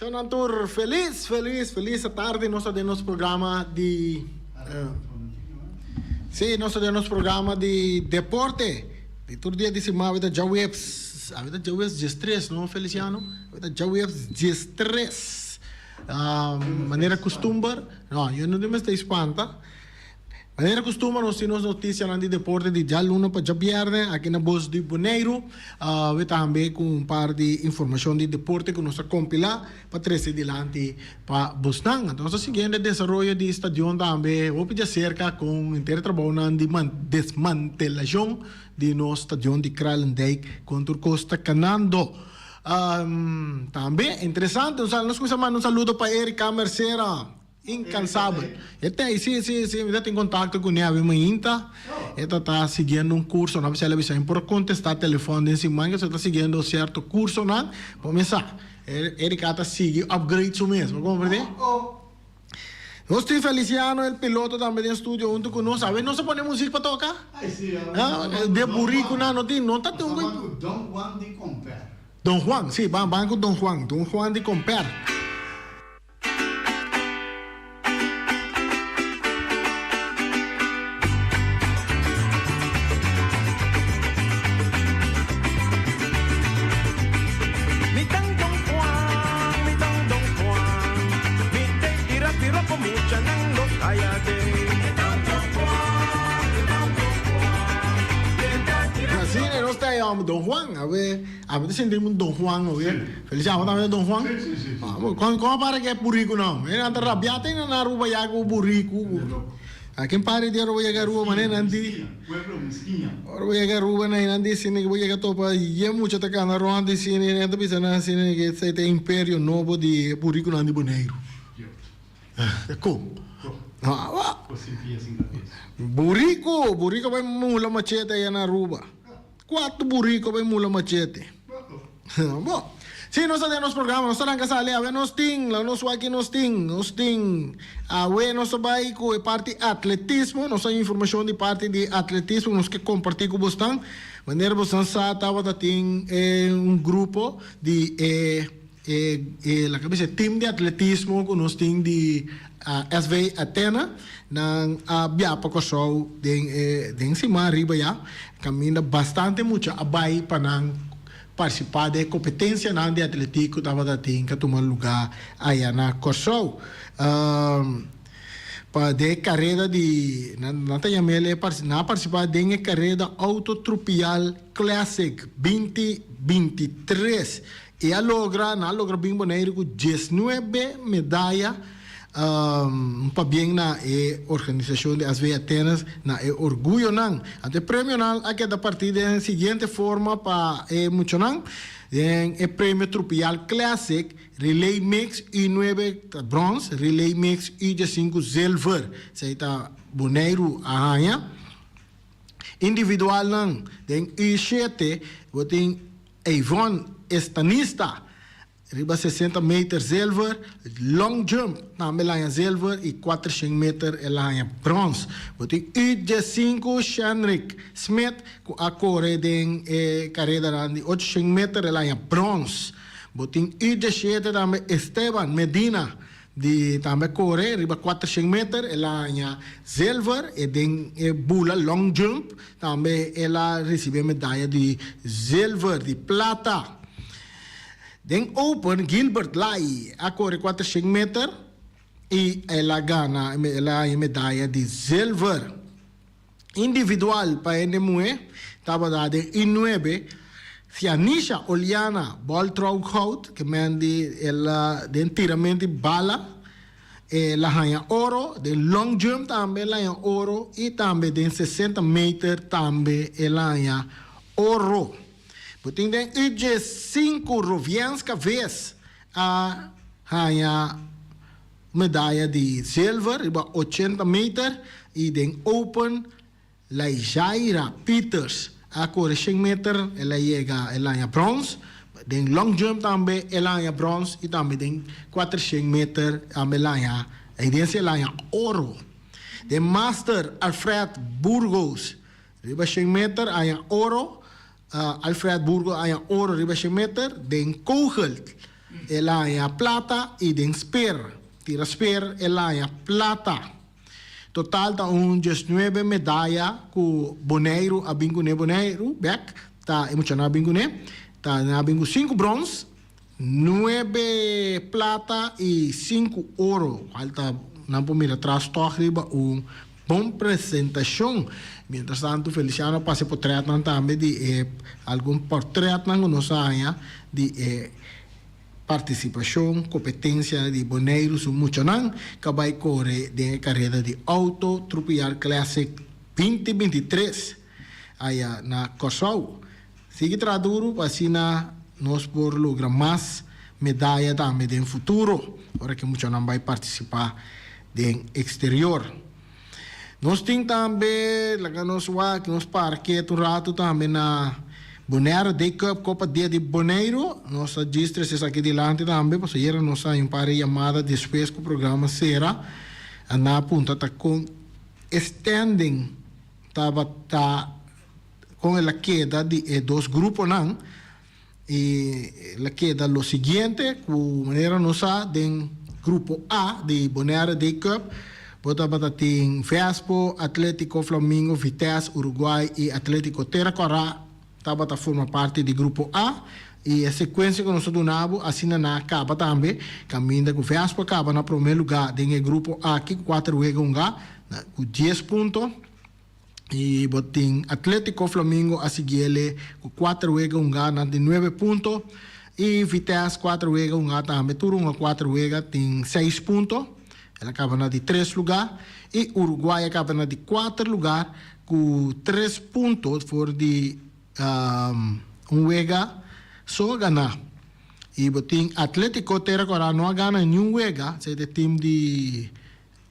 Shonan tur felis felis felis atardi nos ta den nos programa di si nos ta den nos programa di deporte di tur dia di siman awe ta djaweps awe ta djaweps diestres no Feliciano awe ta djaweps diestres manera custumber no yo no mester spanta. Manera kustumber nos tin nos notisianan di deporte di djaluna pa djabièrnè aki na Bos di Boneiru. Awe tambe ku un par di informashon di deporte ku nos a kompilá pa trese dilanti pa bosnan. Anto nos ta siguiendo e desaroyo di stadion tambe hopi djaserka kon henter e trabounan di desmantelashon di nos stadion di Kralendijk kon tur kos ta kanando. Tambe interesante nos kuminsá manda un saludo pa Erika Mercera. Incansabel. E ta ei, si, si, si, mi ta tin contacto cu ne awe mainta. E ta ta siguiendo un curso, no bisa el a bisa mi por contesta telefon den siman, pasobra e ta siguiendo cierto cursonan. Bo mi sa, Erika ta sigui upgrade su mes, bo comprende? Nos tin Feliciano, el piloto tambe den studio hunto cu nos. Awe nos a pone muziek pa toca? De buricunan no tin, no ta tin un. Don Juan di Comper. Don Juan, si, ban, ban cu Don Juan, Don Juan di Comper. Mi tan Don Juan, mi tan Don Juan, mi te tira piropo muchanan lo caya den. Mi tan Don Juan, mi tan Don Juan, mi te tira. Asina nos ta e homber Don Juan, awe Ami ta sinti un Don Juan oye. Felicia, abo tambe ta Don Juan? Sí, sí, sí. Ah, bo, kon, kon a para ke buriku no? E nan ta rabia te na Aruba ya ku buriku. A ken pari di ora bo yega Aruba mane nan di. Pueblo miskiña. Ora bo yega Aruba na nan di sini ke bo yega topa ye mucha ta kana rond di sini nan ta bisa nan sini ke esei ta e imperio nobo di e burikunan di Boneiru. Kon? Kon? Bo sinti asin kabes. Buriku, buriku a bai mula machete aya na Aruba. Cuatro burico bay mula machete. Bo. Si, nos ta den nos programa, nos ta ranca sali. Awe nos tin, laga nos wak ki nos tin. Nos tin, awe nos ta bay cu e parti atletismo. Nos ta informacion di parti di atletismo nos ke comparti cu bosnan. Manera bosnan sa tabata tin e un grupo di e E e laga bisa e team di atletismo ku nos tin di SV Athena nan a bia pa Kòrsou den e den siman ariba ya kaminda bastante mucha a bai pa nan partisipá den e kompetensianan di atletik ku tabata tin ku a tuma lugá aya na Kòrsou. Pa den e kareda di nan nan ta yam'el e nan a partisipá den e kareda Auto Trupial Classic binti 23 E a logra, nan a logra bin Boneiru ku diesnuebe medaya, un pabien na e organisashon di SV Atenas na e orguyonan. Anto e premionan a keda partí den siguiente forma pa e muchanan, den e premio Trupial Classic, Relay Mix U nuebe ta brons, Relay Mix U diesinku zilver. Esei ta Boneiru a haña. Individualnan den U shete bo tin Yvonne Estanista riba 60 meter zilver, long jump tambe el haña zilver y 400 meter el a haña brons. Bo tin U diesinku Shenrick Smith cu a core den e caredanan di 800 meter el a haña brons. Bo tin U diesshete tambe Esteban Medina Di tambe kore riba kuatershen meter el a haña zilver e den e bula long jump tambe el a risibi e medaya di zilver di plata. Den open Gilbert Lai a kore kuatershen meter y el a gana el a haña medaya di zilver. Individual pa hende muhé tabata den I nuebe, Fianisha Oliana bòl trou goud, ke men di el a den tiramento di bala el a haña oro, den long jump tambe el a haña oro i tambe den 60 meter tambe el a haña oro. Bo tin den U 15 Rovienska Ves a haña Medaya di zilver riba 80 meter y den Open Laijaira Pieters a core shen meter el a yega el haña brons, den long jump tambe el a haña brons y tambe den 400 meter tambe el haña evidencia el haña oro. Den Master Alfred Burgos riba shen meter haña oro, Alfred Burgos haña oro riba shen meter, den Kogel. El a haña plata i den sper, tira sper, el a haña plata. Total ta un diesnuebe medaya ku Boneiru a bin kuné. Boneiru bèk ta e muchanan a bin kuné. Ta nan a bin ku sinku brons, nuebe plata i sinku oro, kual ta nan por mira tras tòg riba un bon presentashon. Mientras tantu Feliciano a pasa e potrètnan tambe di e algun pòrtrètnan ku nos a haña di e partisipashon kompetensia di Boneiru su muchanan ku a bai kore den e kareda di Auto Trupial Classic 2023 aya na Kòrsou. Sigui traha duru pa asina nos por logra mas medaya tambe den futuro ora ku e muchanan bai partisipá den eksterior. Nos tin tambe, laga nos wak, nos para ketu un ratu tambe na Bonaire Day Cup, Copa Dia di Boneiru. Nos a djis trese esaki dilanti tambe, pasobra ayera nos a haña un par di yamada despues ku programa sera. A nan a puntra ta kon e standing tabata, kon el a keda di e dos gruponan. I el a keda lo siguiente, ku manera nos sa den grupo A di Bonaire Day Cup bo tabata tin Vespo, Atletico, Flamingo, Vitesse, Uruguay i Atletico Tera Kòrá tabata forma parti di grupo A. I e sekuensia ku nos a duna bo asina nan a kaba tambe, kaminda ku Vespo a kaba na promé lugá den e grupo aki ku kuater wega hungá ku dies punto. Y bo tin Atletico Flamingo a siguiele cu cuater wega hunga nan tin nuebe punto y Vitesse cuater wega hunga tambe tur hunga cuater wega tin seis punto el a caba na di tres lugar y Uruguay a caba na di cuater lugar cu tres punto for di un wega so a gana y bo tin Atletico Tera Cora no a gana niun wega esey ta e team di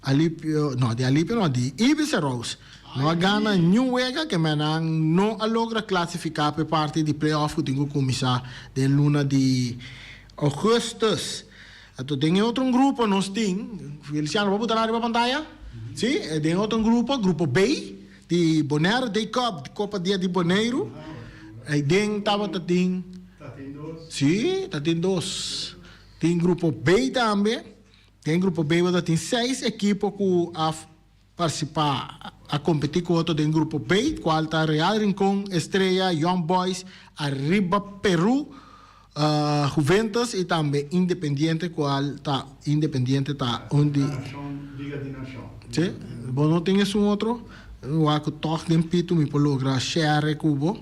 Alipio, no, di Alipio no, di Ibis Rose. No a gana niun wega ke men nan no a logra klasifiká pa e parti di play-off ku tin ku kuminsá den luna di ougùstùs. Anto den e otro grupo nos tin, Feliciano bo por buta nan riba pantaya? Si, den e otro grupo, grupo B di Bonaire Day Cup, Kopa Dia di Boneiru, ei den tabata tin, si, ta tin dos. Tin grupo B tambe. Den Grupo B bo ta tin seis ekipo ku a partisipá, a kompetí ku otro den Grupo B, kual ta Real Rincon, Estrella, Young Boys, Arriba Peru, Juventus i tambe Independiente kual ta Independiente ta un di. Liga di Nashon. Sí, bo no tin esun otro? Wak ku tòg den pitu mi por logra share ku bo.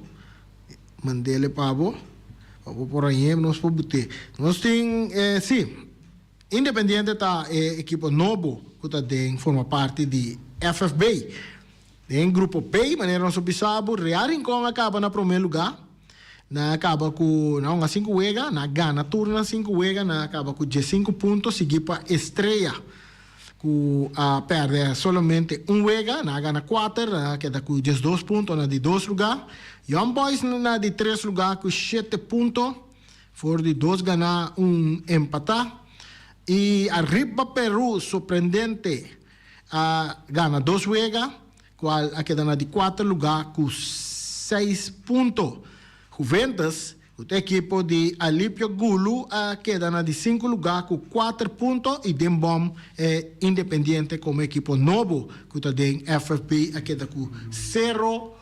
Mandele pa bo, pa bo por hañ'é, nos por but'é. Nos tin, sí. Independiente ta e ekipo nobo ku ta den forma parti di FFB. Den grupo B, manera nos a bisa bo, Real Rincon a kaba na promé lugá. Nan a kaba ku nan hunga sinku wega, nan a gana tur nan sinku wega, nan a kaba ku diesinku punto, sigui pa Estrella ku a pèrdè solamente un wega, nan a gana kuater, nan a keda ku diesdos punto na di dos lugá. Young Boys na di tres lugá ku shete punto. For di dos ganá un empatá i ariba Peru sorprendente a gana dos wega kual a keda na di kuater lugá ku seis punto. Juventus ku ta ekipo di Alipio Gulu a keda na di sinku lugá ku kuater punto i den bòm e Independiente komo ekipo nobo ku ta den FFB a keda ku sero.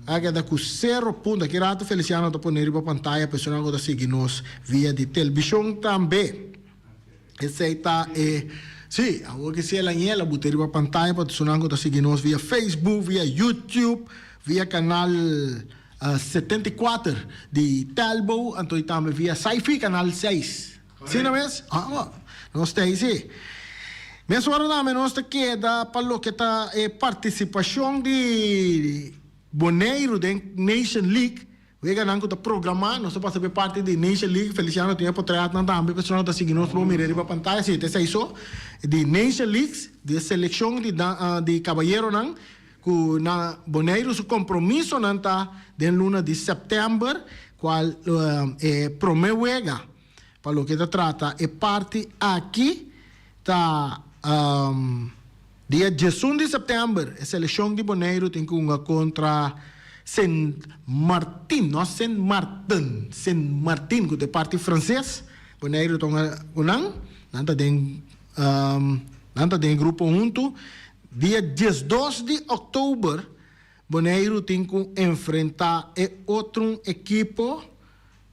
A keda ku sero punto. Aki rato Feliciano ta pone riba pantaya personanan ku ta sigui nos via di televishon tambe. Esei ta e, sí, awor ke si el añel a buta riba pantaya pa personanan ku ta sigui nos via Facebook, via YouTube, via kanal 74 di Telbo, anto i tambe via Sci-Fi kanal 6. Si no mes? Ah, nos ta ei si. Mesora tambe nos ta keda pa loke ta e partisipashon di Boneiru den Nation League. Weganan ku ta programá, nos ta pasa pa e parti di Nation League. Feliciano tin e potretnan tambe, personanan ta sigui nos por mira riba pantaya. Si, ta esei so. Di Nation Leagues, di e selekshon di di kabayeronan ku na Boneiru su kompromisonan ta den luna di sèptèmber, kual e promé wega. Pa loke ta trata e parti aki ta dia diesun di sèptèmber e selekshon di Boneiru tin ku hunga kontra Sint Martin, no Sint Maarten, Sint Martin ku ta e parti franses. Boneiru ta ku nan, nan ta den nan ta den e grupo huntu. Dia 12 di òktober Boneiru tin ku enfrentá e otro ekipo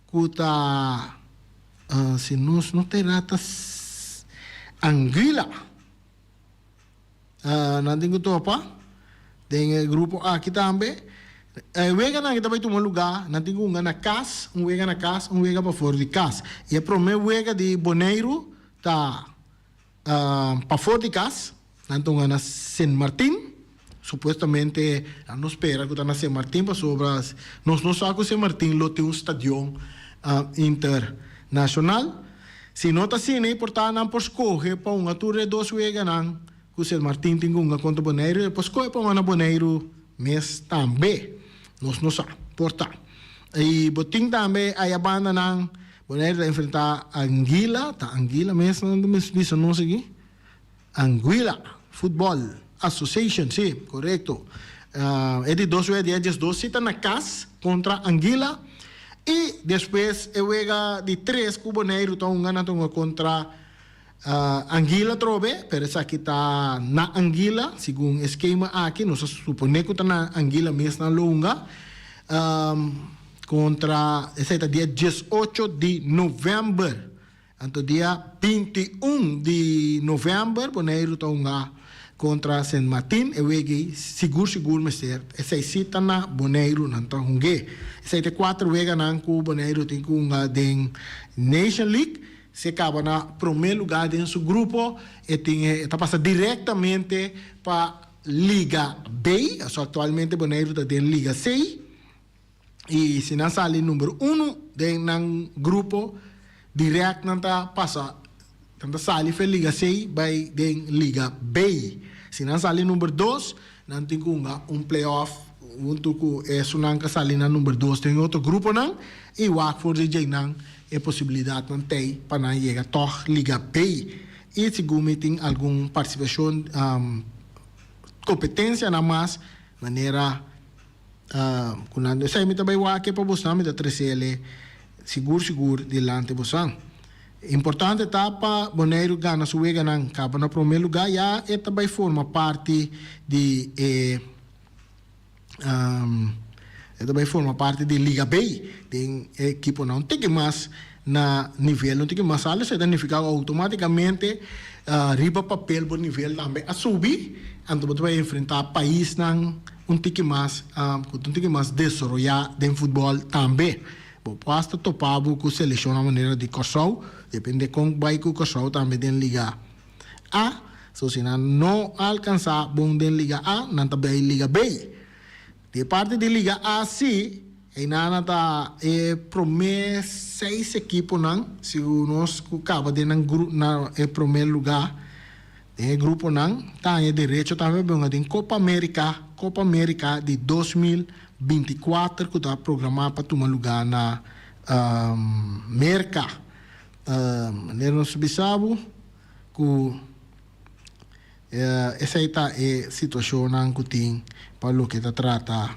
ku ta, si nos no ta erá, ta Anguilla. Nan tin ku topa den e grupo aki tambe. E weganan ke ta bai tuma lugá, nan tin ku hunga na kas, un wega na kas, un wega pafor di kas. I e promé wega di Boneiru ta pafor di kas, nan ta hunga na Sint Martin. Supuestamente nan no spera ku ta na Sint Martin pasobra nos no sa ku Sint Martin lo tin un stadion internashonal. Si no ta asina e por ta nan por skohe pa hunga tur e dos weganan ku Sint Martin tin ku hunga kontra Boneiru e por skohe pa hunga na Boneiru mes tambe. Nos no sa. Por ta. I bo tin tambe aya bandanan Boneiru ta enfrenta Anguila, ta Anguila mes nan ta bisa nos aki? Anguilla Football Association, sí, korekto. E di dos wega di e diesdos si ta na kas kontra Anguilla i despues e wega di tres ku Boneiru ta hunga nan ta hunga kontra Anguilla atrobe, pero esaki ta na Anguilla, segun e skema aki nos a supone ku ta na Anguilla mes nan lo hunga kontra esei ta dia 18 di novèmber. Anto dia 21 di novèmber Boneiru ta hunga kontra Sint Martin. E wega ei sigur sigur mester esei si ta na Boneiru nan ta hung'é. Esei ta e kuater weganan ku Boneiru tin ku hunga den Nation League. Si e kaba na promé lugá den su grupo e tin e ta pasa direktamente pa Liga B. Aso aktualmente Boneiru ta den Liga C. I si nan sali number uno den nan grupo, direct nan ta pasa, nan ta sali for Liga C bai den Liga B. Si nan sali number dos, nan tin ku hunga un play-off huntu ku esunnan ku a sali na number dos den e otro gruponan i wak for di djei nan e posibilidatnan tei pa nan yega tòg Liga B. I segun mi tin algun partisipashon, kompetensianan mas manera. Ku nan esei mi ta bai wak pa bosan, mi ta trese el sigur sigur dilanti bosan. Importante ta pa Boneiru gana su weganan, kaba na promé lugá, ya e ta bai forma parti di e e ta bai forma parti di Liga B den e ekiponan un tiki mas na nivel un tiki mas alto, esei ta nifiká ku outomátikamente riba papel bo nivel tambe a subi, anto bo ta bai enfrentá paisnan un tiki mas ku ta un tiki mas desaroyá den futbòl tambe. Bo por asta topa bo ku selekshonnan manera di Kòrsou, depende kon bai ku Kòrsou tambe den Liga A. So si nan no alkansá bon den Liga A, nan ta bai Liga B. Di e parti di Liga A si, einan ta e promé seis ekiponan, si nos ku kaba den nan gru na e promé lugá den e gruponan, ta haña derecho tambe pa hunga den Copa America, Copa America di 2024 ku ta programá pa tuma lugá na Merka. Manera nos bisa bo ku. Esei ta e situashonnan ku tin pa loke ta trata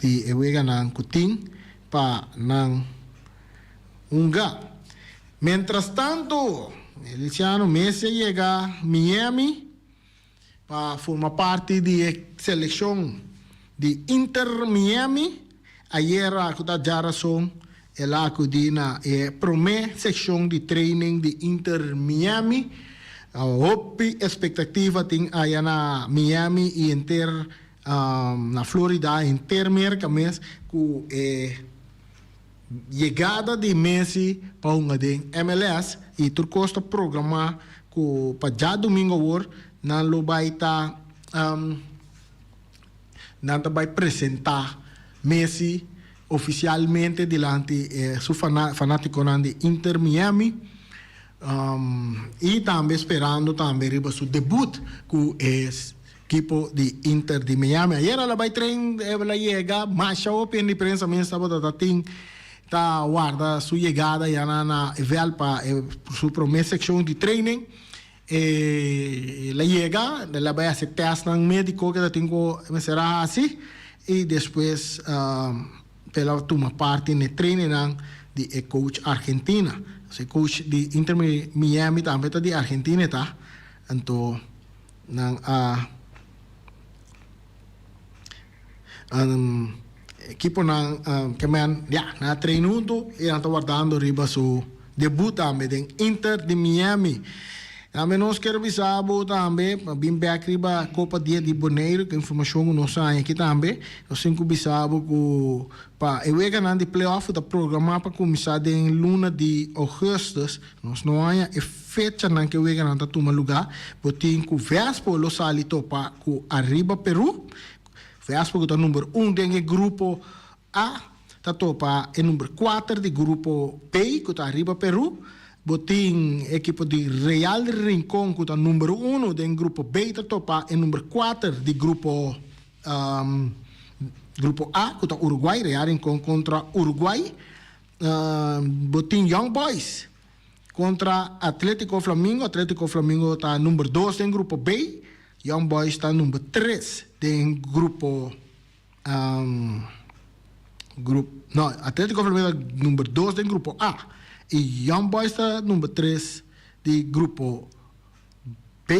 di e weganan ku tin pa nan hunga. Mientrastanto, Luciano Messi a yega Miami pa forma parti di e selekshon di Inter Miami. Ayera ku ta djarason el a akudí na e promé sekshon di training di Inter Miami. Hopi espektativa tin aya na Miami i henter na Florida, henter Merka mes ku e yegada di Messi pa hunga den MLS i tur kos ta programá ku pa djadumingu awor nan lo bai ta nan ta bai presentá Messi ofisialmente dilanti su fanátikonan di Inter Miami i tambe sperando tambe riba su debut ku e Ekipo di Inter di Miami ayer a la bai tren el a yega masha hopi hende di prensa mes tabata ta tin ta warda su yegada ya na na e veld pa e su prome seccion di training el a yega el a bai haci testnan medico ke ta tin ku mester a haci y despues. el a tuma parti na e trainingnan di e coach Argentina. E coach di Inter Miami tambe ta di Argentina e ta. Anto nan a ekiponan ke men ya nan a train huntu i nan ta wardando riba su debut tambe den Inter di Miami. Tambe nos kier bisa bo tambe pa bin bek riba Copa Dia di Boneiru ku informashon ku nos haña aki tambe. Nos tin ku bisa bo ku pa e weganan di playoff ku ta programá pa kuminsá den luna di ougùstùs nos no haña e fechanan ku e weganan ta tuma lugá. Bo tin ku Vespo lo sali topa ku Arriba Peru. Vespo ku ta number un den e grupo A ta topa e number kuater di grupo B ku ta Arriba Peru. Bo tin ekipo di Real Rincon ku ta number uno den grupo B ta topa e number kuater di grupo grupo A ku ta Uruguay, Real Rincon kontra Uruguay. Bo tin Young Boys kontra Atletico Flamingo, Atletico Flamingo ta number dos den grupo B, Young Boys ta number tres den grupo Grup, no, Atletico Flamingo ta number dos den grupo A y Young Boys ta number tres di grupo B.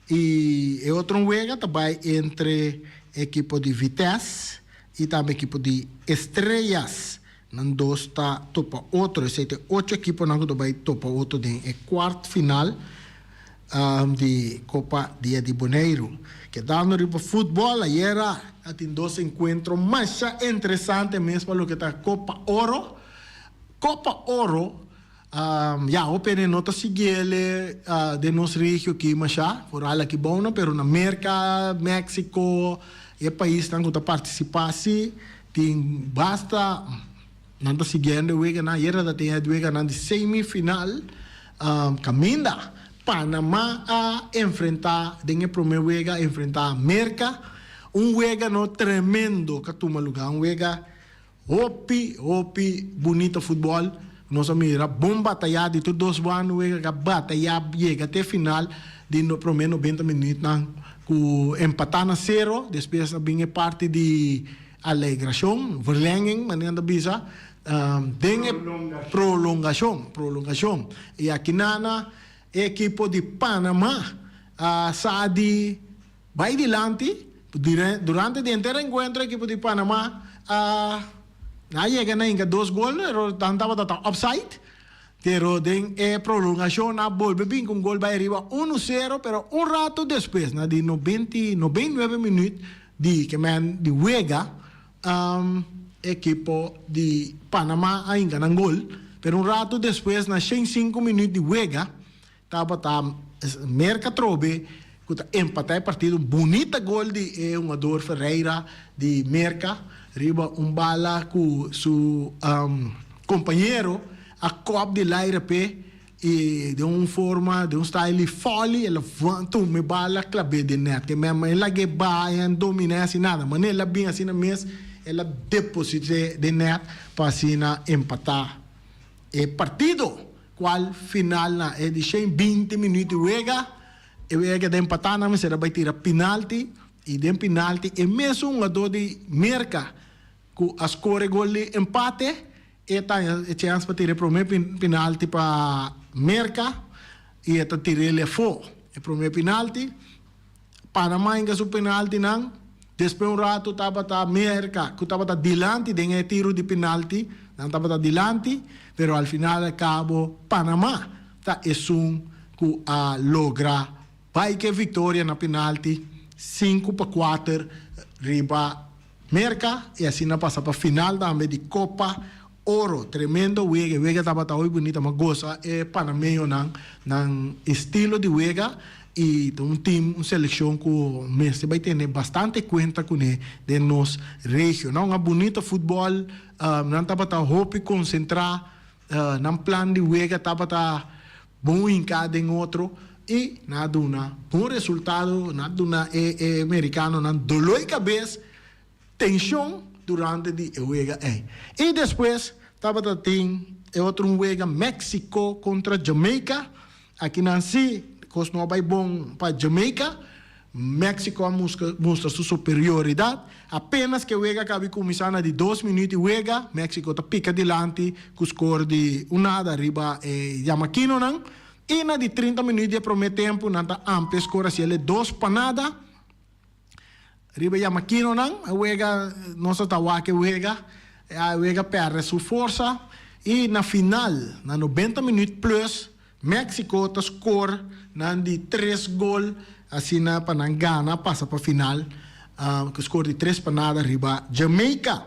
Y e otro wega ta bay entre ekipo di Vitesse y tambe ekipo di Estrellas. Nan dos ta topa otro. Esey ta e ocho ekiponan cu ta bay topa otro den e kwart final. Di Copa Dia di Boneiru. Kedando riba futbol, ayera a tin dos encuentro masha interesante mes pa loke ta Copa Oro. Copa Oro, ya hopi hende no ta siguiele den nos regio aki masha, foral aki bou pero na Merca, Mexico, e paisnan cu ta participa si tin basta. Nan ta siguiendo e weganan. Ayera ta tin e weganan di semifinal kaminda Panama a enfrenta den e prome wega a enfrenta Merka. Un wega no tremendo ka tuma luga. Un wega hopi hopi bunito futbol. Nos a mira bon bataya di tur dos banda. Un wega ka bataya yega te final di prome nobenta minutnan ku empata na sero. Despues a bin e parti di Alegrashon, verlenging, manera nan ta bisa, den e prolongashon, prolongashon. I aki nana e ekipo di Panama a sa di bai dilanti. Durante di henter enkuentro ekipo di Panama a a yega na hinka dos gol, pero nan tabata ta offside. Pero den e prolongashon nan a bolbe bin ku un gol bai riba uno sero, pero un rato despues, na di nobenta i nobenta i nuebe minüt, Di ke men di wega ekipo di Panama a hinka nan gol, pero un rato despues na shen sinku minuut di wega tabata Merca atrobe ku ta empata e partido. Un bunita gol di e hungador Ferreira di Merca riba un bala ku su kompañero a kòp di laire p'e. I den un forma, den un style di folly, el a tuma e bala klab'é den nèt. Ke men el lag'é baha en dominá asina nada. Manera el a bin asina mes, el a deposit'é den nèt pa asina empatá e partido. Kual final na e di shen binti minüt di wega, e wega keda empatá, nan mester a bai tira pinalti i den pinalti e mesun hungadó di Merka ku a skor e gol di empate, E ta haña e chèns pa tira e promé pinalti pa Merka i e ta tir'el afó. E promé pinalti, Panamá hinka su pinaltinan, despues un ratu tabata Merka ku tabata dilanti den e tiru di pinalti, nan tabata dilanti, pero al final al kabo Panamá ta esun ku a logra bai ku e viktoria na pinalti 5-4 riba Merca y asina pasa pa final tambe di Copa Oro. Tremendo wega, e wega tabata hopi bunita, mi a goza e panameñonan nan estilo di wega y ta un team, un seleccion cu mester bay tene bastante cuenta cune den nos regio. Nan a bunito futbol, nan tabata hopi concentra, nan plan di wega tabata bon hinca den otro y nan a duna bon resultado, nan a duna e e mericanonan dolor y cabes, tension durante di e wega ey. Y despues tabata tin e otro un wega Mexico contra Jamaica, aki nan si cos no a bay bon pa Jamaica. Mexico a mustra su superioridat. Apenas ku e wega a kaba di kuminsá na di dos minüt di wega, Mexico ta pika dilanti ku skor di un nada riba e yamakinonan. I na di 30 minüt di e promé tempu nan ta amplia skor hasiel e 2-0. Riba yamakinonan, e wega nos a ta wak e wega, e wega pèrdè su forsa i na final, na 90 minüt plus, Mexico ta score nan di tres gol asina pa nan gana pasa pa final ku score di 3-0 riba Jamaica.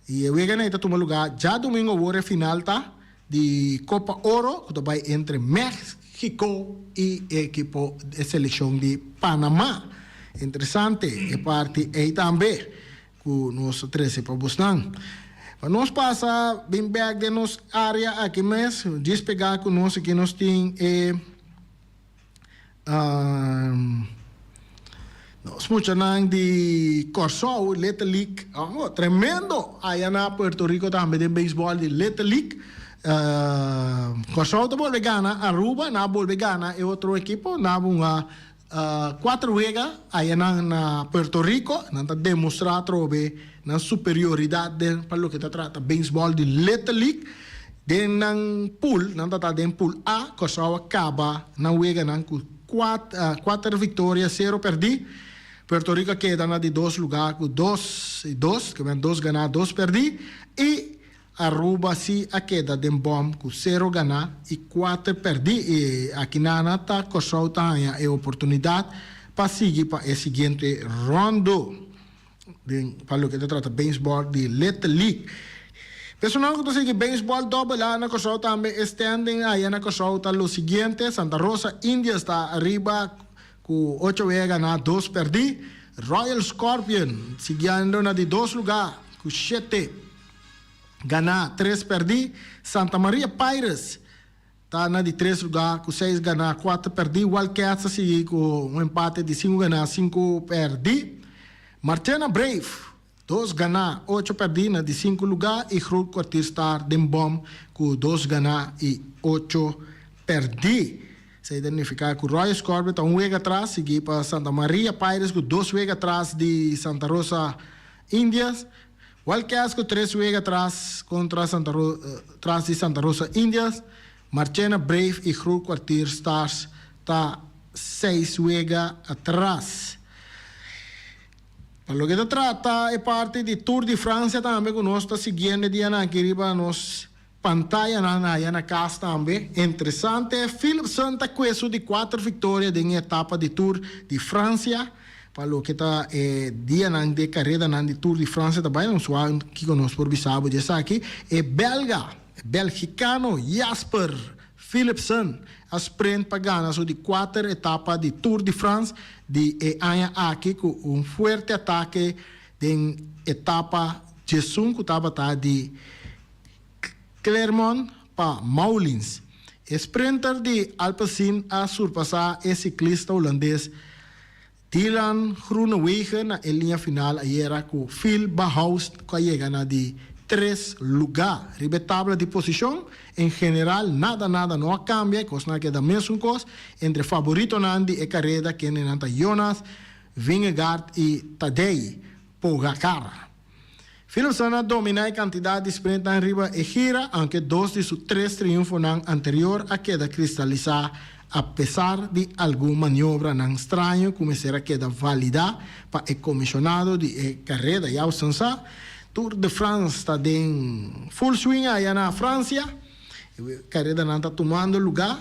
I e wega nan ta tuma lugá djadumingu awor e final ta di Copa Oro ku ta bai entre Mexico i e ekipo e selekshon di Panama. Interesante e parti ei tambe ku nos ta trese pa bosnan. Pa nos pasa bin bek den nos área aki mes, djis pegá ku nos aki nos tin e nos muchanan di Kòrsou, Little League, oh, tremendo! Aya na Puerto Rico tambe den beisbòl di Little League. Kòrsou ta bolbe gana Aruba, nan a bolbe gana e otro ekipo, nan a bunga Kuater wega aya nan na Puerto Rico, nan ta demostrá atrobe nan superioridat den pa loke ta trata beisbòl di Little League. Den nan pool, nan ta ta den pool A, Kòrsou a kaba nan weganan ku kuater viktoria, sero pèrdí. Puerto Rico a keda na di dos lugá ku dos i dos, ke men dos ganá, dos pèrdí. I Aruba si a keda den bom ku sero ganá i kuater pèrdí i akinana ta Kòrsou ta haña e oportunidat pa sigui pa e siguiente ròndu den pa loke ta trata beisbòl di Little League. Personal ku ta sigui beisbòl dòbel A na Kòrsou tambe e standing aya na Kòrsou ta lo siguiente, Santa Rosa Indians ta ariba ku ocho wega ganá dos pèrdí, Royal Scorpion siguiendo na di dos lugá ku shete. Ganá, tres pèrdí. Santa Maria Pirates ta na di tres lugá ku seis ganá, kuater pèrdí. Wild Cats ta sigui ku un empate di sinku ganá, sinku pèrdí. Marchena Brave, dos ganá, ocho pèrdí na di sinku lugá i Groot Kwartier Star den bòm ku dos ganá i ocho pèrdí. Esei ta nifiká ku Royal Scorpio ta un wega atras, sigui pa Santa Maria Pirates ku dos wega atras di Santa Rosa Indians. Wildcats ku tres wega tras kontra Santa tras di Santa Rosa Indians, Marchena Brave i Groot Kwartier Stars ta seis wega atras. Pa loke ta trata e parti di Tour di Francia tambe ku nos ta siguiendo e dianan aki riba nos pantayanan aya na kas tambe. Interesante, Philipsen ta kue su di kuater viktoria den e etapa di Tour di Francia. Pa loke ta e dianan di e karedanan di Tour di Francia ta bai, nos wak kiko nos por bisa bo di esaki. E belga, e belgikano Jasper Philipsen a sprint pa gana su di kuater etapa di Tour di France di e aña aki ku un fuerte atake den etapa 11 ku tabata di Clermont pa Moulins. E sprinter di Alpecin a surpasá e siklista hulandes Dylan Groenewegen na e liña final ayera ku Phil Bauhaus ku a yega na di tres lugá. Riba e tabla di posishon en general nada nada no a kambia, e kosnan a keda mesun kos. Entre faboritonan di e kareda kendenan ta Jonas Vingegaard i Tadej Pogacar. Philipsen a dominá e kantidat di sprintnan riba e gira, aunke dos di su tres triunfonan anterior a keda kristalisá apesar di algun maniobranan straño ku mester a keda validá pa e komishonado di e kareda. Ya boso sa, Tour de France ta den full swing aya na Fransia. E karedanan ta tumando lugá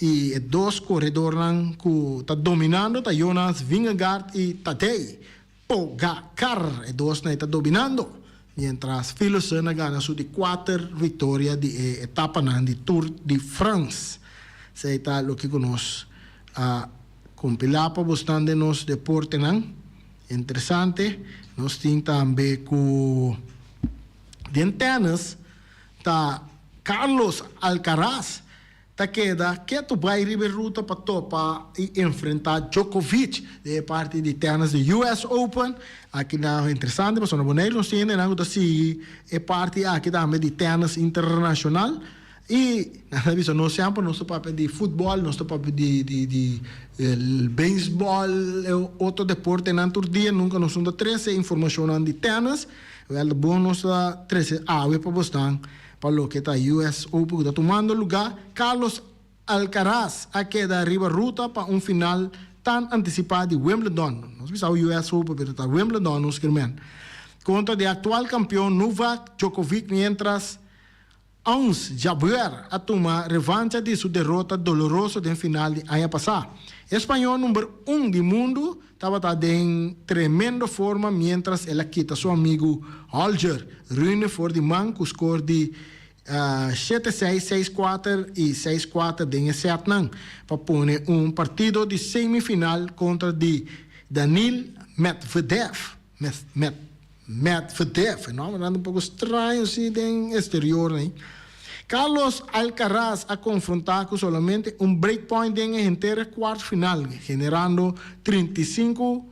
i e dos koredornan ku ta dominando ta Jonas Vingegaard i Tadej Pogacar, e dosnan e ta dominando, mientras Philipsen a gana su di kuater viktoria di e etapanan di Tour de France. Esei ta loke ku nos a kompilá pa bosnan den nos deportenan. Interesante, nos tin tambe ku den tènis ta Carlos Alcaraz ta keda ketu bai riba e ruta pa topa i enfrentá Djokovic den e parti di tènis di US Open. Aki nan interesante pasobra na Boneiru nos tin hendenan ku ta sigui e parti aki tambe di tènis internashonal. I nan ta bisa nos semper nos ta papia di futbòl, nos ta papia di di di beisbòl e otro deportenan tur dia nunka nos no ta trese informashonnan di tènis. Wèl ta bon nos ta trese awe pa bosnan pa loke ta US Open ku ta tumando lugá. Carlos Alcaraz a keda riba ruta pa un final tan antisipá di Wimbledon, nos bisa US Open pero ta Wimbledon nos kier men, kontra di aktual kampeon Novak Djokovic miéntras Ons Jabeur a tuma revancha di su derota doloroso den final di aña pasá. E spañó number un di mundu tabata den tremendo forma miéntras el a kita su amigu Holger Rune for di man ku skor di Shete seis, seis kuater i seis kuater den e sètnan pa pone un partido di semifinal kontra di Daniil Medvedev. Medvedev, e nòmbernan ta un poko straño si den esterior nei. Carlos Alcaraz a konfrontá ku solamente un breakpoint den e henter kuart final, generando 35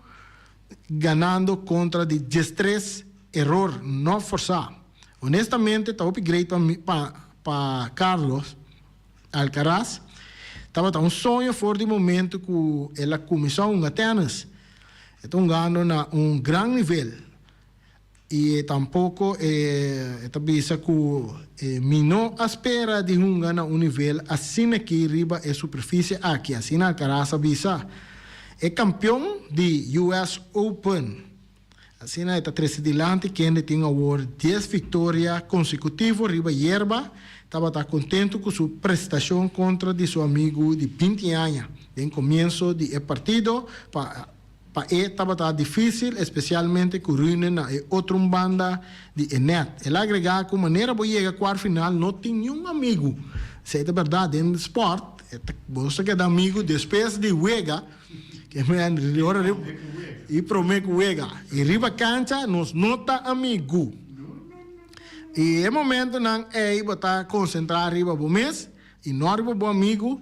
ganando kontra di diestres eror no forsá. Honestamente ta hopi great pa mi pa pa Carlos Alcaraz. Tabata un soño for di momento cu el a cuminsa hunga tennis. E ta hungando na un gran nivel y tampoco e ta bisa cu mi no a spera di hunga na un nivel asina aki riba e superficie aki, asina Alcaraz a bisa. E campeon di US Open. Asina e ta trese dilanti kende tin awor dies viktoria konsekutivo riba yerba, tabata kontentu ku su prestashon kontra di su amigu di binti aña. Den komienso di e partido pa pa e tabata difísil, espesialmente ku Rune na e otro un banda di e nèt. El a agregá ku manera bo yega kuart final no tin niun amigu. Esei ta bèrdat, den spòrt bo ta keda amigu despues di wega. I promé ku wega. I riba kancha nos no ta amigu. I e momentonan ei bo ta konsentrá riba bo mes i no riba bo amigu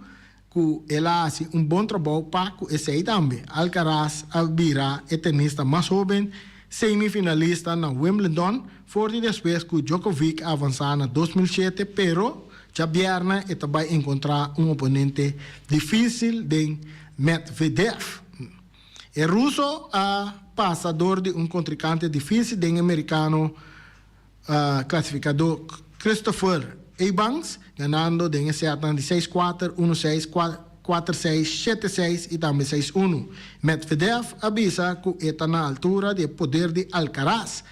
ku el a hasi un bon trabou pa ku esei tambe. Alcaraz a bira e tenista mas hóben semifinalista na Wimbledon for di despues ku Djokovic a avansá na 2007 pero Djabièrnè e ta bai enkontrá un oponente difísil den Medvedev. E ruso a pasa dor di un kontrinkante difísil den e merikano klasifikadó Christopher Ebanks, ganando den e sètnan di seis kuater, unu seis, kuater seis, shete seis i tambe seis unu. Medvedev a bisa ku e ta na altura di e poder di Alcaraz.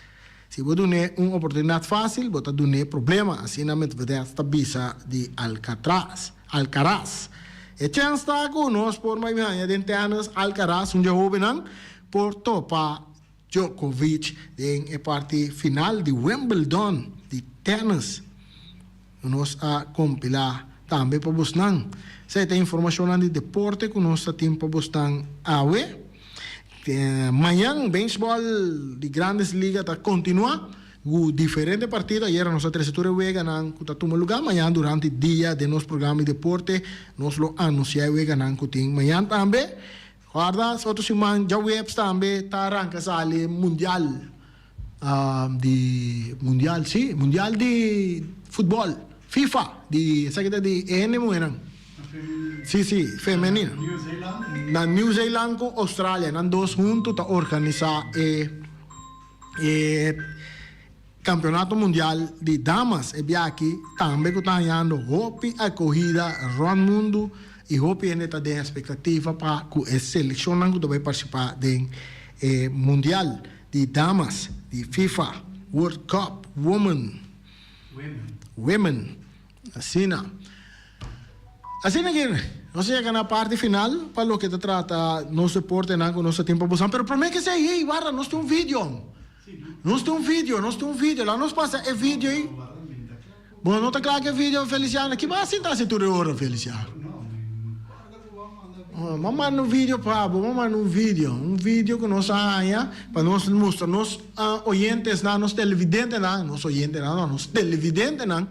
Si bo dun'é un oportunidat fásil, bo ta dun'é problema, asina Medvedev ta bisa di Alcatraz. Alcaraz. E chèns ta ku nos por mai haña den tènis Alcaraz, un dje hóbennan, por topa Djokovic den e parti final di Wimbledon di tènis. Nos a kompilá tambe pa bosnan. Esei ta informashonnan di deporte ku nos ta tin pa bosnan awe. Mañan beisbòl di Grandes Liga ta kontinuá ku diferente partido. Ayera nos a trese tur e weganan ku ta tuma lugá. Mañan durante dia den nos programa di deporte nos lo anunsiá e weganan ku tin mañan tambe. Guarda, otro siman djaweps tambe ta ranka sali mundial di mundial si mundial di futbol fifa di esaki ta di e hende muhernan si si femenino na New Zealand ku Australia nan dos huntu ta organisa e e campeonato mundial di damas e bia aki tambe ku ta hañando hopi akohida rònt mundu i hopi hende ta den espektativa pa ku e selekshonnan ku ta bai partisipá den e mundial di damas di fifa World Cup Women Women asina asina ki nos a yega na parti final pa loke ta trata nos deportenan ku nos ta tin pa bosan pero prome ke esei hey warda nos tin un video nos tin un video nos tin un video laga nos pasa e video ei bo no ta kla ku e video Feliciano ki bo a sinta hasi tur e ora Feliciano. M'a manda un video pa bo, m'a manda un video, un video ku nos a haña pa nos mustra nos oyentesnan, nos televidentenan, nos oyentenan no, nos televidentenan.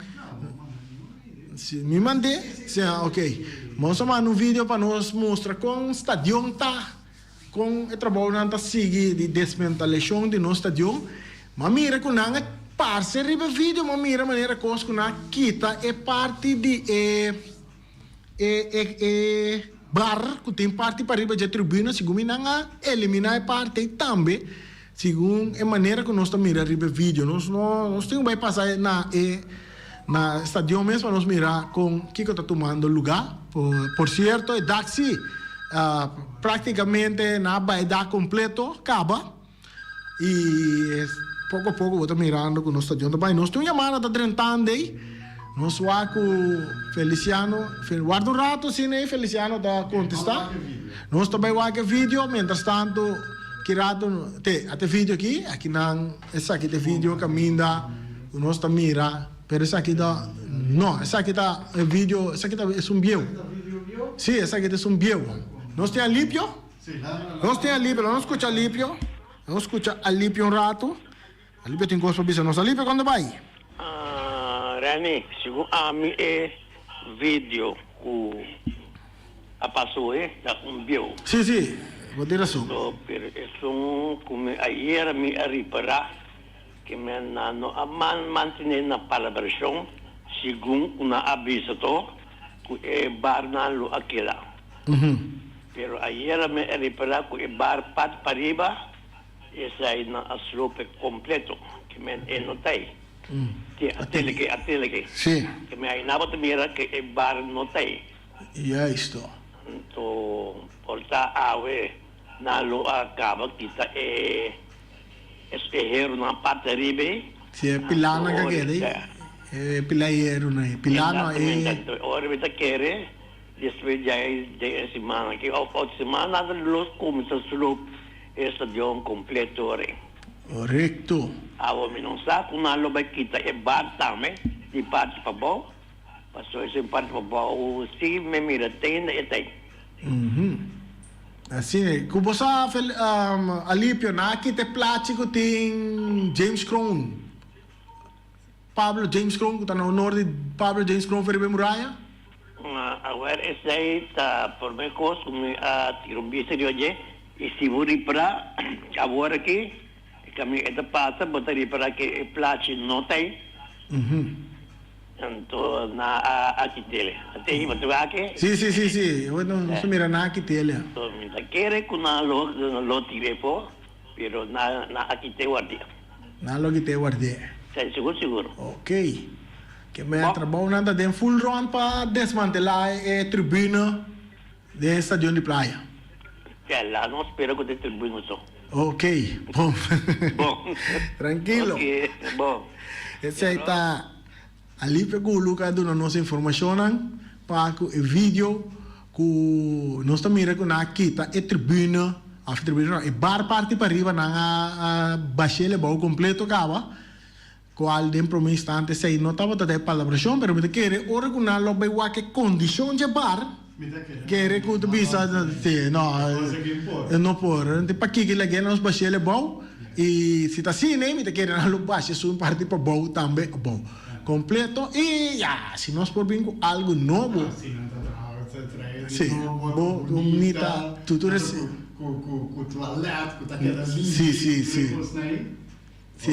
Si, mi mand'é? Si, ah, ok. Nos a manda un video pa nos mustra kon stadion ta, kon e trabounan ta sigui di desmentalashon di nos stadion. M'a mira ku nan a. Parse riba e video mi a mira manera kos ku nan a kita e parti di e e e e bar ku tin parti pariba dje tribuna segun mi nan a eliminá e parti ei tambe segun e manera ku nos ta mira riba e video. Nos no nos tin ku bai pasa na e na stadion mes pa nos mira kon kiko ta tumando lugá. Por sierto e dak si praktikamente nan a bai e dak kompleto kaba. Y poco a poco bo ta mirando cu nos stadion ta bay. Nos tin un yamada ta drentando ey. Nos wak cu Feliciano. Warda un rato asina ey Feliciano ta contesta. Nos ta bay wak e video. Mientras tanto ki rato te ate video aki. Aki nan esaki ta e video caminda cu nos ta mira. Pero esaki ta no esaki ta e video esaki ta esun bieu. Si esaki ta esun bieu. Nos tin alipio. Nos tin Alipio, nos scucha Alipio, nos scucha Alipio un rato. Alipio tin cos pa bisa nos. Alipio, cuando bay? Renny, segun ami e video cu a pasa hoy ta un bieu. Si, si, bo tin rason. So, pero esun cu mi ayer mi a ripara ke mi nan no a mantene na palabracion segun cu nan a bisa to cu e barnan lo a keda. Pero ayera mi a repará ku e bar pat pariba esei nan a slope kompleto, ke men e no ta ei. Tin a tele ke a tele ke. Sí. Ke men ai naba ta mira ke e bar no ta ei. Juisto. Anto por ta awe nan lo a kaba kita e e herunan pat ariba ei. Sí, e pilanan ka keda ei. E pila herunan ei. Pilano ei. Exactamente. Anto ora mi ta kere. Despues dja e siman aki of otro siman nan ta los cuminsa sloop e stadion completo ore. Correcto. Awor mi no sa cu nan lo bay kita e bar tambe di parti pabou, pasobra esun parti pabou si mi mira tenda e ta ey. Asina, cu bo sa Alipio, nan a kita e plachi cu tin James Kroon. Pablo James Kroon ku ta na honor di Pablo James Kroon for riba e muraya. Awor esei ta prome kos ku mi a tira un bista riba dje, i si bo ripara awor aki e kaminda e ta pasa bo ta ripara ke e plachi no ta ei, anto nan a kit'el. A te hiba tur aki? Si, si, si, si, nos a mira nan a kit'el. Anto mi ta kere ku nan lo tir'e afó, pero nan a kit'e guardia. Nan lo kite ward'é. Esei sigur sigur. Ok. Ke men trabounan ta den full rond pa desmantelá e tribune den e stadion di Playa. Ke la nos spera ku ta e tribune so. Ok. Bon. Bon. Trankilo. Ok. Bon. Esei ta Alipe ku Luka a duna nos informashonnan pa ku e video ku nos ta mira ku nan a kita e tribune, of e tribune no, e bar parti pariba nan a bashel e bou kompleto kaba, kual den prome instante esei no tabata ta e palabrashon, pero mi ta kere ora ku nan lo bai wak e kondishon dje bar, kere ku ta bisa si no, no por, pakiko lag'e nos bashel e bou. Y si ta asina mi ta kere nan lo basha esun parti pa bou tambe abou completo y ya si nos por bin cu algo nobo si bo bunita tu tur es si si si si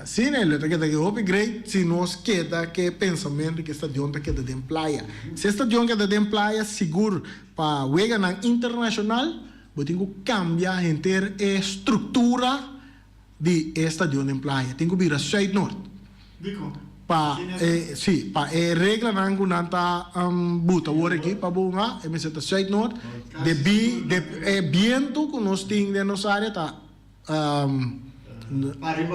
asina lo ta keda hopi great si nos keda ke pensamento ke stadion ta keda den playa si e stadion keda den playa sigur pa weganan internacional. Bo tin ku kambia henter e struktura di e stadion den Playa. Tin ku bira Zuid-Noord. Dikon? Pa e, si, pa e reglanan ku nan ta buta awor aki pa bo hunga, e mester ta Zuid-Noord. Debí de e bientu ku nos tin den nos área ta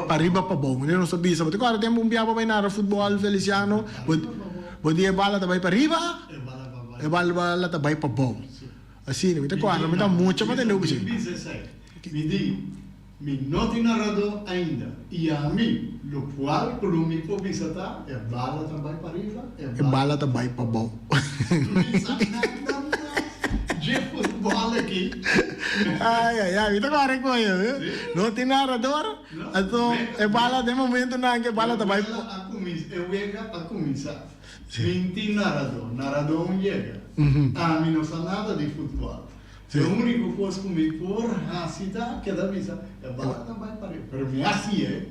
pariba pa bou. Manera nos ta bisa, bo ta kòrda tempu un bia bo bai nara futbòl, Feliciano, bo di e bala ta bai pariba, e bala ta bai pa bou. Asina, mi ta kòrda, mi ta mucha pa tende hopi Mi bisa esei. Mi di, Mi no tin naradó ainda, i ami, lokual ku lo mi por bisa ta, e bala ta bai pa riba, e E bala ta bai pa bou. Mi sa nada mas dje futbòl aki. Ai, ai, ai, mi ta kòrda ku oye, no tin narador, anto e bala den momentunan ku e bala ta bai. E wega a kuminsá, e wega a kuminsá. Min tin naradó, naradó un yega. Ami no sa nada di futbòl. E úniko kos ku mi por hasi ta keda bisa, e bala ta bai pariba. Pero mi hasié.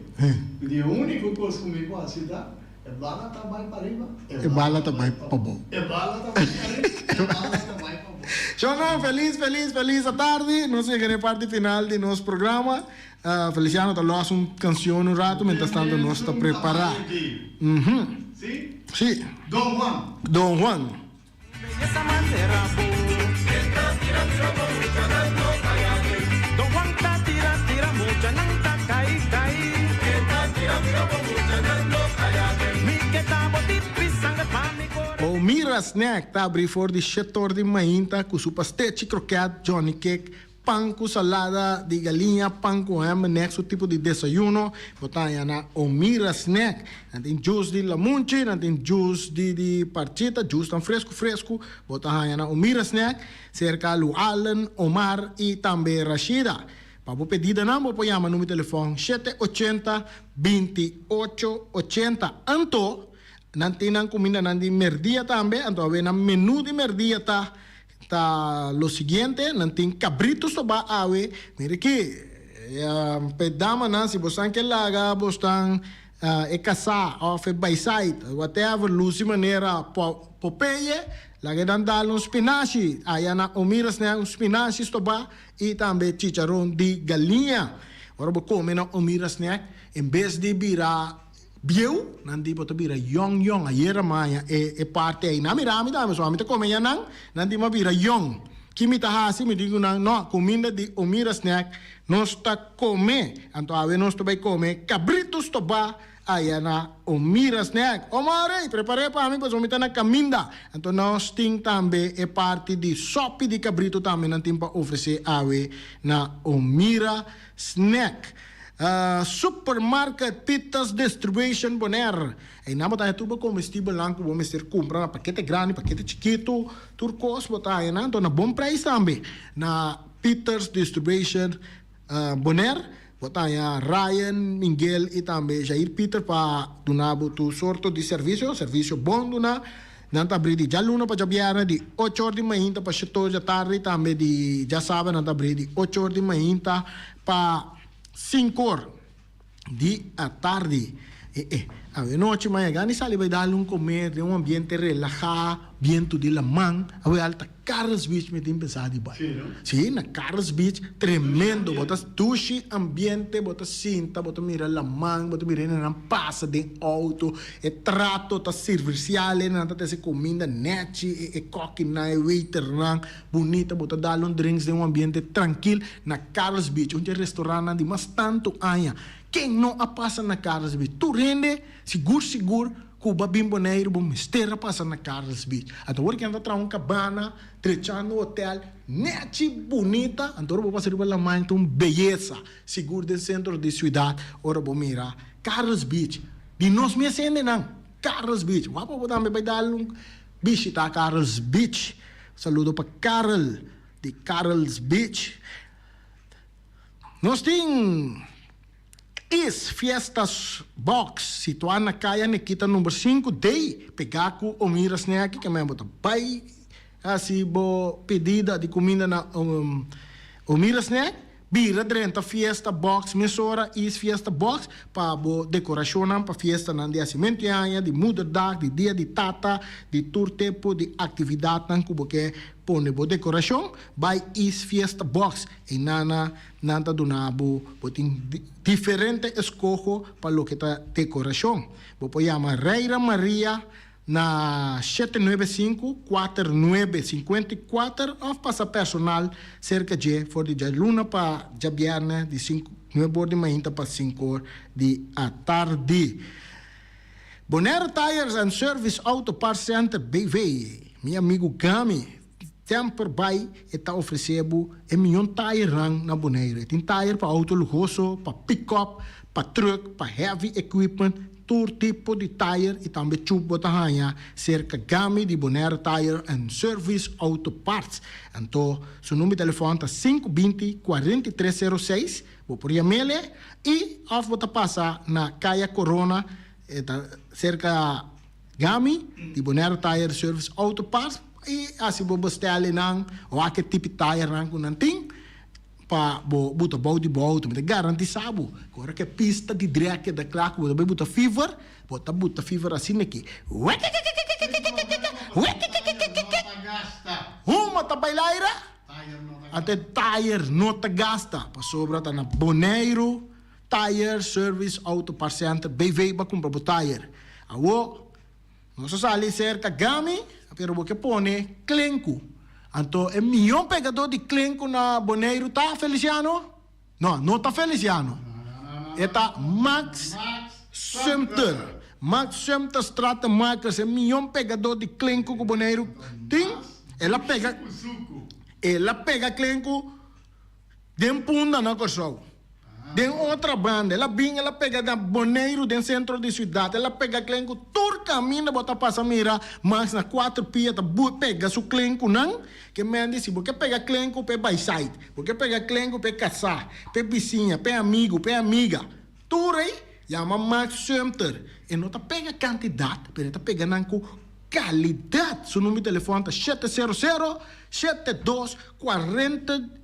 Mi di e úniko kos ku mi por hasi ta, e bala ta bai pariba, e bala ta bai pabou. E bala ta bai pariba, e bala ta bai pabou. Shonnan, felis, felis, felis atardi. Nos yega na e parti final di nos programa. Feliciano ta los un cancion un rato mientras tanto nos ta prepara. Si? Si. Don Juan. Don Juan. Omira Snack ta abri for di shetor di mainta cu su pastechi, kroket, johnny cake, Pan ku salada di galiña, pan ku hèmber nèk su tipo di desayuno bo ta haña na Omira Snack. Nan tin juice di lamunchi, nan tin juice di di parchita, juice tan fresku fresku bo ta haña na Omira Snack serka Lu Allen, Omar i tambe Rashida. Pa bo pedidanan bo por yama number di telefòn shete ochenta, binti ocho ochenta. Anto nan tin nan kumindanan di merdia tambe, anto awe nan menu di merdia ta. Ta lo siguiente, nan tin cabrito soba awe, mira aki, p'e damanan si bosan ke laga bosnan e casá of e baisait, whatever, luci manera Popeye, laga nan dal un spinashi, aya na Omira's nan un spinashi stoba y tambe chicharon di galiña. Ora bo come na Omira's Snack, en bes di bira Bieu, nan di bo ta bira yong yong. Ayer a maña e e parti ei. Nan mira mi tambe, so ami ta come ya nan, nan di mi a bira yong. Ki mi ta hasi? Mi di ku nan, no, kuminda di Omira Snack nos ta come. Anto awe nos ta bai come kabritu stobá aya na Omira Snack. Omar, ey, prepar'é pa mi pasobra mi ta na kaminda. Anto nos tin tambe e parti di sòpi di kabritu tambe nan tin pa ofresé awe na Omira Snack. Supermarket Pitas Distribution Bonaire. Einan bo ta haña tur bo comestibelnan ku bo mester kumpra na pakete grandi, pakete chikitu, tur kos bo ta haña nan. Anto na bon prijs tambe. Na Pieters Distribution Bonaire bo ta haña Ryan, Miguel i tambe Jair Pieter pa duna bo tur sorto di servisio, servisio bon duna. Nan ta abri di djaluna pa djabièrnè di ocho or di mainta pa shete or djatardi, tambe di djasabra nan ta abri di ocho or di mainta pa sinku or di atardi. E e, awe nochi maña gana di sali bai dal un come den un ambiente relaha, bientu di laman, awe al ta Carl's Beach mi tin pensa di bai. Si, na Carl's Beach, tremendo, bo ta dushi ambiente, bo ta sinta, bo ta mira laman, bo ta mira hendenan pasa den auto, e trato ta servicial, hendenan ta trese cuminda nechi, e e kokinan, e waiternan bunita, bo ta dal un drinks den un ambiente trankil na Carl's Beach, un di e restaurantnan di mas tantu aña. Ken no a pasa na Carl's Beach? Tur hende sigur sigur Ku ba bin Boneiru bo mester a pasa na Carl's Beach. Anto ora ku nan ta traha un kabana, drechando hotel, nechi bunita, anto ora bo pasa riba laman ta un beyesa, sigur den sentro di siudat ora bo mira Carl's Beach. Di nos mes hendenan, Carl's Beach. Wak pa bo tambe bai dal un bishita Carl's Beach. Saludo pa Carl di Carl's Beach. Nos tin. Is Fiestas Box, situá na Kaya Nikita number sinku D, pegá ku Omira Snack, ke men bo ta bai hasi bo pedida di kuminda na Omira Snack, bira drenta Fiesta Box mesora Is Fiesta Box pa bo dekorashonnan pa fiestanan di hasimentu di aña, di moederdag, di dia di tata, di tur tipo di aktividatnan ku bo ke pone bo dekorashon, bai Is Fiesta Box, einana. Nan ta duna bo, bo tin diferente eskoho pa loke ta dekorashon. Bo por yama Reira Maria na shete nuebe sinku, kuater nuebe, sinkuenta i kuater òf pasa personal serka dje for di djaluna pa djabièrnè di sinku nuebe or di mainta pa sinku or di atardi. Bonaire Tires and Service Auto Parts Center BV, Mi amigu Gami. Semper bai e ta ofresé bo e mion tayernan na Boneiru. E tin tayer pa outo luhoso, pa pick-up, pa truck, pa heavy equipment, tur tipo di tayer i tambe chup bo ta haña serka Gami di Bonaire Tire and Service Auto Parts. Anto su number di telefòn ta sinku binti kuarenta i tres sero seis, bo por yam'el e i òf bo ta pasa na Kaya Corona, e ta serka Gami di Bonaire Tire Service Auto Parts. I hasi bo bestellingnan, wak e tipi tayernan ku nan tin pa bo buta bou di bo outo. Mi ta garantisa bo ku ora ku e pista di drek keda kla ku bo ta bai buta fever, bo ta buta fever asina aki, wekekekekekekekekekekekekekek, huma ta bai laira, anto e tayer no ta gasta pasobra ta na Boneiru Tire Service Auto Parts Center BV bo a kumpra bo tayer. Awo. Nos a sali serka Gami, pero bo ke pone klenku. Anto e mihó pegadó di klenku na Boneiru ta Feliciano? No, no ta Feliciano. E ta Max Sumter. Max Sumter Stratenmakers, e mihó pegadó di klenku ku Boneiru tin. El a pega, el a pega klenku den Punda na Kòrsou. Den otra banda, el a bin, el a pega na Boneiru, den sentro di siudat. El a pega klenku tur kaminda bo ta pasa mira Max na kuater pia ta pega su klenkunan. Ke men di si bo ke pega klenku p'e baisait, bo ke pega klenku p'e kasá, p'e bisiña, p'e amigu, p'e amiga, tur ei yama Max Sumter. E no ta pega kantidat, pero e ta pega nan ku kalidat. Su number di telefòn ta shete sero sero, shete dos, kuarenta.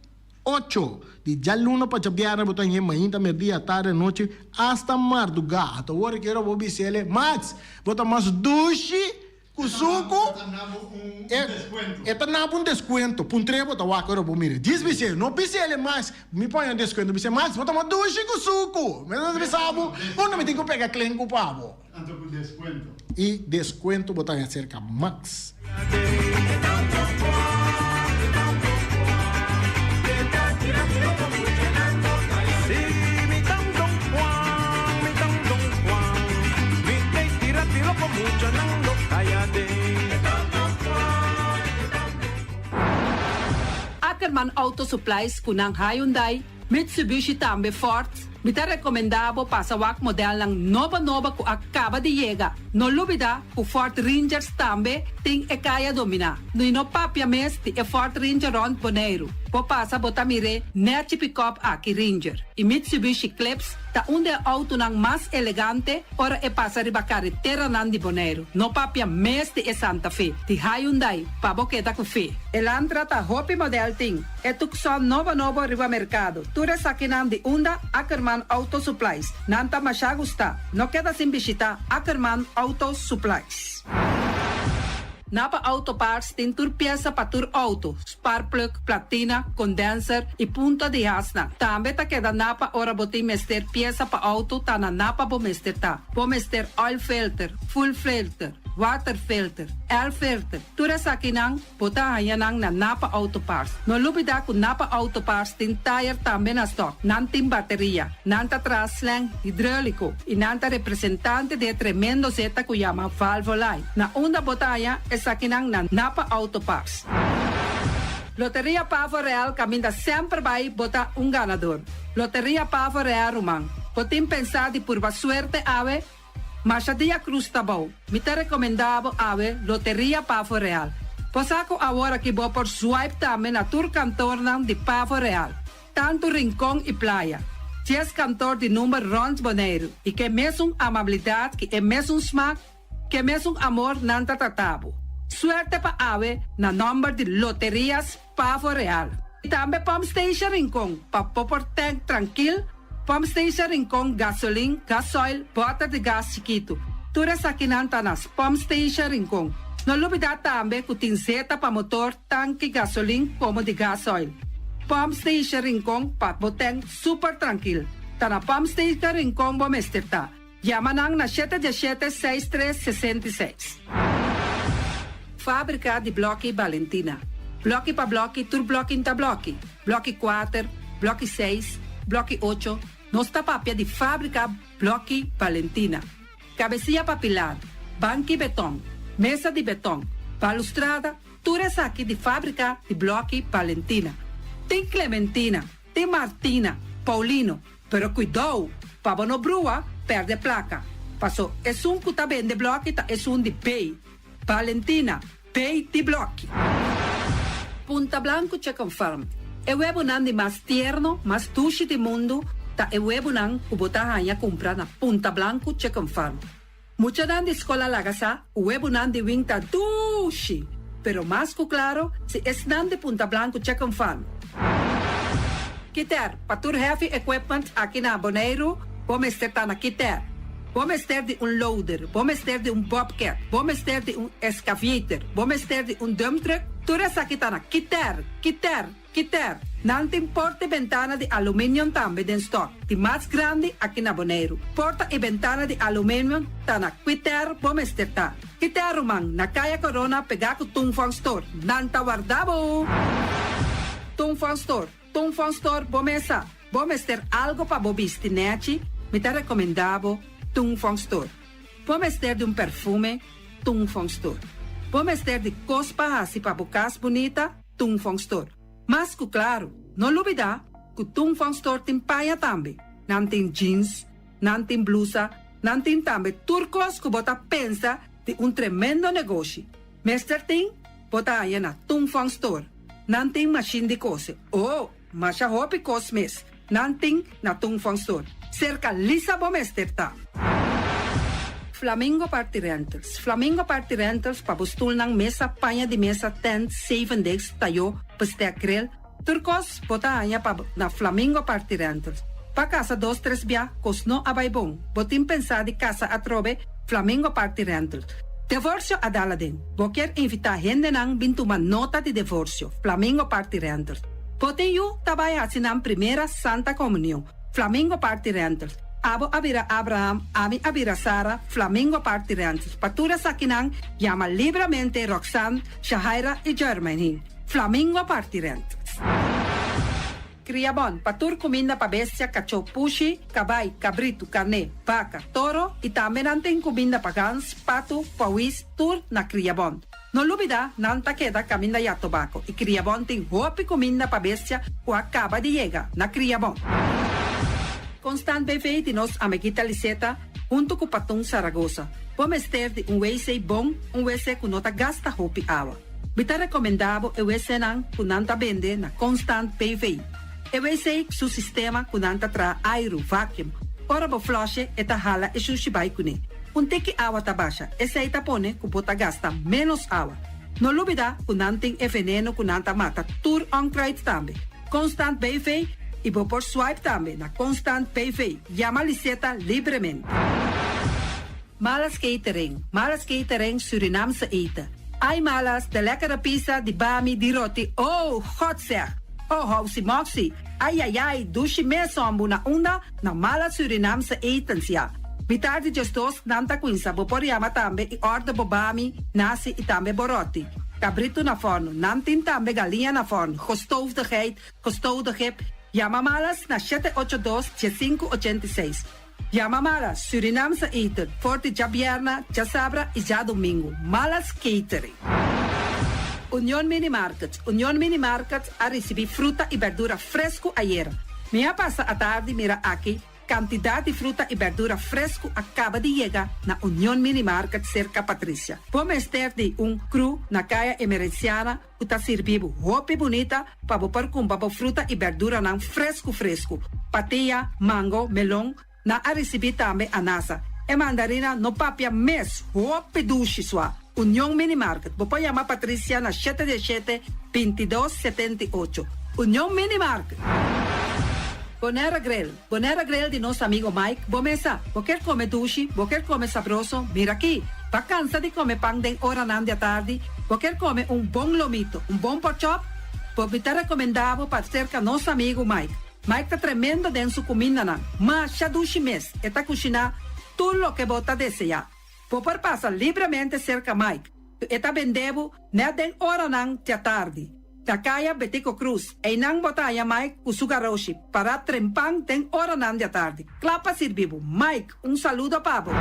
Ocho, di djaluna pa djabièrnè bo ta hñe mainta, merdia, atardi, anochi, asta mardugá. Ata ora ki ora bo bisa el, Max, bo ta mas dushi ku suku. E ta nabo un deskuento. Puntr'é bo ta wak ora bo mira. Djis bis'é, no bisa el, Max, mi pone un deskuento. Bis'é, Max, bo ta mas dushi ku suku. Mi ta bisa bo, unda mi tin ku pega klenku pa bo? I deskuento bo ta haña serka Max. Ackerman Auto Supplies cu nan Hyundai, Mitsubishi tambe Ford. Mi ta recomenda bo pasa wak modelnan nobo nobo cu a caba di yega. No lubida cu Ford Rangers tambe tin e caya domina. Y no papia mes di e Ford Ranger rond Boneiru. Bo pasa bo ta mir'e nechi pick-up aki Ranger. Y Mitsubishi Eclipse ta un di e autonan mas elegante ora e pasa riba careteranan di Boneiru. No papia mes di e Santa Fe di Hyundai pa bo keda cu fe. Elantra ta hopi model tin. E Tucson nobo nobo riba mercado. Tur esakinan di unda Ackerman Auto Supplies. Nan ta masha gusta. No keda sin bishita Ackerman Auto Supplies. Napa Auto Parts tin tur piesa pa tur auto, sparkplug, platina, condenser y punta di hasnan. Tambe ta keda Napa ora bo tin mester piesa pa auto ta na Napa bo mester ta. Bo mester oil filter, fuel filter, water filter, air filter, tur esakinan Bo ta haña nan na Napa Auto Parts. No lubidá ku Napa Auto Parts tin tayer tambe na stòk. Nan tin bateria, nan ta traha slang hidróliko i nan ta representante di e tremendo zeta ku yama Valvoline. Na unda bo ta haña esakinan na Napa Auto Parts. Loteria Pavo Real kaminda semper bai bo ta un ganador. Loteria Pavo Real ruman, bo tin pensá di purba suerte awe? Masha dia cruz ta bou. Mi ta recomenda bo awe Loteria Pavo Real. Bo sa cu awor aki bo por swipe tambe na tur kantornan di Pavo Real, tantu Rincon y Playa. Dies kantor di number rond Boneiru y ke mesun amabilidad ki e mesun smak, ke mesun amor nan ta trata bo. Suerte pa awe na nomber di Loterias Pavo Real. Y tambe Pump Station Rincon pa bo por tank trankil. Pump Station Rincon, gasolin, gasoil, bòter di gas chikitu. Tur esakinan ta na Pump Station Rincon. No lubidá tambe ku tin zeta pa motor, tanki, gasolin komo di gasoil. Pump Station Rincon pa bo tèn super trankil. Ta na Pump Station Rincon bo mester ta. Yama nan na shete diesshete seis tres 66. Fábrika di blòki Balentina. Blòki pa blòki tur blòki n'ta blòki. Blòki kuater, blòki seis, blòki ocho, nos ta papia di fábrika blòki Balentina. Kabesia pa pilar, banki betòn, mesa di betòn, balustrada, tur esaki di fábrika di blòki Balentina. Tin Clementina, tin Martina, Paulino, Pero cuidou, pa bo no brua, perde placa. Paso esun cu ta bende bloki ta esun di bay. Valentina, bay di bloki. Punta Blanco Chicken Farm, E webonan di mas tierno, mas dushi di mundu ta e webonan cu bo ta haña cumpra na Punta Blanco Chicken Farm. Muchanan di skol a laga sa ku webunan di win ta dushi. Pero mas ku klaro, si esnan di Punta Blanku check un fan. Kiter, pa tur heavy equipment aki na Boneiru, bo mester ta na Kiter. Bo mester di un loader, bo mester di un bobcat, bo mester di un excavator, bo mester di un dump truck, tur esaki ta na Kiter, Kiter, Kiter. Nan tin porta i bentana di aluminium tambe den stock, di mas grandi aki na Boneiru. Porta i bentana di aluminium ta na Kiter bo mester ta. Kiter ruman, na Kaya Corona pegá ku Tung Fong Store. Nan ta warda bo! Tung Fong Store, Tung Fong Store bo mesa. Bo mester algo pa bo bisti nechi? Mi ta recomenda bo Tung Fong Store. Bo mester di un perfume? Tung Fong Store. Bo mester di cos pa haci pa bo cas bunita? Tung Fong Store. Mas cu claro, no lubida cu Tung Fong Store tin paña tambe. Nan tin jeans, nan tin blusa, nan tin tambe tur cos cu bo ta pensa di un tremendo negoshi. Mester tin, bo ta haña na Tung Fong Store. Nan tin mashin di kose. Oh, masha hopi kos mes nan tin na Tung Fong Store. Serka Lisa bo mester ta. Flamingo Party Rentals Flamingo Party Rentals pa bo stulnan, mesa, paña di mesa, tent, zeven desk, tayó, bestek, grill, tur kos bo ta haña pa na Flamingo Party Rentals. Pa kasa dos tres bia, kos no a bai bon. Bo tin pensá di kasa atrobe? Flamingo Party Rentals. Devorsio a dal aden. Bo kier invitá hendenan bin tuma nota di devorsio? Flamingo Party Rentals. Bo tin yu ta bai haci nan primera Santa Comunion? Flamingo Party Rentals. Abo a bira Abraham, ami a bira Sara, Flamingo Party Rentals. Pa tur esakinan, yama libramente Roxanne, Shahaira y Jermaine. Flamingo Party Rentals. Kriabon, pa tur kuminda pa bestia, kachó, pushi, kabai, kabritu, karné, baka, toro i tambe nan tin kuminda pa gans, patu, pawis, tur na Kriabon. No lubidá, nan ta keda kaminda ya tobako i Kriabon tin hopi kuminda pa bestia ku a kaba di yega na Kriabon. Constant BV di nos amiguita Liseta huntu ku Patun Saragosa. Bo mester di un wc bon, un wc ku no ta gasta hopi awa. Mi ta rekomendá bo e wcnan ku nan ta bende na Constant BV. E wc su sistema ku nan ta traha airu, vacuum. Ora bo flush'e e ta hala e shushi bai kuné. Un tiki awa ta basha, esei ta pone ku bo ta gasta ménos awa. No lubidá ku nan tin e veneno ku nan ta mata tur onkruid tambe. Constant BV i bo por swipe tambe na Constant BV. Yama Liseta libremente. Malas Catering, Malas Catering Surinaamse eten. Ai Malas, de lekkere pizza, di bami, di roti, oh, God zeg! Oh, housi moxi, ai ai ai, dushi mes hombu na unda? Na Malas Surinaamse etens, ya. Mitar di djesdos nan ta cuinsa, bo por yama tambe y order bo bami, nasi y tambe bo roti. Cabrito na forno, nan tin tambe galiña na forno, gestoofde geit, gestoofde kip. Yama Malas na shete ocho dos, diesinku ochenta i seis. Yama Malas, Surinaamse eten, for di djabierna, djasabra y djadomingo. Malas Catering. Union Mini Market, Union Mini Market a ricibi fruta y berdura fresco ayera. Mi a pasa atardi mira aki cantidad di fruta y berdura fresco a caba di yega na Union Mini Market cerca Patricia. Bo mester di un crew na Caya Emerenciana ku ta sirbi bo hopi bunita pa bo por kumpra bo fruta i berduranan fresku fresku. Patia, mango, melon, nan a risibí tambe anasa. E mandarina no papia mes, hopi dushi sua. Union Mini Market, bo por yama Patricia na shete dieshete, bintidos, setenta i ocho. Union Mini Market! Bonera Grill, Bonera Grill di nos amigo Mike, bo mesa, bo kier come dushi, bo kier come sabroso, mira aki! Ba cansa di come pan den oranan di atardi, bo kier come un bon lomito, un bon porkchop? Bo mi ta recomenda bo pa cerca nos amigo Mike. Mike ta tremendo den su cumindanan, masha dushi mes, e ta cushina tur loke bo ta desea. Bo por pasa libremente serka Mike, ku e ta bende bo nèt den oranan djatardi. Na kaya Betico Cruz, einan bo ta haña Mike ku su garoshi pará trempan den oranan djatardi, kla pa sirbi bo. Mike, un saludo pa bo!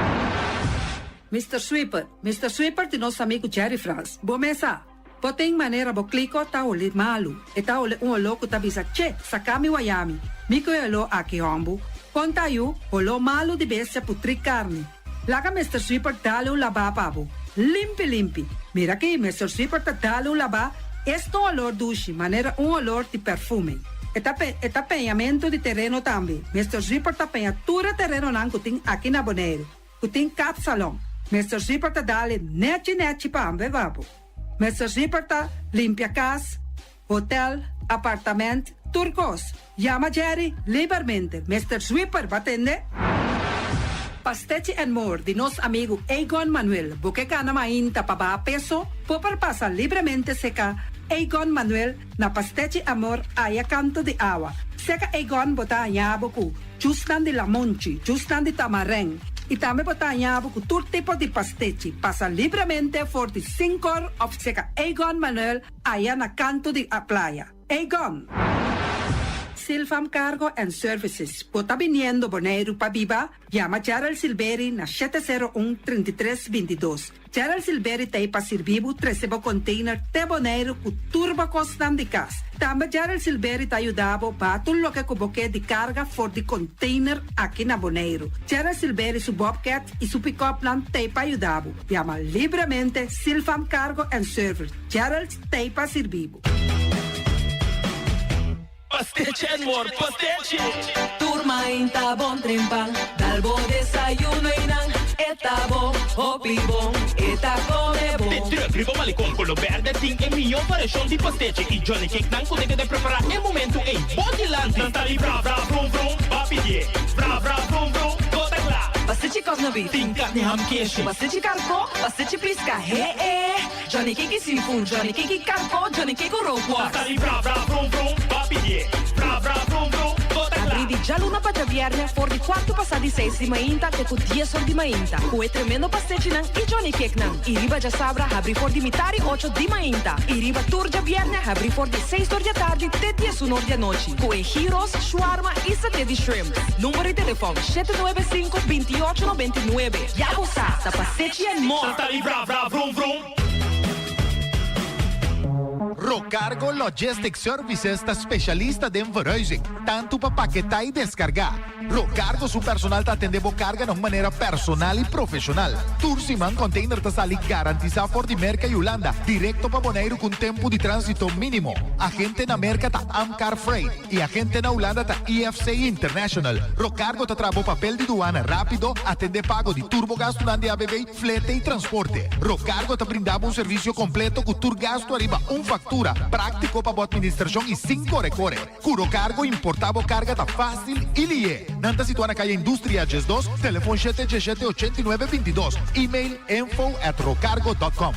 Mister Sweeper, Mister Sweeper di nos amigu Jerry Frans. Bo mes sa, bo tin manera bo kliko ta holi malu. E ta holi un oló ku ta bisa, Che, saka mi wayami. Mi ku e oló aki hòmbu. Kon ta yu, holó malu di bestia putrí karni. Laga Mister Sweeper dale un labá pa bo. Limpi limpi. Mira aki, Mister Sweeper ta dale un labá, esta un olor dushi, manera un olor di perfume. E ta pe, e ta peñamentu di tereno tambe. Mister Sweeper ta peña tur e terenonan ku tin aki na Boneiru, ku tin kapsalon. Mister Sweeper ta dale nechi nechi pa bo. Mister Sweeper ta limpia kas, hotel, apartament, tur kos. Yama Jerry libermente. Mister Sweeper ba tende? Pastechi and More di nos amigu Egon Manuel. Bo ke gana mainta pa baha peso? Bo por pasa libremente seka Egon Manuel na Pastechi Amor aya kanto di awa. Seka Egon bo ta haña bo ku jusnan di lamonchi, jusnan di tamarèn i tambe bo ta haña bo ku tur tipo di pastechi. Pasa libremente for di sinkor òf seka Egon Manuel aya na kanto di playa. Egon! Silfam Cargo and Services, Bo ta biniendo Boneiru pa biba? Yama Gerald Silberi na 701 33 22. Gerald Silberi ta ei pa sirbi bo trese bo container te Boneiru ku tur bo kosnan di kas. Tambe Gerald Silberi ta yuda bo baha tur loke ku bo ke di karga for di container aki na Boneiru. Gerald Silberi su bobcat i su pick-upnan ta ei pa yuda bo. Yama libremente Silfam Cargo and Service. Gerald ta ei pa sirbi bo. Pastechi and more pastechi! Tur mainta bon trempan, dal bo desayuno y nan e ta bon, hopi bon, e ta come bon. De truck riba Malecon Colo Berde tin e mihó variashon di pastechi y Johnny Cake nan cu ta keda prepara e momento ey bo dilanti. Nan ta di bra bra vrum vrum, ba pidié bra bra vrum vrum, bo ta cla. Pastechi cosno beef. Tin carni ham keshi. Pastechi carco, pastechi pisca, he e. Johnny Cake seafood, Johnny Cake karko, Johnny Cake rookworst. Ta di bra bra vrum vrum, ba pidié bra bra vrum vrum, bo ta kla. Abrí di djaluna pa djabièrnè for di kuartu pasá di seis di mainta te ku dies or di mainta ku e tremendo pastechinan i Johnny Cakenan. I riba djasabra habrí for di mitar i ocho di mainta i riba tur djabièrnè habrí for di seis or di atardi te diesun or di anochi ku e gyros, shwarma i saté di shrimp. Number di telefòn, 795 28 99. Ya bo sa, ta pastechi and more! Ta di bra bra vrum vrum. Rocargo Logistics Services ta specialista den verhuizing, tanto pa paketá y descargá. Rocargo su personal ta atendé bo carga na un manera personal y profesional. Tur siman container ta sali garantisa for di Merca y Hulanda directo pa Boneiru cu un tempo di transito minimo. Agente na Merca ta Amcar Freight. E agente na Hulanda ta IFC International. Rocargo ta traha bo papel di duana rápido, atendé pago di tur bo gastunan di ABV, flete i transporte. Rocargo ta brinda bo un servisio kompleto ku tur gastu ariba un faktura, práktiko pa bo atministrashon i sin kore kore. Ku Rocargo importá bo karga ta fásil i lié. Nan ta situá na Kaya Industria 12, telefon shete djeshete 89 22, email info at rocargo dot com.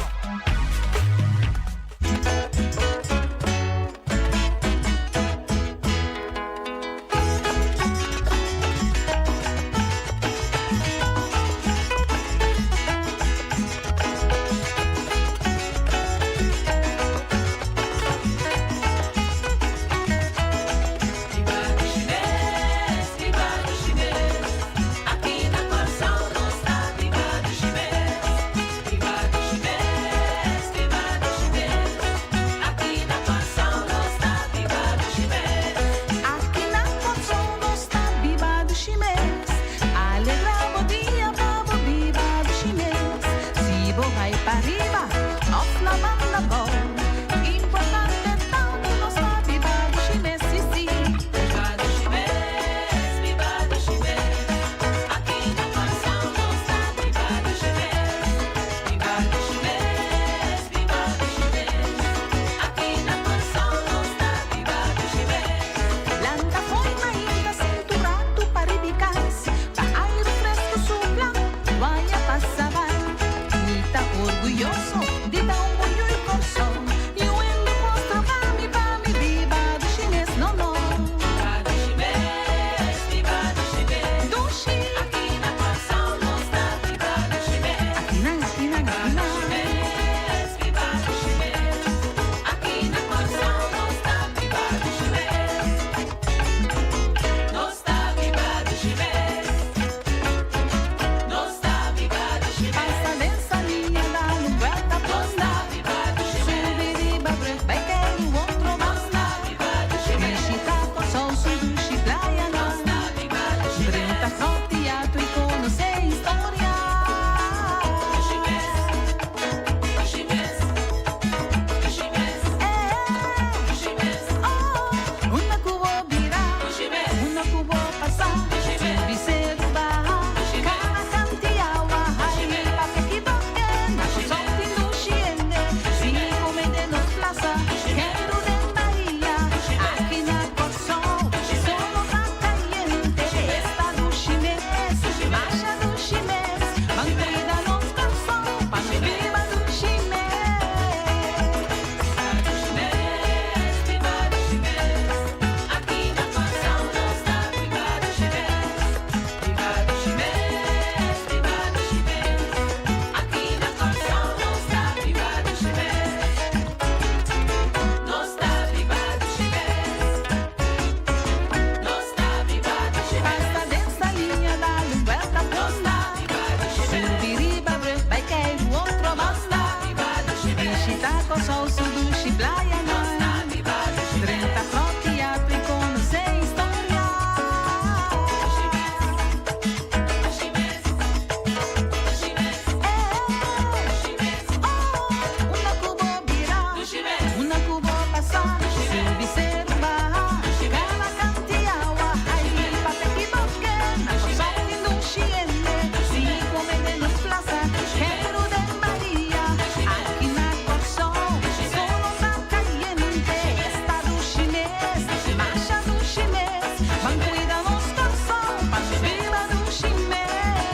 Ban kuida nos Kòrsou pa nos biba dushi mes.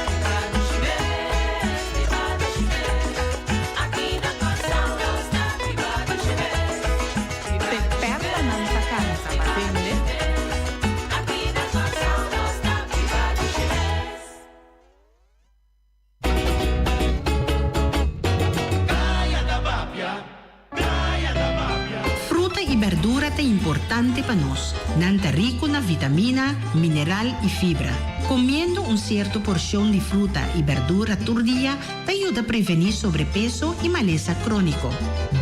Biba dushi mes, biba dushi mes. Aki na Kòrsou nos ta biba dushi mes. Te perlanan ta canta pa tende. Aki na Kòrsou nos ta biba dushi mes. Fruta i berdura ta importante pa nos. Nan ta riku na vitamina, mineral i fibra. Komiendo un sierto porshon di fruta i berdura tur dia ta yuda prevení sobrepeso i malesa króniko.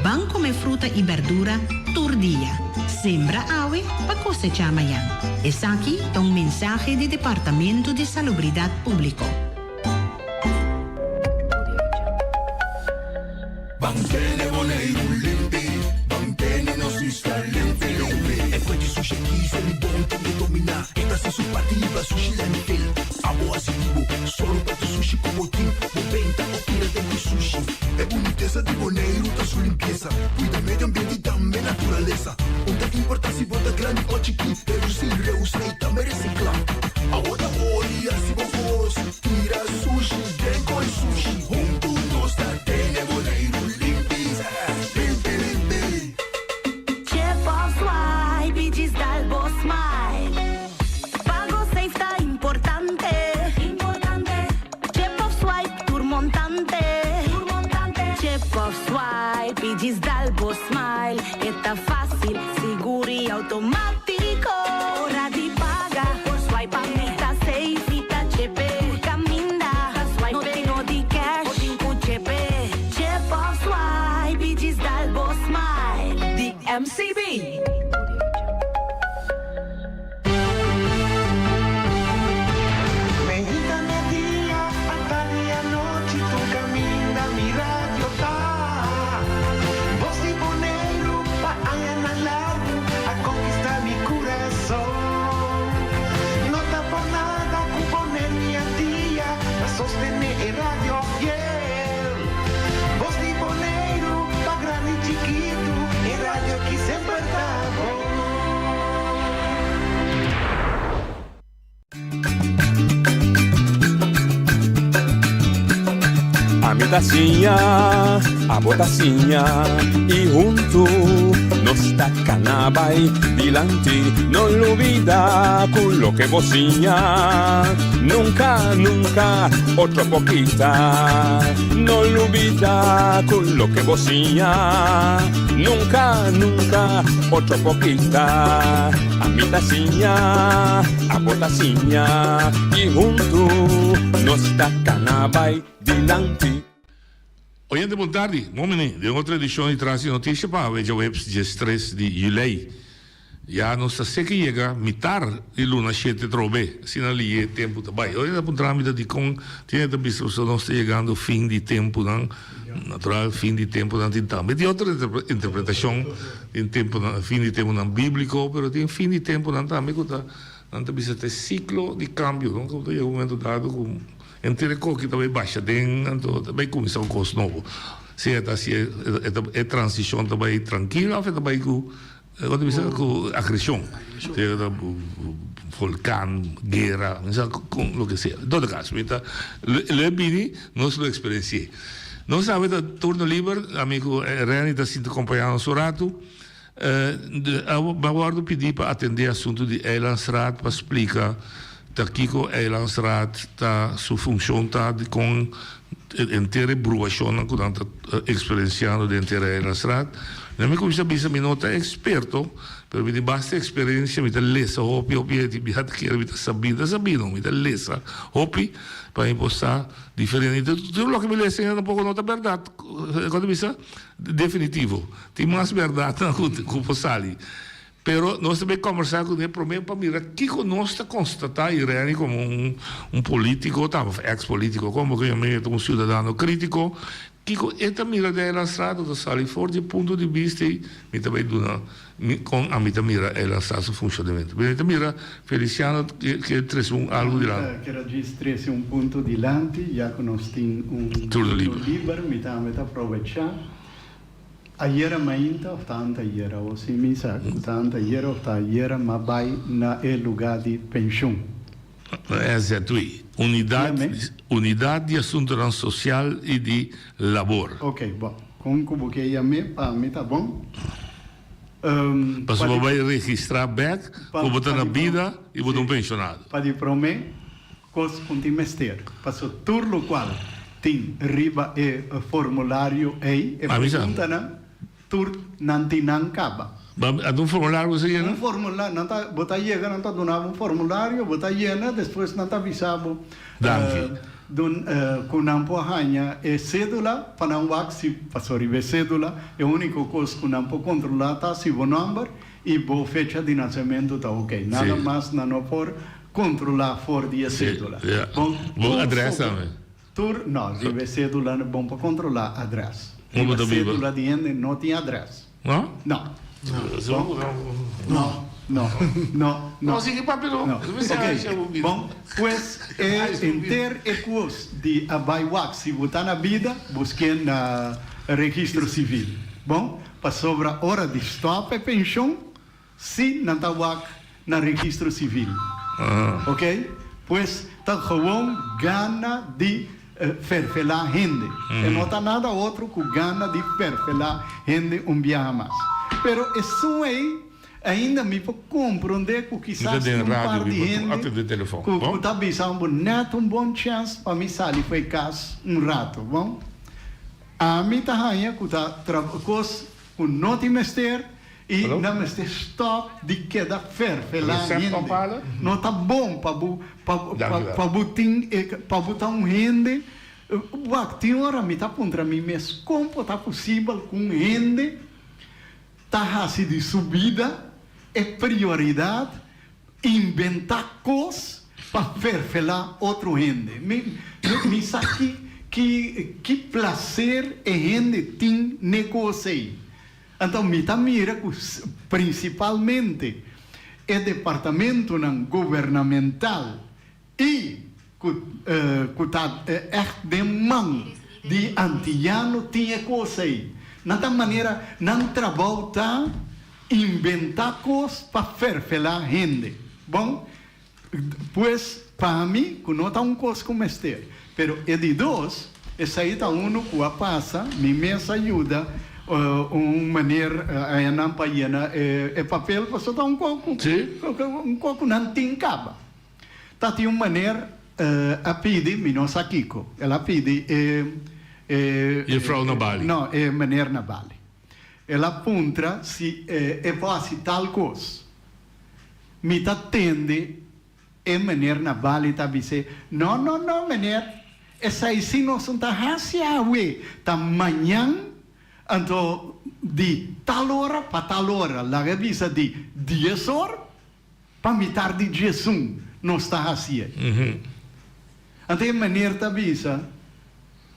Ban kome fruta i berdura tur dia. Sembra awe pa kosechá mañan. Esaki ta un mensahe di Departamento di Salubridat Públiko. Ban tene Boneiru limpi, ban tene nos isla limpi limpi. E fuente sushi aki ser mi bon tin ke dominá. E ta hasi su parti hiba sushi landfill. Abo hasi di bo, solo pa tur sushi ku bo tin. Bo benta o tira den ku sushi. E bunitesa di Boneiru ta su limpiesa. Kuida medio ambiente i tambe naturalesa. Un ta importá si bo ta grandi o chikí, redusí, reusá i tambe resiklá. Awo ta ori hasi bo kos, tira sushi den koi sushi. Huntu nos ta tene Boneiru limpi, limpi, limpi. Chip of swipe i djis dal bo smile. Pago safe ta importante. Chip of swipe tur montante. Chip of swipe i djis dal bo smile. E ta fácil, sigur i automátiko. Ora di paga, por swipe pa mi ta safe i ta chepe. Tur kaminda, no tin no di cash, bo tin ku chepe. Chip of swipe i djis dal bo smile. Di MCB. Meinta media ata di anochi tur caminda mi radio ta. Bos di Boneiru pa añanan largu a conquista mi curason. No ta por nada cu Boneiru dia ta sostene e radio fiel. Bos di Boneiru pa grandi chikitu e radio aki semper ta bon. Ami ta siña, abo ta siña i huntu nos ta kana bai dilanti. No lubida ku loke bo siña nunka, nunka otro por kita. No lubida ku loke bo siña nunka, nunka otro por kita. Ami ta siña, abo ta siña i huntu nos ta kana bai dilanti. Oyente bon tardi, bon bini den otro edishon di Tras di Noticia pa awe djaweps diestres di julei. Ya nos ta seki yega mitar di luna shete trobe, asina liye tempu ta bai. Ora ta puntra mi ta dikon tin e ta bisa pasobra nos ta yegando fin di tempunan, natural fin di tempunan tin tambe tin otro interpretashon. Tin tempunan, fin di tempunan bíbliko, pero tin fin di tempunan tambe ku ta, nan ta bisa ta e siklo di kambio, no? Ku ta yega un momento dado ku henter e koki ta bai basha den, anto ta bai kuminsá un kos nobo. Sea ta si e ta e transishon ta bai trankil òf e ta bai ku, kon ta bisa, ku agreshon. Sea ta volkan, guera, mi sa kon loke sea. En todo kaso, mi ta lo e bini, nos lo eksperensi'é. Nos awe ta turno liber, ami ku Renny ta sinti kompañá nos un ratu. A wòrdu pidí pa atendé asuntu di Eilandsraad pa splika ta kiko Eilandsraad ta, su funshon ta, dikon henter e bruashonnan ku nan ta eksperensiando den henter e Eilandsraad. Mi kuminsá bisa mi no ta eksperto, pero mi tin basta eksperensia, mi ta lesa hopi, hopi hende bia ta kere mi ta sabí, mi ta sabí no, mi ta lesa hopi pa mi por sa. Diferente. Tur loke mi lesa ainda tampoco no ta berdad, con ta bisa? Definitivo. Tin mas berdadnan cu por sali. Pero nos ta bay combersa cu ne prome pa mira kico nos ta constata y Renny como un politico, ta of ex politico, como cu mi ta un ciudadano critico, kico e ta mira den e lastrado ta sali for di e punto di bista ey mi ta bay duna Mi kon ami ta mira e lansa su funshonamentu. Mi ta mira Feliciano ke trese un algu dilanti. Mi ta kere djis trese un punto dilanti, ya ku nos tin un turno liber, mi tambe ta aprovecha. Ayera mainta of ta antayera, o si mi sa ku ta antayera of ta ayera m'a bai na e lugá di penshun. SZW, Unidat Unidat di Asuntonan Sosial i di Labor. Ok, bon. Kon ku bo ke yam'é pa mi ta bon. Pasobra bo bai registrá bèk ku bo ta na bida i bo ta un penshonado. Pa di promé, Kos ku tin mester. Paso tur lokual tin riba e formulario ei, e preguntanan, tur nan tin nan kaba. Ata un formulario bo sa yena? Un formulario, nan ta, bo ta yega nan ta duna bo un formulario, bo ta yena, despues nan ta bisa bo Danki. dun ku nan por haña e sedula pa nan wak si, paso riba e sedula e uniko kos ku nan por kontrolá ta si bo nòmber i bo fecha di nasementu ta oke. Nada mas nan no por Controla for di e cedula. Bon, Bo adres tambe? Tur, no, riba e cedula no bon pa controla adres. Riba cedula di hende no tin adres. No? No. No, no, no, no. No, sigui papia no. No. Ok, bon, pues e henter e cos di a bai wak si bo ta na bida, busque na registro civil. Bon, pasobra ora di stop e pension, Si nan ta wak na registro civil. Ok? Pues ta gewoon gana di ferfelá hende. E no ta nada otro cu gana di ferfelá hende un biaha mas. Pero esun ey ainda mi por comprende cu kisas tin un par di hende cu ta bisa bo net un bon chance pa mi sali for e cas un rato. Bon, ami ta haña cu ta cos cu no tin mester. I nan mester stòp di keda ferfelá hende. No ta bon pa bo pa bo tin e pa bo ta un hende. Wak, tin ora mi ta puntra mi mes kon por ta posibel ku un hende ta hasi di su bida e prioridat inventá kos pa ferfelá otro hende. Mi mi sa ki ki ki plaser e hende tin n'e kos ei. Anto mi ta mira ku prinsipalmente e departamentonan gubernamental i ku ku ta ègt den man di antiyano tin e kos ei. Nan ta manera nan trabou ta inventá kos pa ferfelá hende. Bon, pues pa mi ku no ta un kos ku mester. Pero e di dos, esei ta unu ku a pasa, mi mes a yuda un meneer ayanan pa yena e papel pasobra ta un kos ku un kos ku nan tin kaba. Ta tin un meneer a pidi, mi no sa kiko, el a pidi e e Juffrouw na Bali. No, e meneer na Bali. El a puntra si e por hasi tal kos. Mi ta tende e meneer na Bali ta bis'é, No, no, no, meneer, esei si nos no ta hasi awe, ta mañan, anto di tal ora pa tal ora, laga bisa di dies or pa mitar di diesun nos ta hasié. Anto e meneer ta bisa,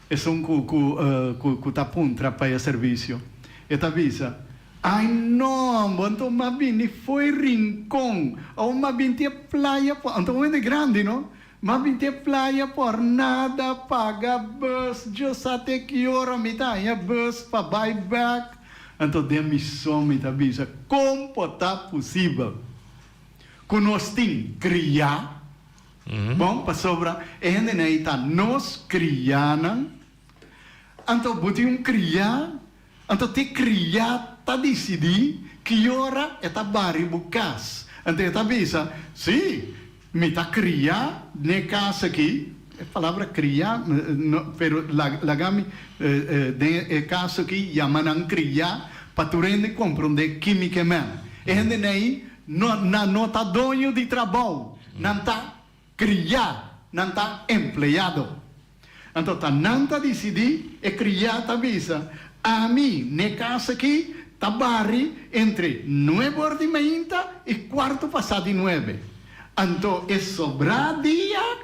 esun ku ku ku ta puntra pa e servisio, e ta bisa, Ai no, bo anto m'a bini fo'i Rincon, o m'a bin te playa por, anto un hende grandi no, m'a bin te playa por nada, paga bus, djo sa te ki ora mi ta haña bus pa bai bek. Anto den mi son mi ta bisa, kon por ta posibel ku nos tin kriá? Bon, pasobra e hendenan ei ta nos kriánan. Anto bo tin un kriá, anto te kriá ta disidí ki ora e ta bari bo kas. Anto e ta bisa, Sí, mi ta kriá n'e kas akí. E palabra kriá, no, pero laga mi den e kaso akí yama nan kriá pa tur hende komprondé ki mi ke men. E hendenan ei no, nan no ta doño di trabou. Nan ta kriá, nan ta empleado. Anto ta nan ta disidí, e kriá ta bisa, Ami n'e kas akí ta bari entre nuebe or di mainta i kuarto pasá di nuebe. Anto e sobrá dia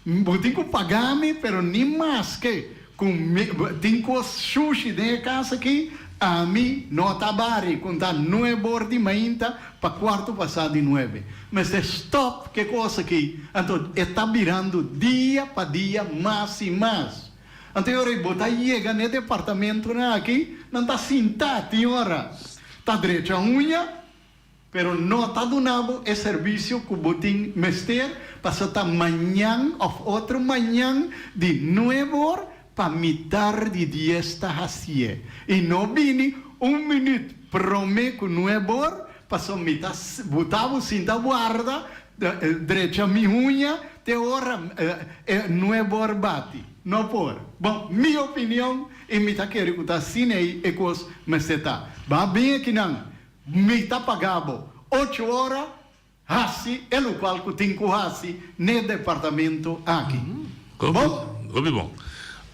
bo tin ku paga mi, pero ni maske Ku mi tin kos shushi den e kas aki, ami no ta bari ku ta nuebe or di mainta pa kuarto pasá di nuebe. Mester stòp ke kos aki. Anto e ta birando dia pa dia mas i mas. Anto e ora ei bo ta yega n'e departamentonan aki, Nan ta sintá tin ora ta drecha uña, pero no ta duna bo e servisio ku bo tin mester pasobra ta mañan òf otro mañan di nuebe or pa mitar di dies ta hasié i no bini un minüt promé ku nuebe or pasobra mi ta buta bo sinta warda drecha mi uña te ora e nuebe or bati. No por. Bon, mi opinion i mi ta kere ku ta asina ei e kos mester ta. Ba bin akinan, mi ta paga bo ocho ora, hasi e lokual ku tin ku hasi n'e departamento aki. Bon? Hopi bon.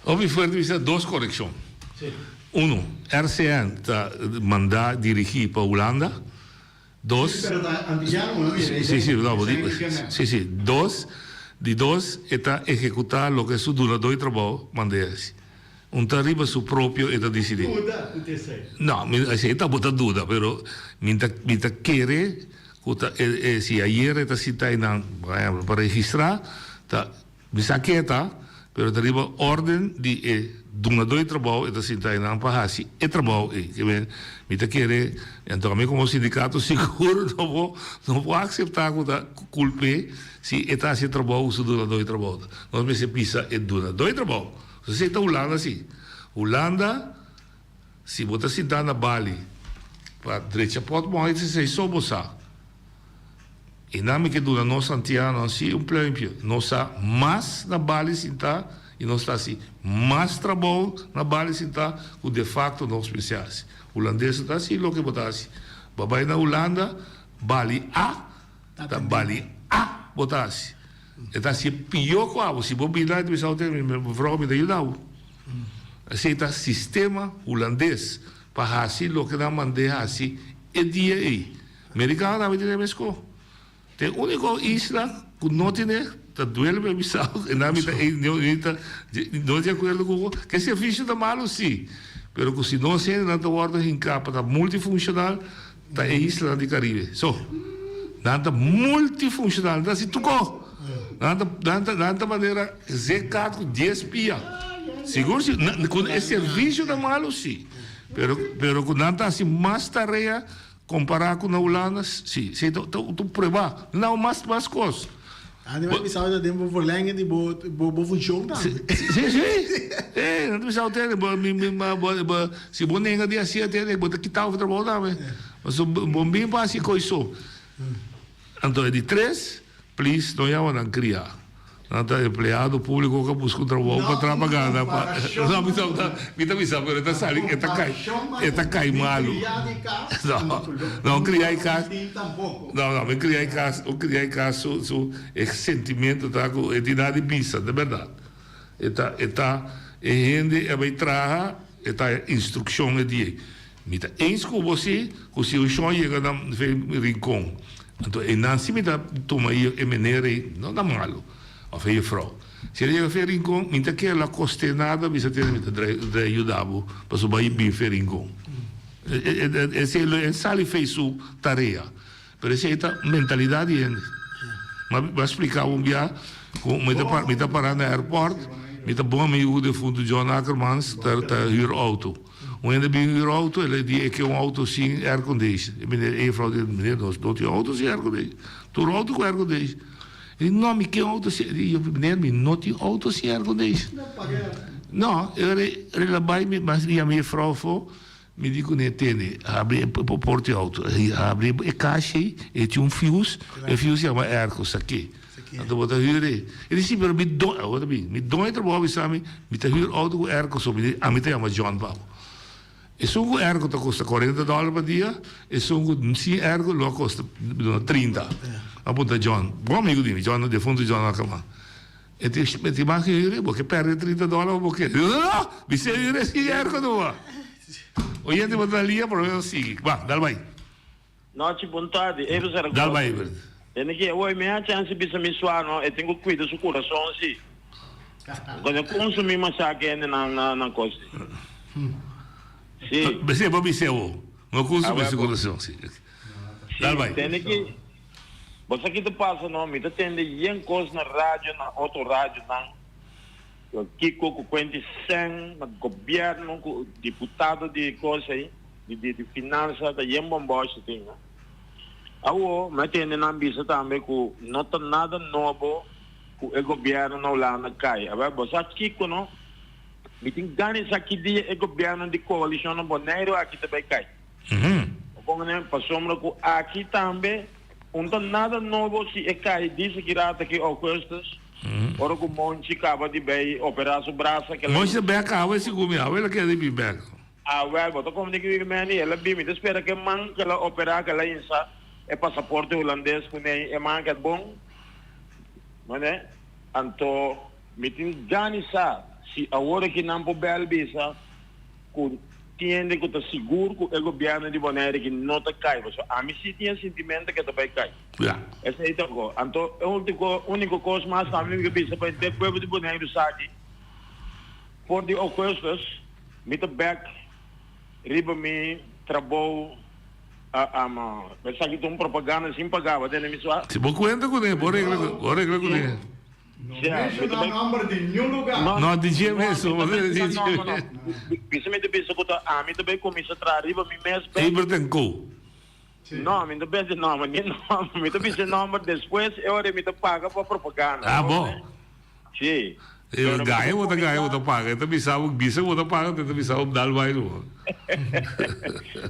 Hopi fuerte bisa dos korekshon. Uno, RCN ta mandá dirigí pa Hulanda. Dos. Sí, pero ta antillano bo no mira e Sí, sí, no, bo di, sí, sí. Dos, di dos e ta ehekutá loke su dunadó di trabou mand'é hasi. Un ta riba su propio e ta disidí. Duda ku ta esei? No, mi, esei ta bo ta duda, pero mi ta, mi ta kere ku ta e, e, si ayer e ta sintá einan, por ehèmpel, pa registrá, ta Mi sa ke ta, pero ta riba orden di e dunadó di trabou e ta sinta einan pa hasi e trabou ei. Ke men, mi ta kere, anto ami komo sindikato sigur no por no por akseptá ku ta kulp'é si e ta hasi e trabou ku su dunadó di trabou ta. Nos mester bisa e dunadó di trabou. Esei ta Hulanda si. Hulanda, si bo ta sintá na bali pa drecha pòtmòni, esei so bo sa. I nan mi ke duna nos antianonan si un pluimpje. Nos sa mas na bali sintá i nos ta hasi mas trabou na bali sintá ku de facto nos mester hasi. Hulandesnan ta hasi loke bo ta hasi. Bo a bai na Hulanda, bali A ta bali A bo ta hasi. E ta hasi pió ku abo. Si bo bira e ta bisa bo, mevrouw mi ta yuda bo. Esei ta sistema hulandes pa hasi loke nan mand'é hasi e dia ei. Mericano tambe tin e mesco. Ta e unico isla cu no tine, ta duele mi a bisa e nan mi ta no di acuerdo cu bo. Ke servicio ta malo si, pero cu si nos hendenan ta wordo hinca pa ta multifuncional ta e islanan di Caribe. So, nan ta multifuncional, nan ta haci tuco. Nan ta nan ta nan ta manera zekat cu dies pia. Sigur si, cu e servicio ta malo si, pero pero cu nan ta haci mas tarea. Kompará ku na Hulanda, si, si ta ta un prueba. Nau mas mas kos. Nan ta bisa ta den bo verlenging di bo bo bo funshon tambe. Si, si. E, nan ta bisa tene bo mi mi ma bo bo si bo nenga di hasi tene bo ta kita bo trabou tambe. Pasobra bo bin pa hasi kos so. Anto e di tres, please no yama nan kriá. Nan ta empleado públiko ku a buska un trabou pa traha pa gana pa. No, mi ta mi ta bisa pero e ta sali e ta kai e ta kai malu. No, no un kriá di kas no no mi kriá di kas un kriá di kas su su e sentimento ta ku e tin nada di bisa de bèrdat. E ta e ta e hende a bai traha e ta instrukshon e di ei. Mi ta eens ku bo si ku si un shon yega na Rincon anto einan si mi ta tuma e meneer ei no ta malu of e jefrouw si el yega fe Rincon mi ta kere la koste nada mi sa tene mi ta drai yuda bo pasobra bai bin fe Rincon esei lo e sali fei su tarea pero esei ta mentalidad di hende mi a splika bo un bia ku mi ta mi ta para na airport mi ta bon amigu ku defuntu John Ackermans ta huur auto. Un hende bin huur auto, el a di e ke un auto sin aircondition. E meneer, e juffrouw di, meneer nos no tin auto sin aircondition. Tur auto ku aircondition. E di, no, mi ke un auto sin, e di, meneer mi no tin auto sin aircondition. No, e ora el a bai, mi yama e juffrouw afo, mi di kuné, tene, habri e porta di auto. Habri e kashi ei, e tin un fuse, e fuse yama airco, saki. Anto bo ta huur e. E di, si, pero mi don, awor ta bin, mi don e trabou a bisa mi, mi ta huur auto ku airco, so mi di, ami ta yama John pa bo. Esun ku airco ta kosta cuarenta dollar pa dia, esun ku sin airco lo a kosta 30. A puntra John, bon amigo di mi, John, defunto John Ackerman. E di, e tin mas ke huur e, bo ke perde 30 dollar of bo ke? No, no, no, mi se huur e sin airco numa. Oyente bo ta lia, por lo menos sigui. Ba, dal bai. Nochi bon tardi, Eber Zaragoza. Dal bai Eber. Tende ki awor mi a chance bisa mi swa no, e tin ku kuida su kurason si. Kos e konsumi masha kende nan na nan kos si. Si. Bese bo bis'e awor. No konsumi su kurason si. Dal bai. Tende ki bo sa ki ta pasa no, mi ta tende yen kos na radio na otro radionan. Kiko ku kuenti sèn na gobièrnu ku diputado di kos ei di di finansa ta yen bòmbòshi tin no. Awo mi a tende nan bisa tambe ku no ta nada nobo ku e gobièrnu na Hulanda kai. Awor bo sa kiko no? Mi tin gana di sa ki dia e gobièrnu di koalishon na Boneiru aki ta bai kai. Bo komprende? Pasobra ku aki tambe un ta nada nobo si e kai disa ki rata ki ougùstùs. Ora ku Monchi kaba di bai operá su brasa kela. Monchi ta bek awe sigur mi awe el a keda di bin bek. Awel bo ta komprende ki meni el a bin mi ta spera ke man ku el a operá ku el a insa e pasaporte hulandes kuné e man ket bon mane anto mi tin gani sa si awor aki nan por bel bisa ku tin hende ku ta sigur ku e gobièrnu di Bonaire aki no ta kai pasobra ami si tin e sintimento ke ta bai kai. Ya. Esei ta ko. Anto e ultiko, uniko kos mas ku ami ke bisa pa henter pueblo di Boneiru sa aki, for di ougùstùs mi ta bèk riba mi trabou, esaki ta un propaganda sin paga, bo tende mi sua? Si bo kuenta kuné, bo regla, bo regla kuné. No menshoná nòmber di niun lugá. No, di dje mes. No, no, no. Bisa mi ta bisa ku ta ami ta bai kuminsá traha riba mi mes bèk. Ebert en Co. No, mi no ta bisa e nòmber, ni nòmber. Mi ta bisa e nòmber despues e ora mi ta paga pa propaganda. Ah, bo. Sí. E gaña bo ta gaña bo ta paga. E ta bisa bo, bisa bo ta paga, e ta bisa bo dal bai bo.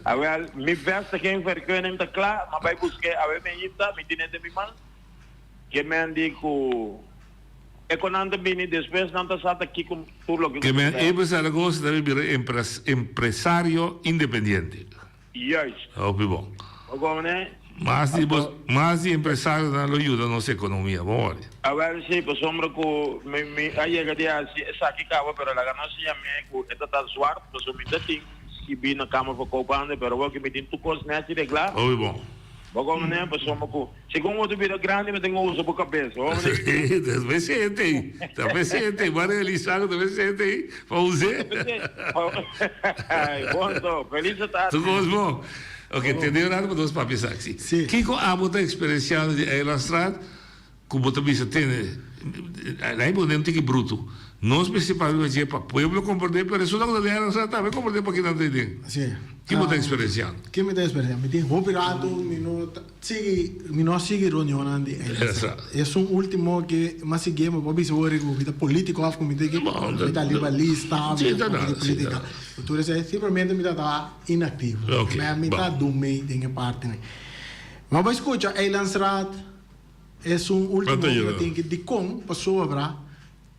Awel, mi vestiging vergunning ta kla, m'a bai busk'é awe mi hinta, mi tine den mi man. Ke men di ku e ku nan ta bini despues nan ta sa ta kiko tur loke ku Ke men Abel Zaragoza ta bira empresario independiente. Juist. Hopi bon. Bo komne? Mas di bo, mas di empresarionan lo yuda nos ekonomia. Bon wòrdu. Awel si, pasobra ku mi mi a yega di hasi esaki kaba, pero laga nos yam'é ku e ta ta zwart, pasobra mi ta tin skibí na Kamer van Koophandel, pero awor ku mi tin tur kos nèchi reglá. Hopi bon. Bo komne? Pasobra ku segun bo ta bira grandi bo tin ku usa bo kabes. Bo komne? Ta presente ei, ta presente ei, bo a realisá ku ta presente ei pa us'é. Bon to, felis tardi. Tur kos bon. Ok, tende un rato pa nos papia esaki. Si. Kiko abo ta eksperensiando di Eilandstraat ku bo ta bisa tende, ai bo nem tiki brutu. Nos mester papia pa dje pa pueblo komprendé, pero esun ku ta den Eilandstraat tambe komprendé pa kinan ta ei den. Si. Ki bo ta eksperensiando? Ki mi ta eksperensiando? Mi tin hopi rato mi no ta sigui, mi no a sigui reunionnan di Eilandstraat. Esun ultimo ke mi a sigui, mi por bisa wor ku mi ta politico of ku mi ta mi ta riba lista, mi ta papia di politica. Tur esei simplemente mi ta ta inactivo. Mi ta dun mei den e parti. Mi a bai scucha Eilandsraad esun ultimo ku tin ki dikon pasobra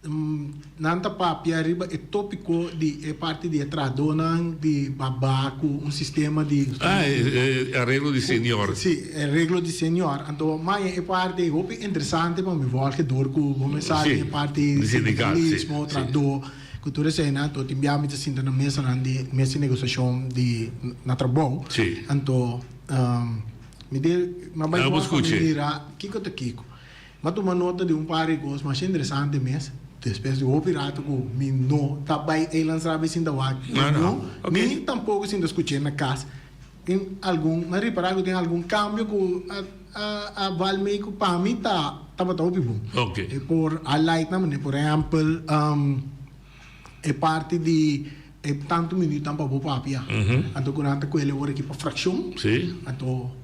nan ta papia riba e topico di e parti di e trahadónan di baba ku un sistema di. Ah, e areglo di senior. Si, e areglo di senior. Anto maya e parti ei hopi interesante pa mi volge dor ku bo me sa den e parti di sindikalismo, trahadó, ku tur eseinan. Anto tin bia mi ta sinta na mesanan di mesa di negosiashon di na trabou. Anto mi di mi a bai wak pa mi mira kiko ta kiko. M'a tuma nota di un par di kos masha interesante mes, despues di hopi rato ku mi no ta bai Eilandsraad bai sinta wak reunion, ni tampoko sinta skuch'é na kas. Tin algun, m'a ripará ku tin algun kambio ku a a bal mi ku pa mi ta tabata hopi bon. E por highlight nan, manera por ehèmpel e parti di e tantu minuutnan pa bo papia, anto ku nan ta kuel e ora aki pa frakshon, anto.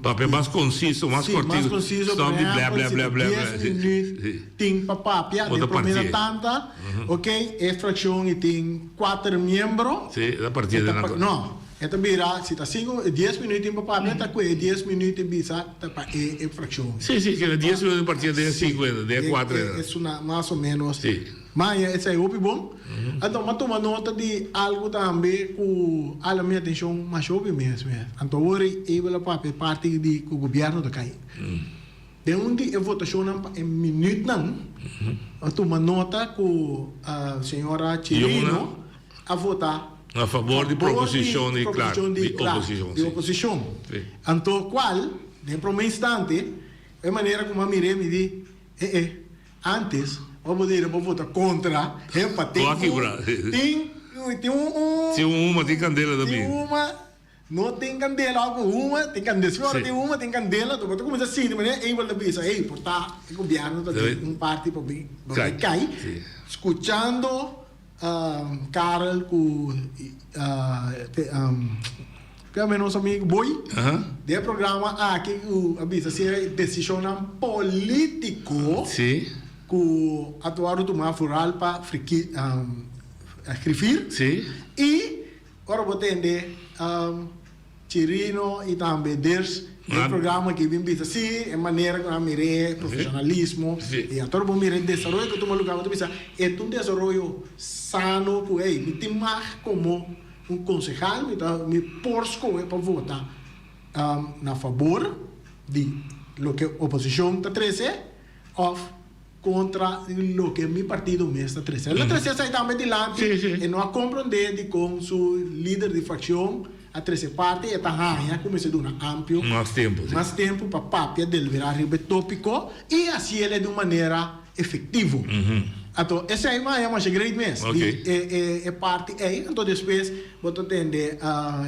Papia mas conciso, mas cortico. Sí, mas conciso. Stop di bla bla bla bla. Por ehempel, si ta dies minuut tin pa papia, den prome na tanta, ok, e fraccion i tin cuater miembro. Sí, e ta parti den nan. No, e ta bira, si ta cinco, dies minuut tin pa papia, ta cu e dies minuut e bisa ta pa e fraccion. Sí, sí, keda dies minuut parti den cinco, den cuater. Sí, es una mas o menos. Sí. Maya, esei hopi bon. Anto m'a tuma nota di algu tambe ku hala mi atenshon masha hopi mes mes. Anto awor Abel a papia e parti di ku gobièrnu ta kai. Den un di e votashonnan pa e minütnan, a tuma nota ku señora Chirino a vota A favor di proposishon di Clark, di oposishon, di oposishon. Anto kual, den promé instante, e manera ku m'a mir'é mi di, e e. Antes, bo por dira bo vota contra, hepa, tin Bo a kibra. tin, tin un, un. Tin un huma, tin candela tambe. Tin huma, no tin candela, of huma, tin candela. Si ora tin huma, tin candela, bo ta cuminsa sinti manera Abel ta bisa, hey, por ta e gobierno ta den un parti pa bin, pa bin cay. Skuchando Karel ku Kende nos amigo Boy den e programa aki ku a bisa si e desishonnan polítiko ku a wòrdu tumá foral pa grifir i ora bo tende Chirino i tambe Ders den e programa aki bin bisa si e manera ku nan mir'é, profeshonalismo i anto ora bo mira e desaroyo ku tuma lugá bo ta bisa e ta un desaroyo sano ku ey mi tin mag komo Un konsehal mi ta mi por skohe pa vota na fabor di loke oposishon ta trese òf kontra di loke mi partido mes ta trese. El a trese esei tambe dilanti, e no a komprondé dikon su lider di frakshon a trese parti, e ta haña ku mester duna amplio mas tempu pa papia deliberá riba e tópiko i hasiel di un manera efectivo. Anto esey mi haya masha great mes di e e parti ey. Anto despues bo ta tende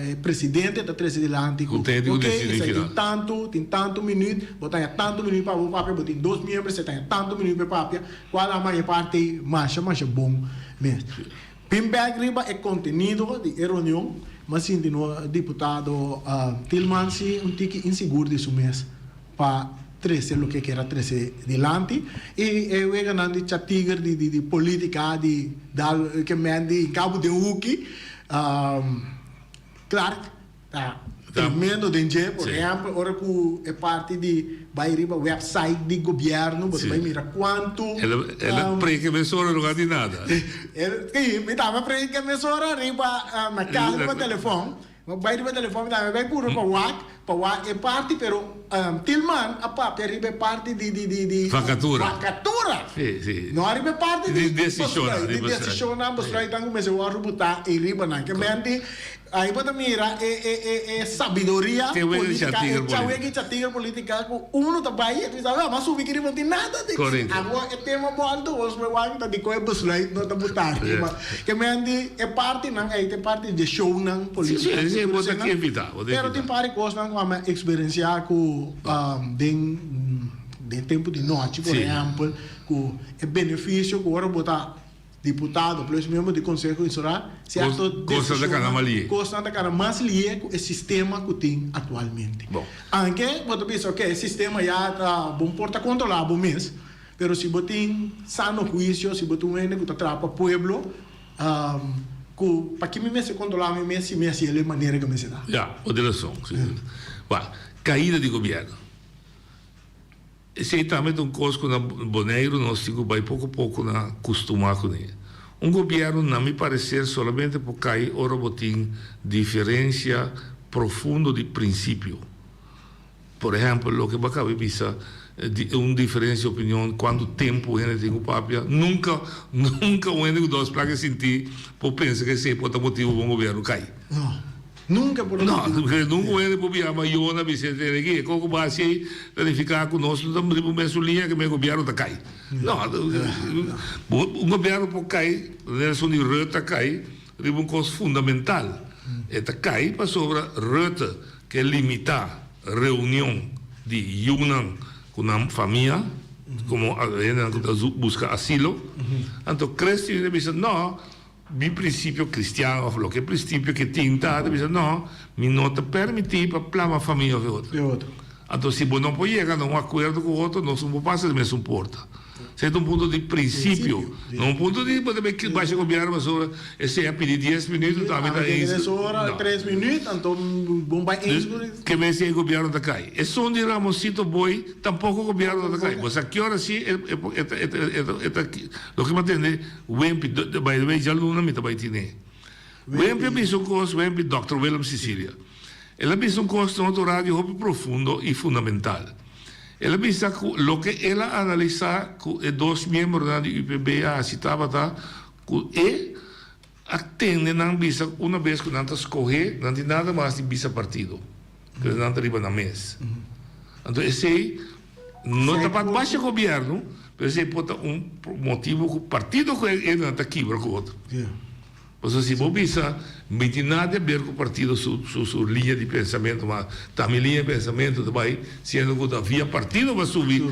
e presidente ta trece dilanti cu ok esey tin tanto tin tanto minuut bo ta haya tanto minuut pa bo papia bo tin dos miembro esey ta haya tanto minuut pa papia cual a haya e parti ey masha masha bon mes. Bin bek riba e contenido di e reunion mi a sinti no diputado Tilman si un tiki insigur di su mes. Pa trece loke kier a trece dilanti y e weganan di chatiger di di politica di dal ke men di cabo den huki Clark ta tremendo den dje por ehempel ora cu e parti di bay riba website di gobierno bo ta bay mira cuanto El a preke mesora lugar di nada. Si mi taba preke mesora riba na casa riba telefon. Mi bai riba telefon mi tambe bai puru pa wak pa wak e parti pero Tilman a papia riba e parti di di di di Vakatura. Vakatura. Si si. No riba e parti di Di desishonnan di riba esaki. desishonnan besluitnan ku mester wòrdu butá ei riba nan. Ke men di ai bo ta mira e e e e sabiduria Te wega di politika chatiger e chawega di chatiger politika ku uno ta bai e ta bisa mi a subi aki riba no tin nada di Korekto. Awor e tema bòltu bos por wak ta dikon e besluit no ta butá riba. Ke men di e partinan ei ta e parti dje shownan politica Sí, sí, ku bo ta tur evita, bo ta Pero evita. tin par di kosnan ku ami a eksperensiá ku den den tempu di nochi por Sí. ehèmpel ku e benefisio ku ora bo ta diputado plus miembro di konseho insular sierto Kosnan ta kana desishonnan mas lihe. kosnan ta kana mas lihe ku e sistema ku tin aktualmente. Bon. Anke bo ta bisa oke e sistema ya ta bo por ta kontrolá bo mes. Pero si bo tin sano huisio, si bo ta un hende ku ta traha pa pueblo, ku pa ki mi mester kontrolá mi mes si mi hasiel e manera ku mester ta? Ya, bo tin rason. Si. Wak, kaida di gobièrnu. Esei tambe ta un kos ku na Boneiru nos tin ku bai poko poko na kustumá kuné. Un gobièrnu na mi pareser solamente por kai ora bo tin diferensia profundo di prinsipio. Por ehempel, loke bo a caba di bisa di un diferencia di opinion cuanto tempo hende tin cu papia, nunca, nunca un hende cu dos placa sinti por pensa cu esey por ta motibo pa un gobierno cay. No, nunca por ta No, porque nunca un hende por biaha Bayona bisa e tene aki, e coco bo haci ey ta nifica cu nos no ta riba un mesun liña cu e gobierno ta cay. No, un gobierno por cay, Nelson di Rutte a cay riba un cos fundamental, e ta cay pasobra Rutte Ke limitá reunion di yunan ku nan famia komo hendenan ku ta buska asilo. Anto Christian ta bisa, No, mi prinsipio kristian òf loke prinsipio ke tin ta, ta bisa, No, mi no ta permití pa plama famia òf e otro. Anto si bo no por yega na un akuerdo ku otro, nos no por pasa di mesun porta. Esei ta un punto di prinsipio, no un punto di bo ta bay basha gobièrnu pasobra esei a pidi dies minuut anto ami ta eens. Tres ora, tres minuut, anto bon bay eens ku. Ke mes ei gobièrnu ta kai. Esun di Ramonsito Boy tampoko gobièrnu ta kai. Bo sa ki ora si e e ta loke mi a tende Wempi, by the way djaluna mi ta bay tine. Wempi a bisa un kos, Wempi Dòkter Willem Cicilia. El a bisa un kos den otro radio hopi profundo i fundamental. El a bisa ku loke el a analisá ku e dos miembronan di UPB a hasi tabata ku e a tende nan bisa una bes ku nan ta skohé nan tin nada mas di bisa partido, pero nan ta riba nan mes. Anto esei no ta pa basha gobièrnu, pero esei por ta un motibu ku partido ku e nan ta kibra ku otro. Pasobra si bo bisa mi tin nada di haber ku partido su su liña di pensamentu ma ta mi liña di pensamentu ta bai siendo ku ta via partido bo a subi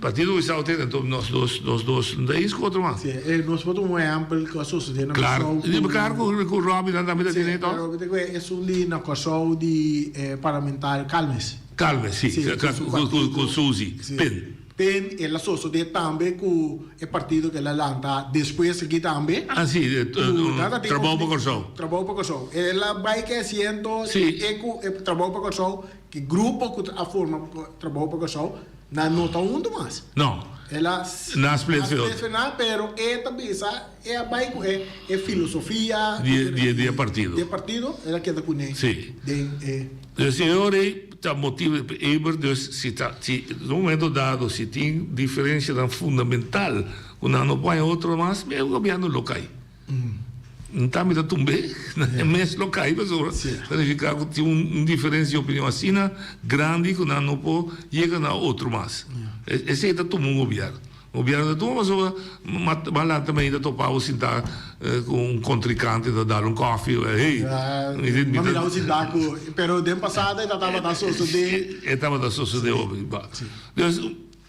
partido bisa bo tende anto nos dos nos dos no ta is ku otro mas. Si e nos por tuma un ehèmpel ku a sosodé na Kòrsou ku Klaro ku Robby nan tambe ta tene to. Pero mi ta kue esun di na Kòrsou di e parlamentario Calmes. Calmes si ku Suzy Pin. Ten el a sosode tambe ku e partido ku el a lanta despues aki tambe. Ah si, Trabou pa Kòrsou. Trabou pa Kòrsou. El a bai ku e asiento e ku e Trabou pa Kòrsou, ki grupo ku a forma Trabou pa Kòrsou, nan no ta huntu mas. No. El a Nan a split fe otro. Nan, pero e ta bisa e a bai ku e e filosofia di e partido. Di e partido, el a keda kuné den e. Dus e ora ei ta motibu di Eber, dus si ta si na un momento dado si tin diferencianan fundamental cu nan no por haña otro mas, e gobierno lo cay. Nta mi ta tumbe, e mes lo cay pasobra ta nifica cu tin un diferencia di opinion asina grandi cu nan no por yega na otro mas. Esey ta tuma un gobierno. Gobierno ta tuma pasobra ma lanta mainta topa bo sinta cu un contrincante ta dal un koffie hey. Ma mira bo sinta cu pero den pasado e ta tabata sosode. E tabata sosode hopi. Dus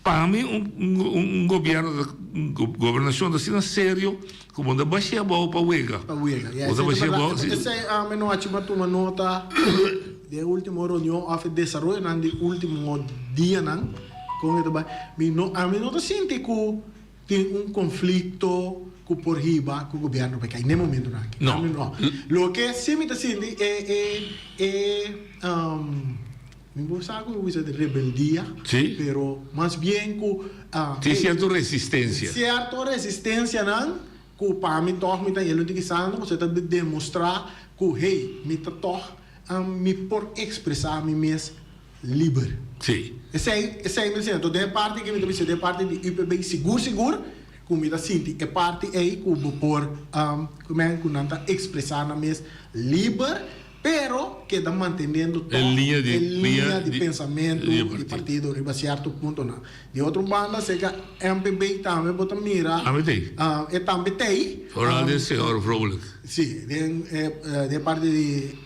pa mi un gobierno un gobernacion ta asina serio cu bo no ta bashia abao pa wega. Pa wega ya. Bo ta bashia abao. Esey ami no haci pa tuma nota den e ultimo reunion of e desaroyonan di ultimo dianan. Kon e ta bai? Mi no, ami no ta sinti ku tin un konflikto ku por hiba ku gobièrnu pa e kai n'e momentunan aki. No. Ami no. Loke si mi ta sinti e e e mi por sa ku mi por bisa di rebeldia. Si. Pero mas bien ku Tin sierto resistensia. Sierto resistensianan ku pa mi tòg mi ta yendo di kisando pasobra ta demostrá ku hey mi ta tòg mi por ekspresá mi mes liber. Sí. Esei, esei mi ta sinti. Anto den e parti aki mi ta bisa den e parti di UPB sigur sigur ku mi ta sinti e parti ei ku bo por ku men ku nan ta ekspresá nan mes liber pero keda manteniendo E tòg liña di e liña di di pensamentu di di partido. partido riba sierto puntonan. Di otro banda serka MPB tambe bo ta mira Tambe t'ei. e tambe t'ei. Vooral den señor Vrolijk. Sí, den e den e parti di.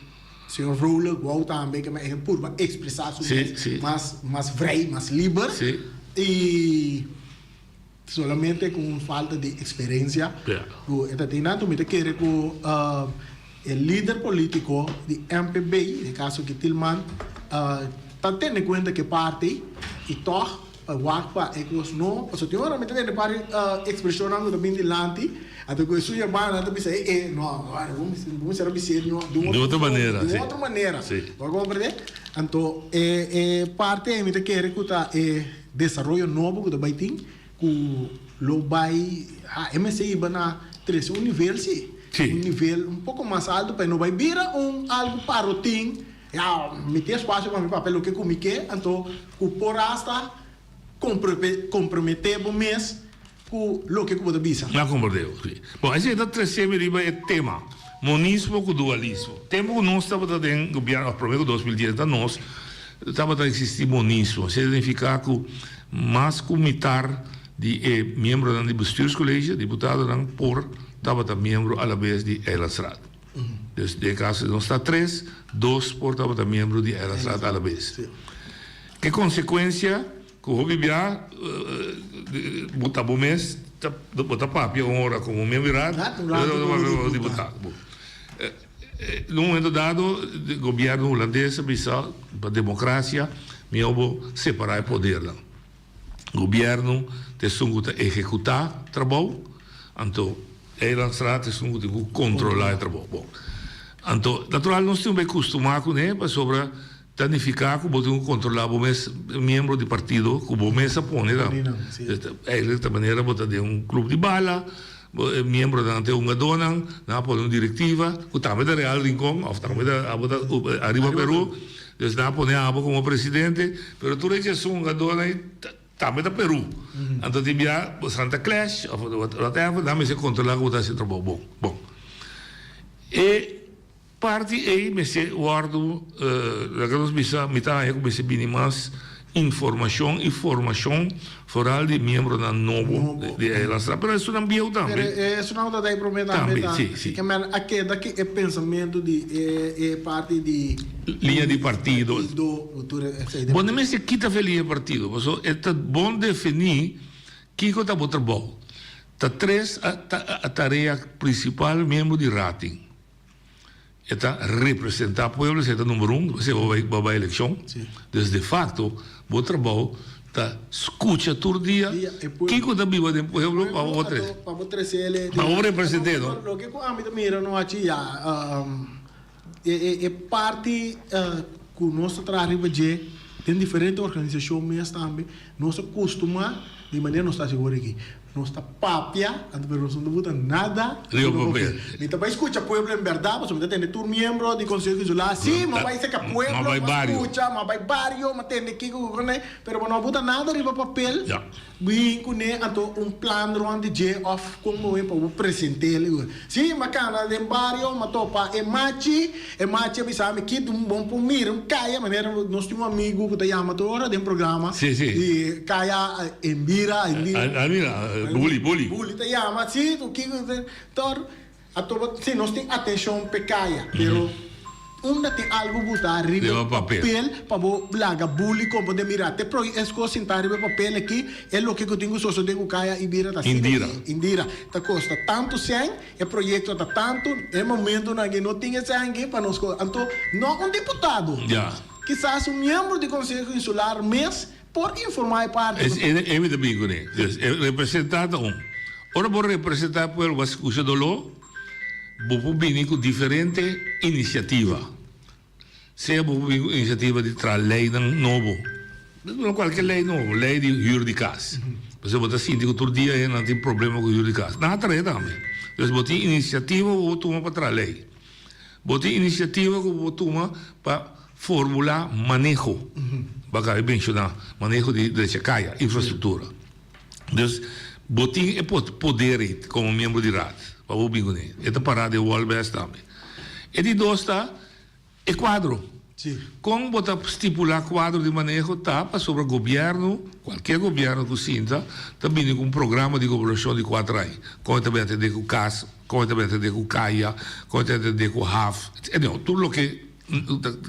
Señor Vrolijk wou tambe ke e purba expresa su mes mas mas vrij, mas liber y solamente cu un falta di experiencia cu e ta tin. Anto mi ta kere cu e lider politico di MPB, den caso aki Tilman, ta tene cuenta cu e parti y toch Pa wak pa e kos no, pasobra tin ora mi ta tende par ekspreshonnan ku ta bin dilanti, anto ku e suya banda nan ta bisa e e no awor bo mester bo mester a bis'é di un Di otro manera, di si. un otro manera. Si. Bo a komprendé? Anto e e parti ei mi ta kere ku ta e desaroyo nobo ku ta bai tin, ku lo bai ha e mester hiba na trese un nivel si, Si. un nivel un poko mas alto pa e no bai bira un algu parotin. Ya, mi tin espacio pa mi papia loke cu mi ke, anto cu por hasta compromete bo mes cu loke cu bo ta bisa. Mi a comprende bo, si. Bon, esei ta trece mi riba e tema, monismo cu dualismo. Tempo cu nos tabata den gobierno, of prome cu 2010 ta nos, tabata existi monismo. Esei ta nifica cu mas cu mitar di e miembronan di bestuurscollege, diputadonan, por tabata miembro alabes di Eilandsraad. Dus den e kaso nos ta tres, dos por tabata miembro di Eilandsraad alabes. Ke konsekuensia ku hopi bia bo ta bo mes bo ta papia un ora komo miembro di raad, komo diputado. Na un momento dado gobièrnu hulandes a bisa pa demokrasia mihó bo separá e podernan. Gobierno ta esun cu ta ehecuta trabou, anto Eilandsraad ta esun cu tin cu controla e trabou. Bon, anto natural nos tin un bay custuma cune pasobra ta nifica cu bo tin cu controla bo mes miembro di partido cu bo mes a pone nan. Eigenlijk ta manera bo ta den un club di bala, bo e miembronan ta e hungadornan, nan a pone un directiva cu tambe ta Real Rincon of tambe ta abo ta Arriba Peru. Dus nan a pone abo komo presidente, pero tur e djesun hungadónan ei tambe ta Perú. Anto tin bia bo Santa clash of whatever, nan mester kontrolá ku bo ta hasi trabou bon. Bon. E parti ei mester wòrdu, laga nos bisa, mi ta haña ku mester bini mas. informashon i formashon foral di miembronan nobo di e Eilandsraad. Pero esunnan bieu tambe. Pero esunnan ku ta dai promé tambe ta. Tambe, si, si. Ke men a keda ku e pensamentu di e parti di. Liña di partido. Partido, tur esei. Bo no mester kita fe liña di partido, pasobra e ta bon definí kiko ta bo trabou. Ta tres a tarea prinsipal miembro di raad tin. E ta representá pueblo, esei ta number un, esei bo bai bo bai elekshon. Dus de facto bo trabou ta skucha tur dia kiko ta biba den pueblo pa bo trese. Pa bo trese Pa bo represent'é no. Loke ku ami ta mira no hachi ya e parti ku nos ta traha riba dje den diferente organisashon mes tambe nos ta kustumá di manera nos ta hasi awor aki. Nos ta papia, anto pero nos no ta buta nada riba papel. Mi ta bai scucha pueblo en berdad, pasobra mi ta tende tur miembro di Consejo Insular, si, mi a bai cerca pueblo, mi a scucha, mi a bai bario, mi a tende kico cu cune, pero bo no a buta nada riba papel, bin cune, anto un plan rond di dje of con bo pa bo present'el. Si, mi a cana den bario, mi a topa e machi, e machi a bisa mi, kit un bon por mira un caya, manera nos tin un amigo cu ta yama tur ora den programa, di caya Indira, Indira. Indira, Buli, Buli. Buli ta yama, si, cu kico, tor, a topa, si, nos tin atencion p'e caya, pero unda tin algo buta riba papel pa bo laga Buli comprende, mira, te proy es cos sinta riba e papel aki, e loke cu tin cu sosode cu caya Indira ta asina aki, Indira, ta costa tanto cen, e proyecto ta tanto, e momentonan aki no tin e cen aki pa nos, anto no un diputado, kisas un miembro di Conseho Insular mes Por informá e parti. Es e mi ta bin kuné. Dus e representá ta un. Ora bo representá e pueblo bo a skucha doló, bo por bini ku diferente inisiativa. Sea bo por bini ku inisiativa di traha leinan nobo. No kualke lei nobo, lei di hür di kas. Pasobra bo ta sinti ku tur dia hendenan tin problema ku hür di kas. Nan a trahe tambe. Dus bo tin inisiativa ku bo tuma pa traha lei. Bo tin inisiativa ku bo tuma pa formulá maneho, bo a kaba di menshoná maneho di drecha kaya, infrastruktura. Dus bo tin e poder ei komo miembro di raad pa bo bin kuné. E ta pará den wòlbès tambe. E di dos ta e kuadro. Kon bo ta stipulá kuadro di maneho ta pasobra gobièrnu, kualkier gobièrnu ku sinta, ta bini ku un programa di gobernashon di kuater aña. Kon e ta bin atendé ku kas, kon e ta bin atendé ku kaya, kon e ta atendé ku haf, anyhow, tur loke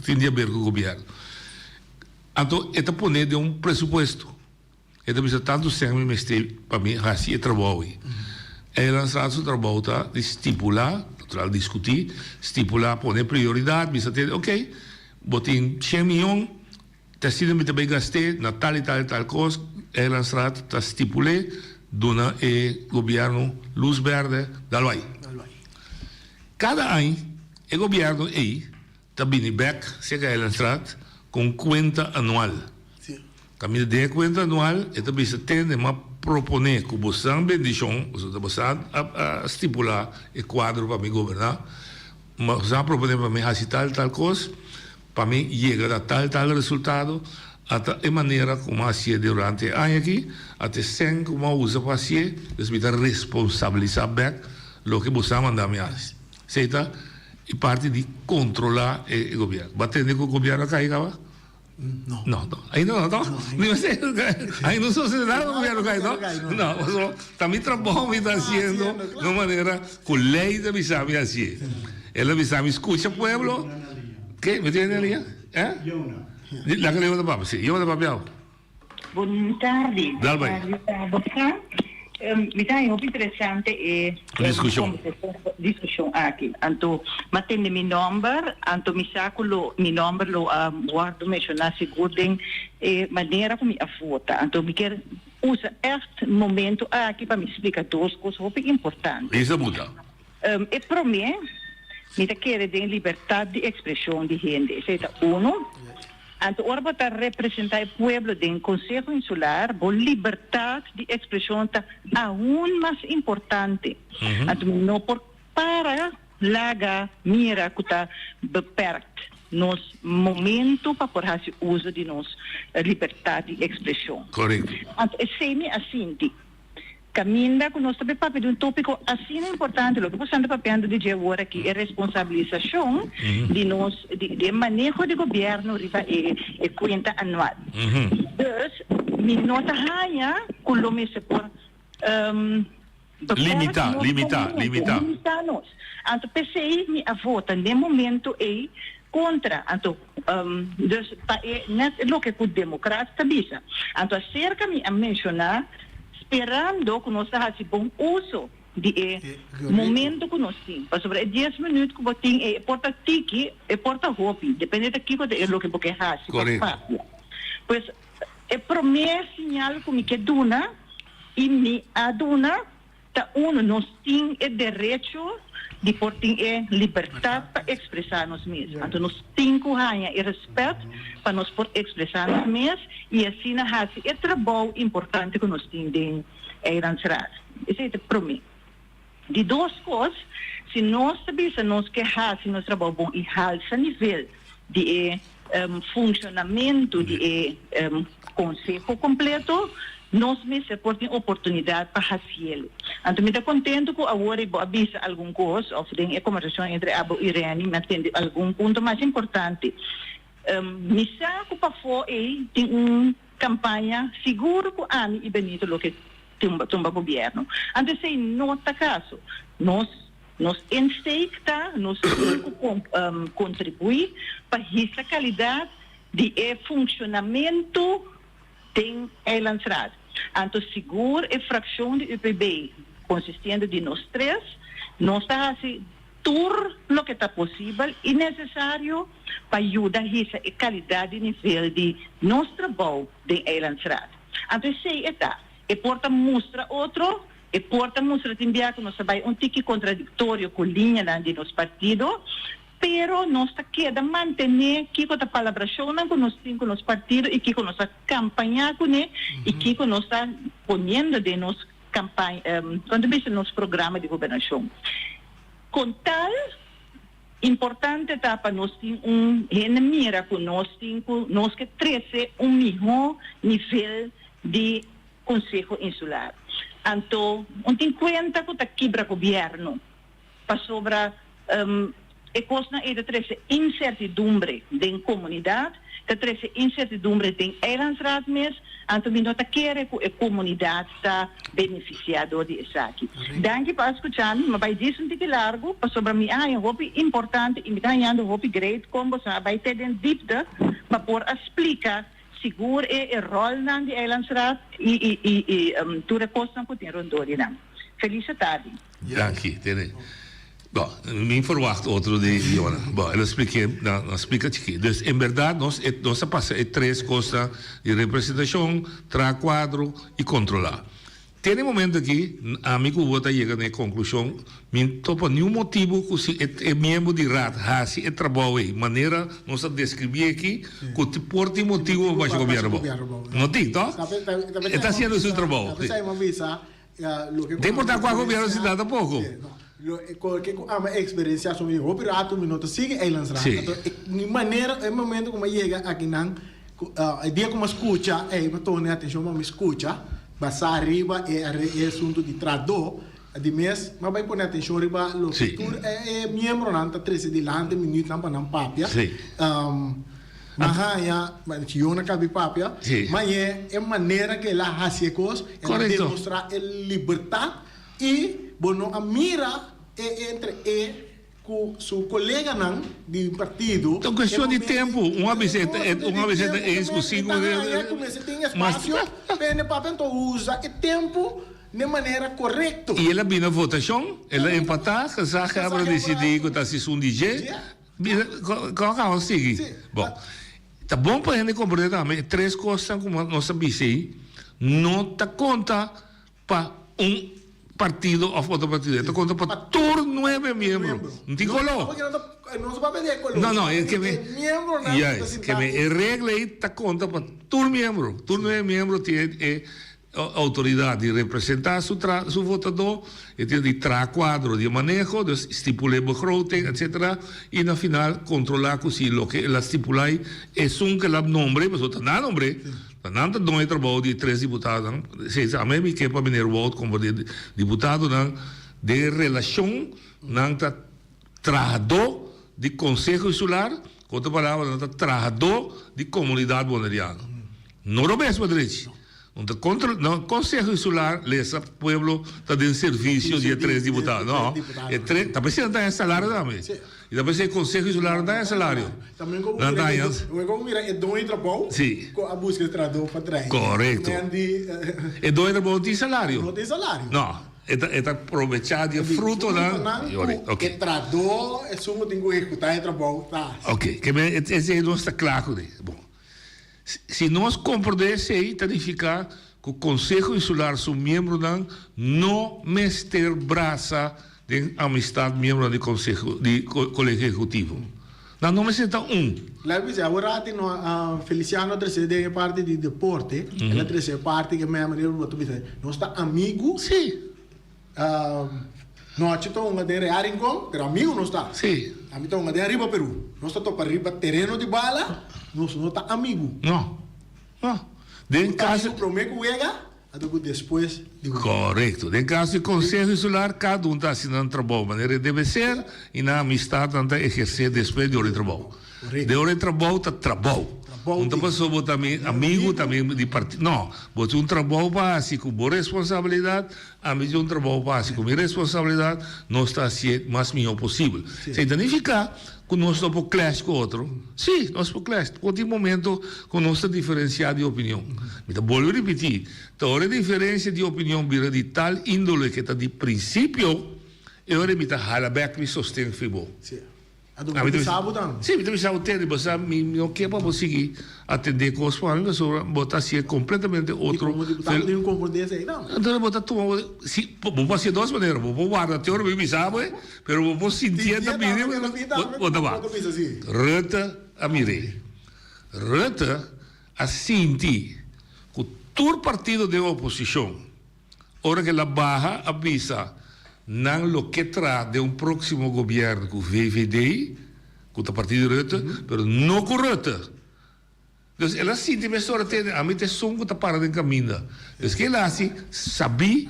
tin di haber ku gobièrnu. Anto e ta pone den un presupuesto. E ta bisa tantu sèn mi mester pa mi hasi e trabou ei. Eilandsraad su trabou ta di stipulá, natural diskutí, stipulá, pone prioridat, bisa tende oke, bo tin shen miyon, ta asina mi ta bai gast'é na tal i tal i tal kos, Eilandsraad ta stipul'é, duna e gobièrnu lus bèrdè, dal bai. Kada aña e gobièrnu ei Ta bini bek serka Eilandstraat ku un kuenta anual. Kaminda den e kuenta anual e ta bisa tende m'a proponé ku bosan bendishon, pasobra ta bosan a stipulá e kuadro pa mi goberná, bosan a proponé pa mi hasi tal tal kos, pa mi yega na tal tal resultado, ata e manera ku m'a hasié durante e aña aki, ata e sèn ku m'a usa pa hasié, dus mi ta responsabilisá bek loke bosan a manda mi hasi. Esei ta e parti di controla e gobierno. Bo a tende cu gobierno a cay caba? No. No, no. Ainda no, no? Ni mester ainda no sucede nada cu gobierno cay, no? No, pasobra ta mi trabou mi ta haciendo di un manera cu ley ta bisa mi hacié. El a bisa mi scucha pueblo. Ke? Mi tiene liña? Eh? Laga Leona papia, si. Yona papia awo. Bon tardi. Dal bai. Mi ta haña hopi interesante e Discusion. discusion aki. Anto m'a tende mi nomber, anto mi sa cu lo mi nomber lo a wordo menciona sigur den e manera cu mi a vota. Anto mi kier usa echt momento aki pa mi splica dos cos hopi importante. Lisa buta. E prome, mi ta kere den libertad di expresion di hende. Esey ta uno. Anto ora bo ta representa e pueblo den Conseho Insular, bo libertad di expresion ta aun mas importante. Anto mi no por para laga mira cu ta beperkt nos momento pa por haci uzo di nos libertad di expresion. Correcto. Anto esey mi a sinti. Kaminda ku nos ta be papia di un tópiko asina importante, loke boso ta papiando di dje awor aki, e responsabilisashon di nos, di e maneho di gobièrnu riba e e kuenta anual. Dus, mi no ta haña ku lo mester por beperk Limitá, nos limitá, momento, limitá. limitá nos. Anto p'esei mi a vota n'e momento ei kontra. Anto, dus pa e net loke ku demokrat ta bisa. Anto aserka mi a menshoná sperando ku nos ta hasi bon uso di e momento ku nos tin. Pasobra e dies minuut ku bo tin ei e por ta tiki, e por ta hopi, depende ta kiko ta e loke bo ke hasi pa papia. Pues e promé siñal ku mi ke duna i mi a duna Ta unu, nos tin e derecho di por tin e libertad pa expresa nos mes. Anto nos tin cu haña e respet pa nos por expresa nos mes y asina haci e trabou importante cu nos tin den Eilandsraad. Esey ta prome. Di dos cos, si nos ta bisa nos ke haci nos trabou bon y halsa nivel di e funshonamentu di e konseho kompleto, nos mester por tin oportunidat pa hasiel. Anto mi ta kontentu ku awor bo a bisa algun kos, òf den e kombersashon entre abo i Reni mi a tende algun punto masha importante. Mi sa ku pafó ei tin un kampaña sigur ku ami i Benito lo ke tumba gobièrnu. Anto esei no ta kaso. Nos Nos insteek ta nos tin ku kontribuí pa hisa kalidat di e funshonamentu den Eilandsraad. Anto sigur e frakshon di UPB, konsistiendo di nos tres, nos ta hasi tur loke ta posibel i nesesario pa yuda hisa e kalidat di nivel di nos trabou den Eilandsraad. Anto esei e ta. E por ta mustra otro E por ta mustra tin bia ku nos ta bai un tiki kontradiktorio ku liñanan di nos partido, pero nos ta keda mantené kiko ta palabrashonnan ku nos tin ku nos partido i kiko nos a kampañá kuné i kiko nos ta poniendo den nos kampaña, kon ta bisa, nos programa di gobernashon. Kon tal, importante ta pa nos tin un hende mira ku nos tin ku nos ke trese un mihó nivel di Konseho Insular. Anto un tin kuenta ku ta kibra gobièrnu pasobra e kosnan ei ta trese insertidumbre den komunidat, ta trese insertidumbre den Eilandsraad mes, anto mi no ta kere ku e komunidat ta benefisiá dor di esaki. Danki pa a skucha mi, mi a bai djis un tiki largu pasobra mi a haña hopi importante i mi ta hañando hopi great kon boso a bai te den diepte pa por a splika Sigur e e rolnan di Eilandsraad y y y y tur e cosnan cu tin rondó di nan. Feliz tardi. Danki, tene. Bo, mi verwacht otro di Jona. Bo, el a spliké, na, na splika chikí. Dus, en berdad, nos, e, nos a pasa e tres cosnan di representacion, traha cuadro y controla. Te na e momento aki, ami ku bo ta yega na e konklushon, mi no topa niun motibu ku si e e miembro di Raad hasi e trabou ei manera nos a deskribí aki, ku por tin motibu pa basha gobièrnu abou. No tin, tòg? E ta hasiendo su trabou. Ta importá kua gobièrnu si ta tampoko. Loke ku ami a eksperensiá so mi hopi ratu mi no ta sigui Eilandsraad. Anto e manera e momento ku mi a yega akinan ku e dia ku mi a skucha ei mi a tone atenshon pa mi skucha basá riba e e asuntu di tradó di mes mi a bai pone atenshon riba loke tur e miembronan ta trese dilanti minütnan pa nan papia. Mi a haña Yona kabi papia ma e manera ku el a hasi e kos el a demostrá e libertat. I bo no a mira e entre e ku su koleganan di partido. Ta un kuestion di tempu. Un a bisa e un a bisa e ta eens ku sinku E ta haña ku mester tin espasio p'e papia anto usa e tempu n'e manera korekto. I el a bini na votashon, el a empatá, gezaghebber a disidí ku ta hasi esun di dje. Mira, kon a kaba sigui. Bon, ta bon pa hende komprendé tambe e tres kosnan ku nos a bisa ei no ta konta Pa un partido of otro partido. E ta konta pa tur nuebe miembro. No tin koló. No, no, e ke me, juist, ke me e regla ei ta konta pa tur miembro. Tur nuebe miembro tin e outoridat di representá su tra su votadó, e tin di traha kuadro di maneho, dus stipul'é begroting, etcetera, i na final kontrolá ku si loke el a stipulá ei esun ku el a nombr'é, pasobra ta nan a nombr'é. Ta nan ta doño e trabou di e tres diputadonan. Esei ta ame mi ke pa meneer Wout komprondé diputadonan den relashon nan ta trahadó di Konseho Insular, ku otro palabra nan ta trahadó di komunidat boneriano. No robes pa drechi. No ta contra, no Conseho Insular lesa pueblo ta den servicio di e tres diputado. No, e tres, ta p'esei nan ta haña salario tambe. I ta p'esei Conseho Insular no ta haña salario. Tambe como Nan ta mira, haña. e como mira e doño di trabou Sí. cu a busca e trahador pa traha. Correcto. Men di, E doño di trabou no tin salario. No tin salario. No, e ta, e ta probecha di e frutonan. Frutonan cu Ok. e trahador esun cu tin cu ehecuta e trabou ta haci. Ok, ke men esei nos ta cla cu ne. Bon. Si nos komprondé esei, ta nifiká ku Konseho Insular su miembronan no mester brasa den amistat miembronan di Konseho di Kolegio Ehekutivo. Nan no mester ta un. Laga bisa, awor rati no Feliciano a trese den e parti di deporte, el a trese e parti ke meme riba bo ta bisa, nos ta amigu. Sí. Nochi ta hunga den Real Rincon, pero amigo nos ta. Sí. Ami ta hunga den Ariba Peru. Nos ta topa riba tereno di bala, nos no ta amigo. No. No. Den caso. Amigo prome cu wega, anto cu despues di wega. Corecto. Den caso di Conseho Insular, cada un ta haci nan trabou manera e debe ser y nan amistad nan ta eherce despues di ora di trabou. De ora di trabou ta trabou. Un ta pasobra bo ta mi amigo, ta mi di partido. No. Bo tin un trabou pa haci cu bo responsabilidad. Ami tin un trabou pa hasi ku mi responsabilidat, nos ta hasié mas mihó posibel. Esei ta nifiká ku nos no por clash ku otro? Sí, nos por clash. Por tin momento ku nos ta diferensiá di opinion. Mi ta bolbe ripití, ta ora e diferensia di opinion bira di tal índole ke ta di prinsipio, e ora mi ta hala bèk mi sosten fi bo. Anto bo ta bisa bo tambe? Sí, mi ta bisa bo tende, bo sa mi no ke pa bo sigui atendé kos pa mi pasobra bo ta hasié kompletamente otro. I komo diputado tin ku komprondé esei tambe. Anto bo ta tuma bo, si, bo por hasié dos manera, bo por warda te ora mi bisa bo e, pero bo por sintié ta bini, bo ta wak. Rutte a mir'é. Rutte a sinti ku tur partido den oposishon. Ora ke la baha a bisa nan lo ke traha den un proximo gobierno ku VVD, ku ta partido di Rutte, pero no ku Rutte. Dus el a sinti mesora tende, ami ta esun ku ta para den kaminda. Dus ke el a hasi sabí,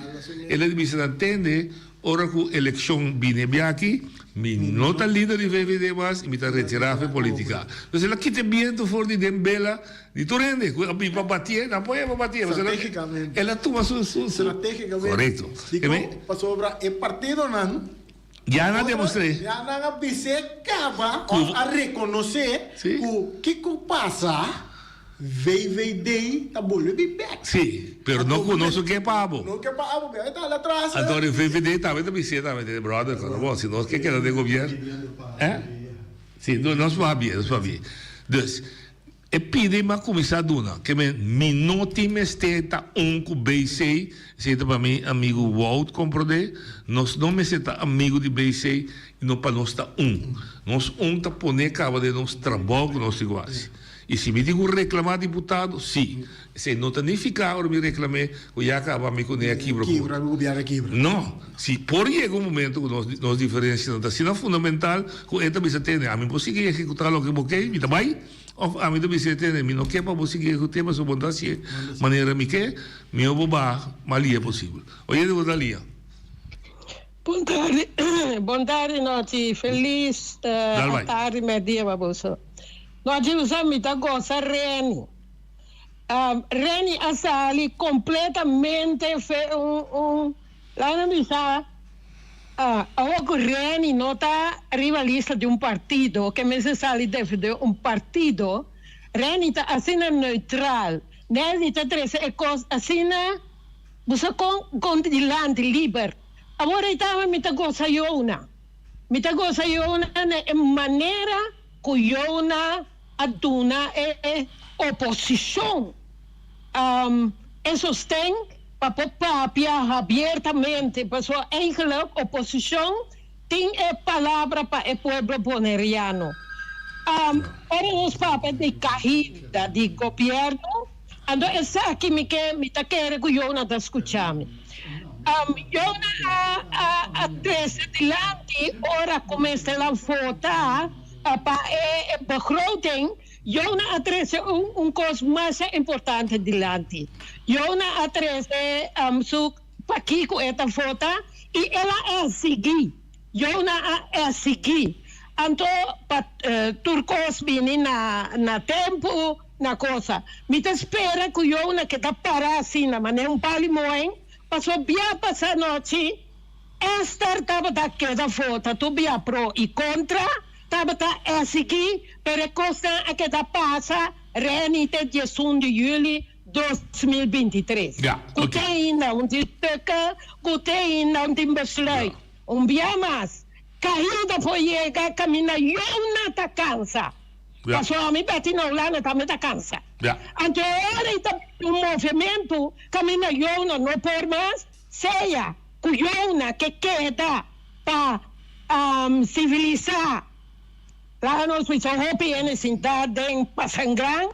el a bisa nan tende, Ora ku elekshon bini e biaha aki, mi no ta lider di VVD mas i mi ta retirá for politika. Dus el a kita e bientu for di den bela di tur hende ku a bin pa batié, nan por heba batié. Stratégicamente. El a tuma su su su. Stratégicamente. Korekto. Dikon? Pasobra e partidonan. Ya nan a demostr'é. Ya nan a bis'é kaba òf a rekonosé ku kiko pasa. VVD ta bolbe bin bek. Sí, pero no cu nos no ke pa abo. No ke pa abo, pero e ta hala atras. Anto di VVD tambe ta bis'é tambe, di brother, cu bo, si nos ke keda den gobierno, eh? Sí, nos por habié, nos por habié. Dus, e pidi mi a cuminsa duna, ke men, mi no tin mester ta un cu BC, esey ta pa mi amigo Wout comprende, nos no mester ta amigo di BC, y no pa nos ta un. Nos un ta pone caba den nos trabou cu nos tin cu haci. I si mi tin ku reklamá diputado? Sí. Esei no ta nifiká ora mi reklam'é ku ya kaba mi kuné a kibra ku. Kibra, ku gobièrnu a kibra. No. Si por yega un momento ku nos nos diferensianan ta asina fundamental ku e ta bisa tene ami por sigui ehekutá loke bo ke, mi ta bai, òf ami ta bisa e tene mi no ke pa bo sigui ehekut'é pasobra bo no ta hasié manera mi ke, mihó bo baha mas lia posibel. Oye bo ta lia. Bon tardi, bon tardi Nòchi, felis atardi mèrdia pa boso. Nochi usa mi ta gosa Reni. Reni a sali completamente fe un un laga mi bisa awor cu Reni no ta riba lista di un partido ke mester sali defende un partido Reni ta asina neutral Reni ta trece e cos asina bo sa con con dilanti liber awor ei tambe mi ta gosa Yona mi ta gosa Yona na e manera Ku Yona a duna e oposishon e sosten pa por papia habiertamente, pasobra eigenlijk oposishon tin e palabra pa e pueblo boneriano. Ora nos papia di kahida di gobièrnu, anto esaki mi ke, mi ta kere ku Yona ta skucha mi. Yona a trese dilanti ora ku mester a vota pa e begroting. Jona a trese un un kos masha importante dilanti. Jona a trese su pakiko e ta vota i el a esigí. Jona a esigí. Anto pa tur kos bini na na tempu, na kosa. Mi ta spera ku Jona ke ta para asina manera un pali moen, pasobra bia pasa anochi Esther tabata keda vota tur bia pro i kontra. Tabata esigí, pero e kosnan a keda pasa Reni te diesun di juli 2023. Ja, Ku oké. te ainda un tin stukken, ku te ainda un tin besluit. Un bia mas, kaida por yega kaminda Jona ta kansa. Ja. Pasobra ami Betty Noulana tambe ta kansa. Ja. Anto e ora ei ta un movementu kaminda Jona no por mas, sea ku Jona ke keda pa civilisa laga nos bisa hopi hende sinta den Pasangran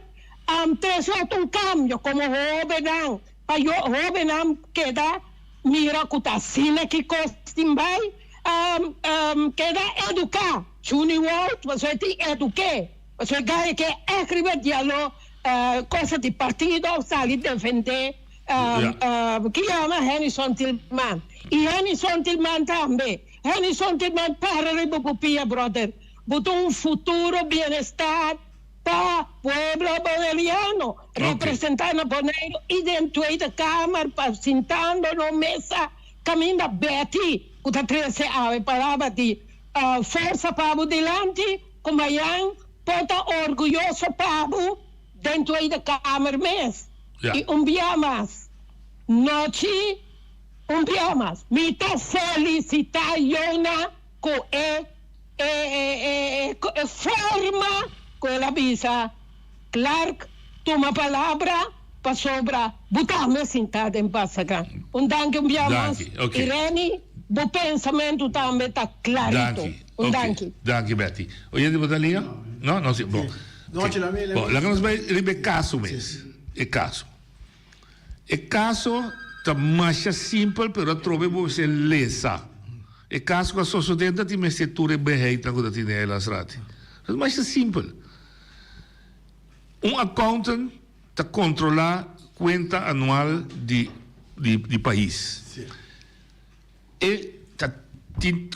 trese otro un cambio como hobennan pa hobennan keda mira cu ta asina ki cos tin bay keda educa Juni Wout pasobra e tin eduke pasobra e gaya ke echt riba dialo cosa di partido sali defende Ki yama Hennyson Tilman. I Hennyson Tilman tambe. Hennyson Tilman para riba bo pia brother. Bo ta un futuro bienestar pa pueblo boneriano. Representa na Boneiru i den Tweede Kamer pa sintando no mesa kaminda Betty ku ta trese awe palabra di forsa pa bo dilanti ku mayan por ta orguyoso pa bo den Tweede Kamer mes. Ja. I un bia mas, nochi, un bia mas, mi ta felicita Jona cu e e e e forma cu el a bisa Clark tuma palabra pasobra bo tambe sinta den Pasagan. Un danki un bia mas, Danki, ok. i Reni, bo pensamentu tambe ta clarito. Danki, Un ok. danki. Danki Betty. Oyente bo ta liña? No, no si, bon. Nochi la mi. Bon, laga nos bai riba e kaso mes. E kaso. E kaso ta masha simpel pero atrobe bo mester lesa. E kaso ku a sosodé ta tin mester tur e beheitnan ku ta tin den Eilandsraad. Ta masha simpel. Un accountant ta kontrolá kuenta anual di di pais. E ta tin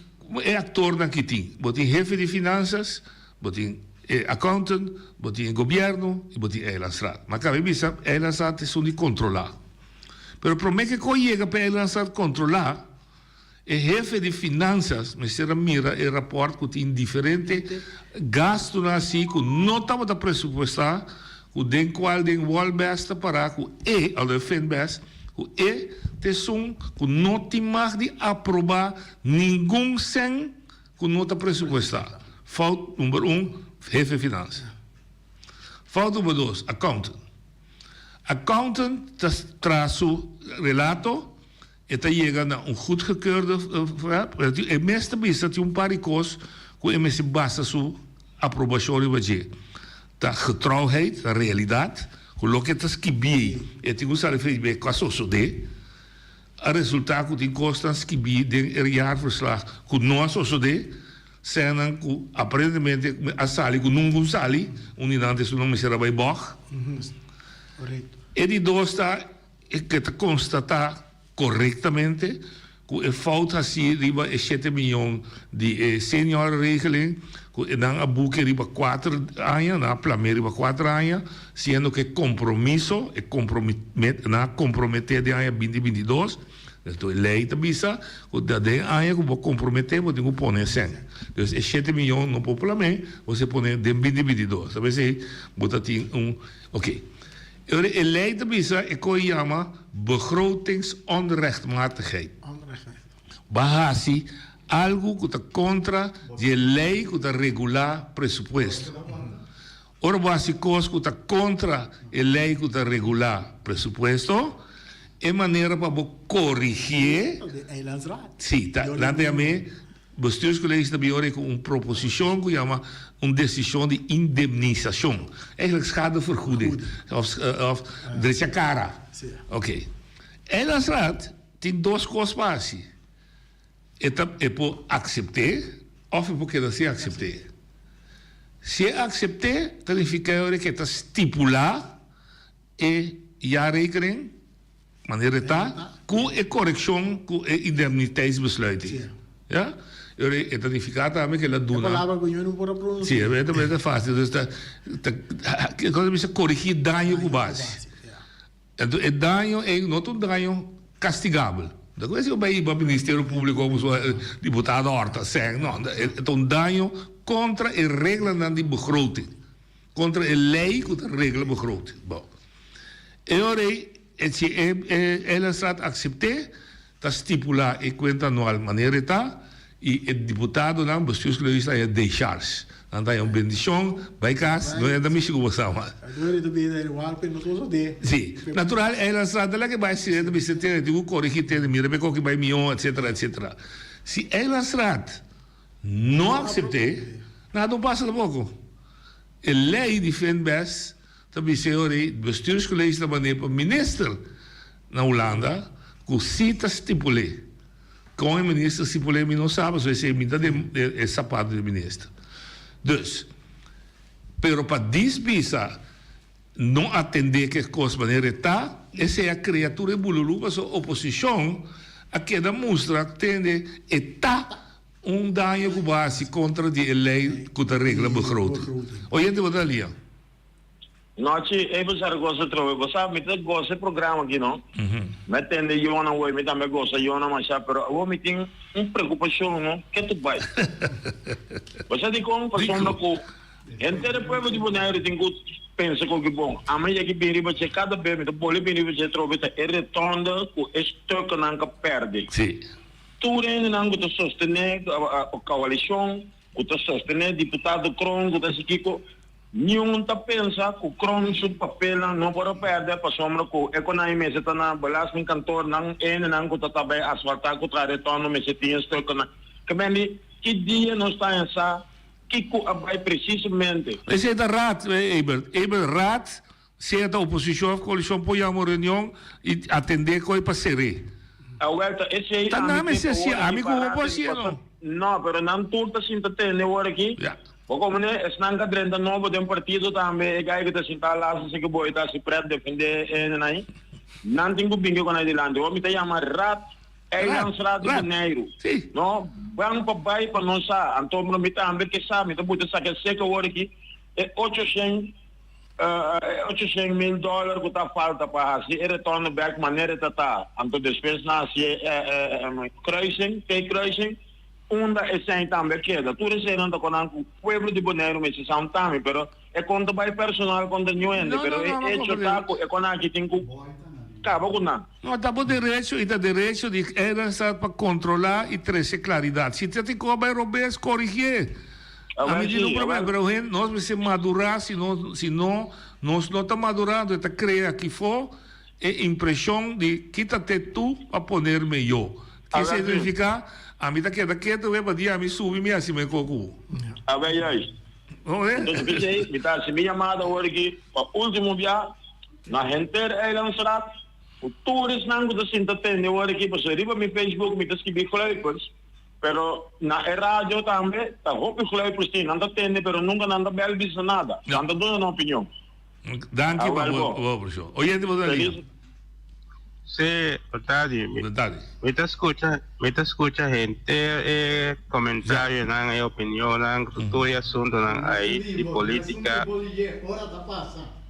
e actornan ki tin. Bo tin hefe di finanzas, bo tin e accountant, bo tin e gobierno y bo tin Eilandstraat. Ma cabe bisa Eilandstraat ta esun di controla. Pero prome ke ko yega pa Eilandstraat controla, e hefe di finanzas mester a mira e rapport cu tin diferente gastonan asi cu no tabata presupuesta, cu den cual den Wolbest ta para cu e, of den Finbest, Ku e ta esun ku no tin mag di aprobá ningun sèn ku no ta presupuestá. Fout number un, hefe finansa. Fout number dos, accountant. Accountant ta traha su relato, e ta yega na un goedgekeurde, e mes ta bisa tin un par di kos ku e mester basa su aprobashon riba dje. Ta getrouwheid, ta realidat, ku loke ta skibí e tin ku sali fechi be ku a sosodé. A resultá ku tin kosnan skibí den e jaarverslag ku no a sosodé, sènnan ku aparentemente a sali ku nunka un sali, un di nan ta esun nan mester a bai bòg. E di dos ta e ke ta konstatá korektamente ku e fout hasi riba e shete miyon di e seniorenregeling ku e nan a buke riba kuater aña, nan a plam'é riba kuater aña, siendo ku e kompromiso, e kompromet, nan a komprometé den aña binti 22, enton e lei ta bisa ku ta den aña ku bo komprometé bo tin ku pone e sèn. Dus e shete miyon no por plam'é, bo se pone den binti 22, ta p'esei bo ta tin un, oké. E ora e lei ta bisa e koe yama begrotingsonrechtmatigheid. Bo a hasi algu ku ta kontra di e lei ku ta regulá presupuesto. Ora bo hasi kos ku ta kontra e lei ku ta regulá presupuesto, e manera pa bo korigié, si, ta, nan ta yam'é Bestuurscollege ta bin ora cu un proposicion cu yama un decision di indemnisacion. Eigenlijk schadevergoeding of of drecha cara. Ok. Eilandsraad tin dos cos pa haci. E ta e por acepte of e por keda sin acepte. Si e aksept'é, ta nifiká e ora ku e ta stipulá e jaarrekening manera e ta ku e korekshon ku e indemniteitsbesluit ei. Ya? E ora e ta nifiká tambe ku el a duna. E palabra ku yo no por a pronunsiá. Si, e ta ta fásil. Dus ta ta kiko ta bisa korigí daño ku base. Anto e daño ei no ta un daño kastigabel. No ta ku esei ku bai hiba Ministerio Públiko pasobra diputado a hòrta sèn. No, e ta un daño kontra e reglanan di begroting, kontra e lei ku ta regla begroting. Bon, e ora ei si e Eilandsraad aksept'é, ta stipulá e kuenta anual manera e ta i e diputadonan, bestuurscollege, ta haña decharge. Nan ta haña un bendishon, bai kas, no ta mishi ku bo sa mas. Sí, natural Eilandsraad ta laga e bai asina, ta bisa tene tin ku korigí tene, mira pa e koki bai mihó, etcetera, etcetera. Si Eilandsraad no aksept'é, nada no pasa tampoco. E lei di Finbest ta bisa e ora ei, bestuurscollege ta mand'é pa minister na Hulanda ku si ta stipul'é. Kon e minister stipul'é mi no sa pasobra esei mi ta den e sapato di e minister. Dus, pero pa dis bisa no atendé ku e kos manera e ta, esei a krea tur e bululú pasobra oposishon a keda mustra tende e ta un daño ku bo a hasi kontra di e lei ku ta regla begroting. Oyente bo ta lia. Nochi, ey bo sa gosa trobe. Bo sa, mi ta gosa e programa aki, no? Mi a tende Yona hoy, mi tambe a gosa Yona masha, pero awor mi tin un preocupacion, no? Ke tu bay? Bo sa dicon? Pasobra cu henter e pueblo di Bonaire tin cu pensa cu ki bon. Ami ya ki bin riba dje cada bes, mi ta boli bin riba dje trobe, ta e retonde cu e stukkennan ka perde. Tur hendenan cu ta sostene coalicion, cu ta sostene diputado Kroon, cu ta haci kico, Niun ta pensa ku Kroon su papelnan no por a pèrdè pasobra ku e konai mester ta na belastingkantoor nan hendenan ku ta tabei asfaltá ku traha retorno mester tin e stuknan. Ke men di ki dia nos ta haña sa kiko a bai presisamente. Esei ta raad, Ebert. Ebert, raad, sea ta oposishon òf koalishon por yama un reunion i atendé koe pa ser'é. Awel ta esei Ta ami nan ke mester pa hasié, ora ami di ku bo para por tin hasié paso no. No, pero nan tur ta sinta tende ora aki. Ya. Bo komo ne esnan ka drenta nobo den partido tambe e gai ku ta sinta laatste si ku bo e ta hasi pret defende e hendenan ei. Nan tin ku binke ku nan dilanti. Awor mi ta yama Raad, Eilandsraad di Boneiru. No, ban pa bai pa nos sa. Anto mi tambe ke sa, mi ta buta saka sek awor aki e ochoshen e ochoshen mil dòler ku ta falta pa hasi e retorno bèk manera e ta ta. Anto despues nan hasi e kruising, T-kruising. Unda esei tambe a keda. Tur eseinan ta konan ku pueblo di Boneiru mester sa un tami, pero e kon ta bai personal kontra niun hende, No, pero no, e no, no echo komprende. ta ku e kon aki tin ku kaba ku nan. No, ta bo derecho i ta derecho di Eilandstraat pa kontrolá i trese klaridat. Si ta tin ku a bai robes, korigié. Awel Ami tin un si, problema, awel. pero hen, nos mester madurá, si no, si no, nos no ta madurá, anto e ta krea akifó e impreshon di quítate tú pa ponerme yo. Ke Awel si. significa? Ami ta keda ketu we pa dia ami subi mi hasi me koku. Awel juist. Entonces p'esei mi ta hasi mi yamada awor aki pa ultimo bia na henter Eilandsraad ku tur esnan ku ta sinta tende awor aki pasobra riba mi Facebook mi ta skibi gluipers pero na e radio tambe ta hopi gluipers tin nan ta tende pero nunka nan ta bel bisa nada nan ta duna nan opinion. Danki pa Awel bo bo. bo opresión. Oyente bo ta línea. Feliz. Sí, Otadi, mi, Otadi. mi ta skucha, mi ta skucha henter e komentarionan, e opinionnan, ku tur e asuntunan ai di polítika.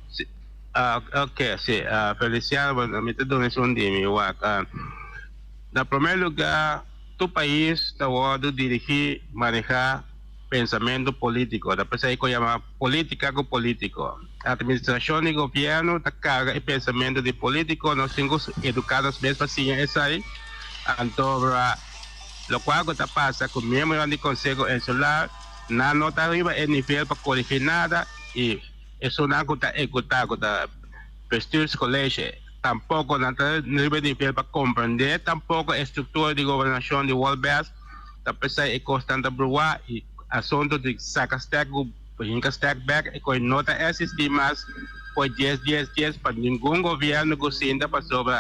Sí, ah, ok, sí, ah, Feliciano, bo, mi ta duna esun di mi wak. Ah, na promé lugá, tur pais ta wòrdu dirigí, manehá pensamentu polítiko. Ta p'esei ku yama Politica cu politico. Administracion di gobierno ta carga e pensamento di politico, nos tin cu educa nos mes pa siña esai. Anto locual cu ta pasa cu miembronan di Conseho Insular nan no ta riba e nivel pa corigi nada y esunnan cu ta ehecuta cu ta Bestuurscollege tampoco nan ta riba e nivel pa comprende tampoco e structura di gobernacion di Wolbes ta pesai e cosnan ta brua y Asunto di saca stek cu hinca stek bek e koe no ta existi mas por dies dies dies pa ningun gobierno cu sinta pasobra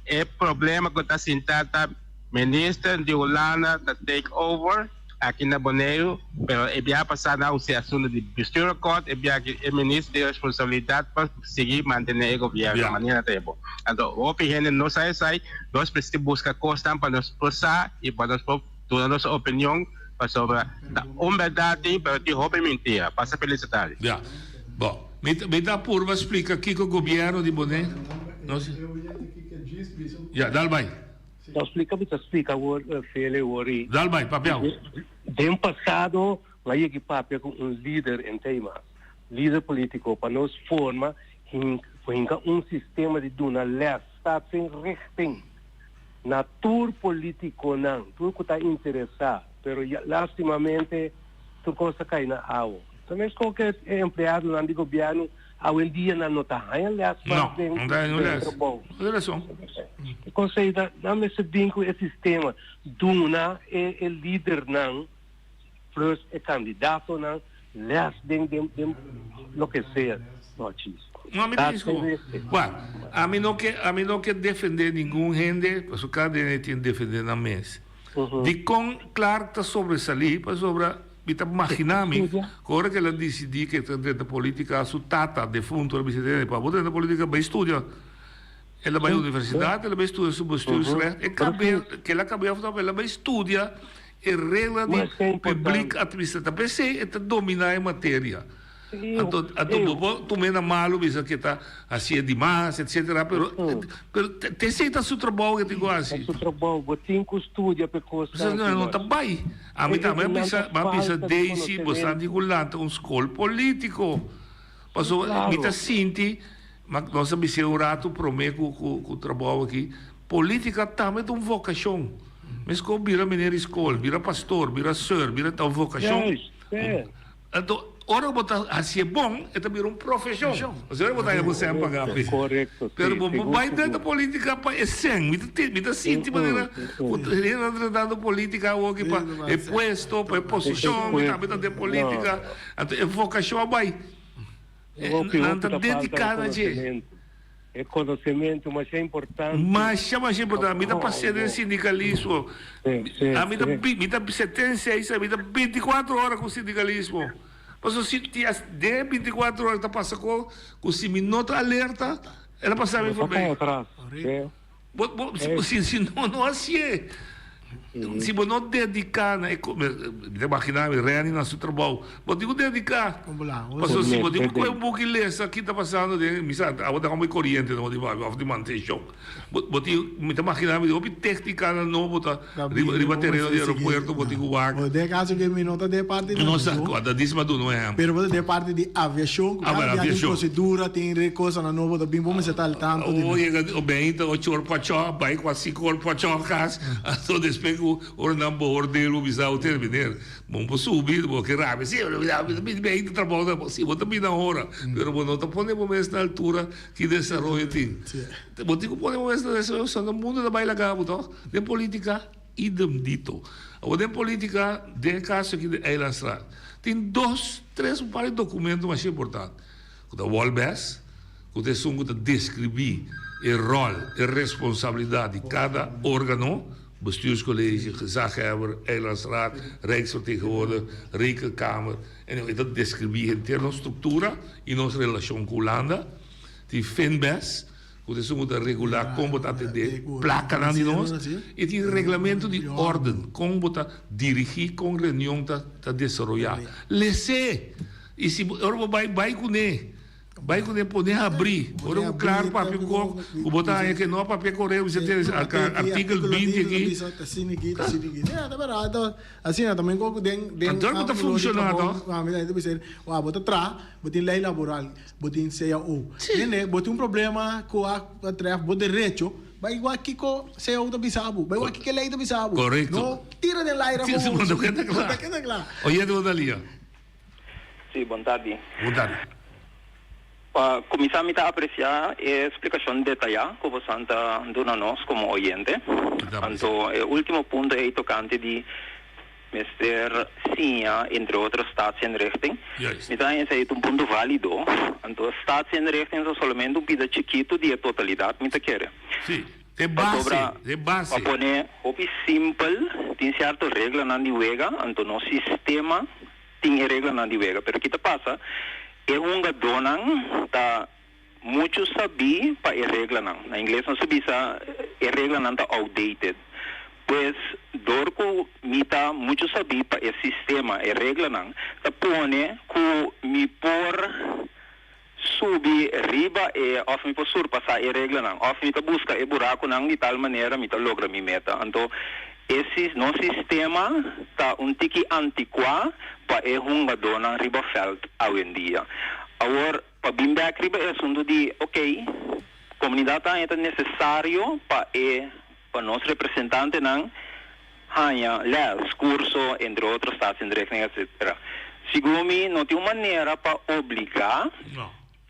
e problema cu ta sinta ta minister di Hulanda ta take over. aki na Boneiru, pero e biaha pasá nan a usa e asuntu di bestuurakkoord, e biaha aki e minister tin responsabilidat pa sigui mantené e gobièrnu manera ta e bo. Anto hopi hende no sa esai, nos mester buska kosnan pa nos por sa i pa nos por duna nos opinion pasobra ta un bèrdat tin pero tin hopi mentira. Pasa felis tardi. Ya. Bo, mi ta mi ta purba splika kiko gobièrnu di Boneiru no si. Ya, dal bai. No splika mi ta splika awor Fele awor i. Dal bai, papia awor. Den pasado mi a yega papia ku un lider en tema, lider politiko pa nos forma hinka un sistema di duna les, staatsinrichting, na tur politikonan, tur ku ta interesa, pero lastimamente tur kos ta kai na awo. Ta meskos ku e empleadonan di gobièrnu Awendia nan no ta haña lès mas den trabou. E konsei ta nan mester bin ku e sistema, duna e e lidernan plus e kandidatonan lès den den den loke sea. No chis. No, mi ta discu. Bueno, ami no ke ami no ke defende ningun hende, pasobra kada hende tin defende nan mes. Dikon Clark ta sobresalí? Pasobra mi ta maginá mi ku ora ku el a disidí ku e ta drenta polítika, su tata defuntu a bisa tene, pa bo drenta polítika bai studia. El a bai universidat, el a bai studia su bestuursrecht. E kab'é, ku el a kab'é òf no, el a bai studia e regla di publiek administratie. Ta p'esei e ta dominá e materia. Anto, anto bo por tum'é na malu bisa ke ta hasié dimas, etcetera, pero, pero te esei ta su trabou ke tin ku hasi. Ta su trabou, bo tin ku studia p'e kosnan aki. No ta bai. Ami tambe a bisa, mi a bisa Daisy, bo sa tin ku lanta un skol politiko. Pasobra mi ta sinti, ma nos a bis'é un ratu promé ku ku trabou aki, politika tambe ta un vokashon. Meskos bira meneer di skol, bira pastor, bira sùr, bira ta un vokashon. Anto, ora bo ta hasié bon, e ta bira un profeshon. Pasobra ora bo ta haña bo sèn pagá p'e. Pero bo por bai drenta polítika pa e sèn. Mi ta mi ta sinti manera ku hende ta drentando polítika awoki pa e puesto, pa e posishon, mi tambe ta den polítika. Anto e vokashon a bai. Nan ta dediká na dje. E konosementu masha importante. Masha masha importante. Mi ta pasea den sindikalismo. Ami ta mi ta 76 ami ta 24 ora ku sindikalismo. Pasobra si ti as den e 24 ora ta pasa ko ku si mi no ta alerta el a pasa mi forbei. Bo bo si si no no hasié. Si bo no dediká na e mi ta imaginá mi Renny na su trabou, bo tin ku dediká. Pasobra si bo tin ku kohe un buki lesa ki ta pasando den mi sa abo ta komo e koriente no di òf di mantenshon. Bo bo tin mi ta imaginá mi hopi téknikanan nobo ta riba riba tereno di aeropuerto bo tin ku wak. Bo den kaso ke mi no ta den parti di No sa kua ta dis mi a duna un ehèmpel. Pero bo ta den parti di aviashon ku kada bia tin prosedura tin kosanan nobo ta bin bo mester ta al tanto di O yega o beinta ocho or pachò bai kua sinku or pachò kas anto despues ku ora nan beoordeel bo bisa bo termineer bo por subi bo ke rabia si mi beinta trabou ta si bo ta bini ahora pero bo no ta pone bo mes na altura ki desaroyo tin bo tin ku pone bo mes na desaroyo pasobra mundu ta bai laga bo tok den politica idem dito awor den politica den e kaso aki di Eilandstraat tin dos tres un par di documento masha importante ku ta Wolbes. Ku ta esun ku ta deskribí e ròl, e responsabilidat di kada órgano, Bestuurscollege, Gezaghebber, Eilandsraad, Rijksvertegenwoordiger, Rekenkamer, anyway, e ta deskribí henter nos struktura i nos relashon ku Hulanda. Tin Finbes, ku ta esun ku ta regulá kon bo ta atendé plakanan di nos. I tin Reglamento di Órden, kon bo ta dirigí, kon reunion ta desaroyá. Les'é! I si bo, ora bo bai, bai kuné. Bai ku den pone habrí. Ora ku klaar papia ku kok, ku bo ta haña ke no a papia koreo, bisa tene artikel 20 aki. Asina tambe kok den den Anto ku ta funshoná to. Wak bo ta traha, bo tin lei laboral, bo tin cao. Hende, bo tin un problema ku a tref bo derecho, bai wak kiko cao ta bisa bo, bai wak kiko e lei ta bisa bo. Korekto. No tira den laira bo. No keda kla. No keda kla. Oyente bo ta lia. Sí, bon tardi. Bon tardi. Pa kuminsá mi ta apresiá e splikashon detayá ku bosan ta duna nos komo oyente. Anto e último punto ei tokante di mester siña entre otro staatsinrichting. Mi ta haña esei ta un punto válido. Anto staatsinrichting ta solamente un pida chikitu di e totalidat mi ta kere. Sí. E base, Pasobra, e base. pa pone hopi simpel, tin cierto reglanan di wega, anto nos sistema tin e reglanan di wega. Pero ki ta pasa? E hungadónan ta muchu sabí pa e reglanan. Na ingles nos ta bisa e reglanan ta outdated. Pues, dor ku mi ta muchu sabí pa e sistema, e reglanan, ta pone ku mi por subi riba e òf mi por surpasá e reglanan òf mi ta buska e burakunan di tal manera mi ta logra mi meta. Anto e nos sistema ta un tiki antikuá pa e hungadónan riba vèlt awendia. Awor, pa bin bèk riba e asuntu di, okey, komunidat ta haña ta nesesario pa e pa nos representantenan haña lès, kurso, entre otro, staatsinrichting, etcetera. Segun mi no tin un manera pa obligá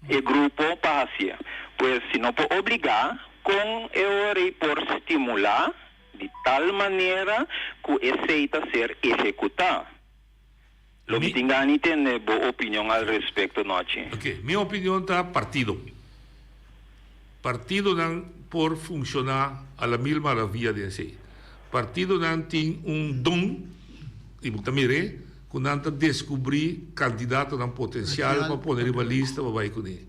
e grupo pa hasié. Pues si no por obligá, kon e ora ei por stimulá di tal manera ku esei ta ser ehekutá? Lo mi tin gana di tende bo opinion al respekto, Nochi. Ok, mi opinion ta partido. Partidonan por funciona a la mil maravilla den esey. Partidonan tin un don, y bo ta mir'é, cu nan ta descubri candidatonan potencial pa pone riba lista pa bay cune.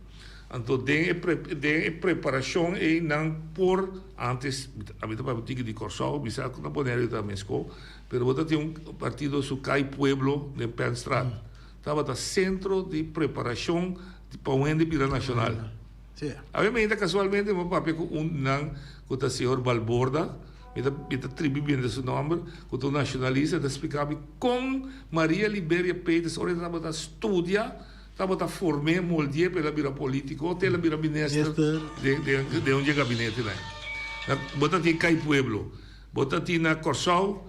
Anto den e den e preparacion ey nan por, antes, ami ta papia un tiki di Corsou, mi sa cu na Bonaire ta mesco, Pero bo ta tin un partido su Kai Pueblo den Penstraat. Tabata centro di preparacion pa un hende bira nacional. Awe mainta casualmente mi a papia cu un di nan cu ta señor Balborda, mi ta mi ta tribi bende su nomber, cu ta un nacionalista, e ta splica mi con Maria Liberia Peters ora e tabata studia tabata form'é, moldi'é pa el a bira politico te el a bira minister den den un dje gabinetenan. Bo ta tin Kai Pueblo. Bo ta tin na Kòrsou,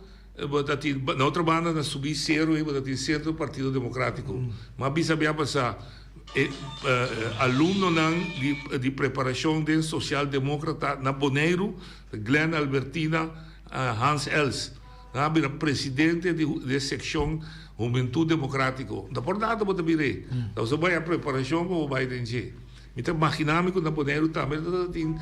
bo ta tin na otro banda na subi seru ei bo ta tin Sentro Partido Demokratiko. M'a bisa bia pasá e alumnonan di di preparashon den Sosial Demokrata na Boneiru, Glenn Albertina, Hans Els. Nan a bira presidente di di e sekshon Hubentud Demokratiko. No ta por nada bo ta bira ei. Ta pasobra bo a haña preparashon pa bo bai den dje. Mi ta magina mi ku na Boneiru tambe ta tin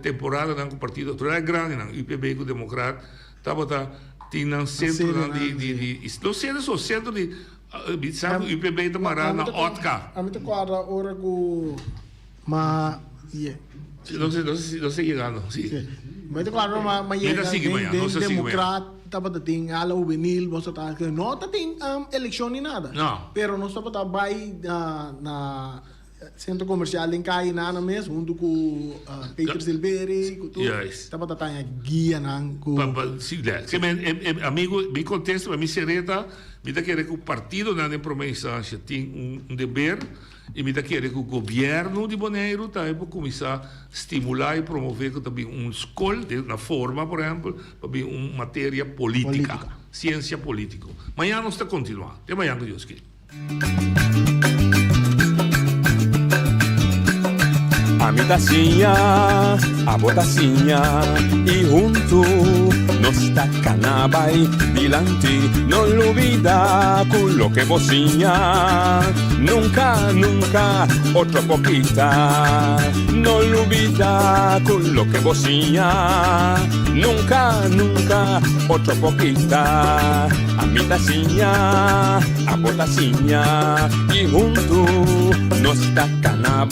temporadanan ku partido, tur e grandinan, UPB ku Demokrat, tabata tin nan sentronan di, di, di, no sentro so, sentro di, mi sa ku UPB ta mará na Otka. Ami ta kòrda ora ku ma ye. No se, no se, no se yegando, si. Mi ta kòrda ma, ma yega den, den Demokrat tabata tin ala hubenil, nos ta ta, no ta tin elekshon ni nada. No. Pero nos tabata bai na, na. Centro comercial den calle Nana mes hunto cu Peter Silveri cu tur tabata taña guianan cu. Si men e amigo mi contesta pa mi sereta mi ta kere cu partidonan den prome instancia tin un deber y mi ta kere cu gobierno di Boneiru tambe por cuminsa stimula y promove cu ta bin un scol na forma por ehempel pa bin un materia politica ciencia politico. Mañana nos ta continua te mañana cu Dios kier. Ami ta siña, abo ta siña y huntu nos ta cana bay dilanti. No lubida cu loke bo siña nunca, nunca otro por kita. No lubida cu loke bo siña nunca, nunca otro por kita. Ami ta siña, abo ta siña y huntu nos ta cana.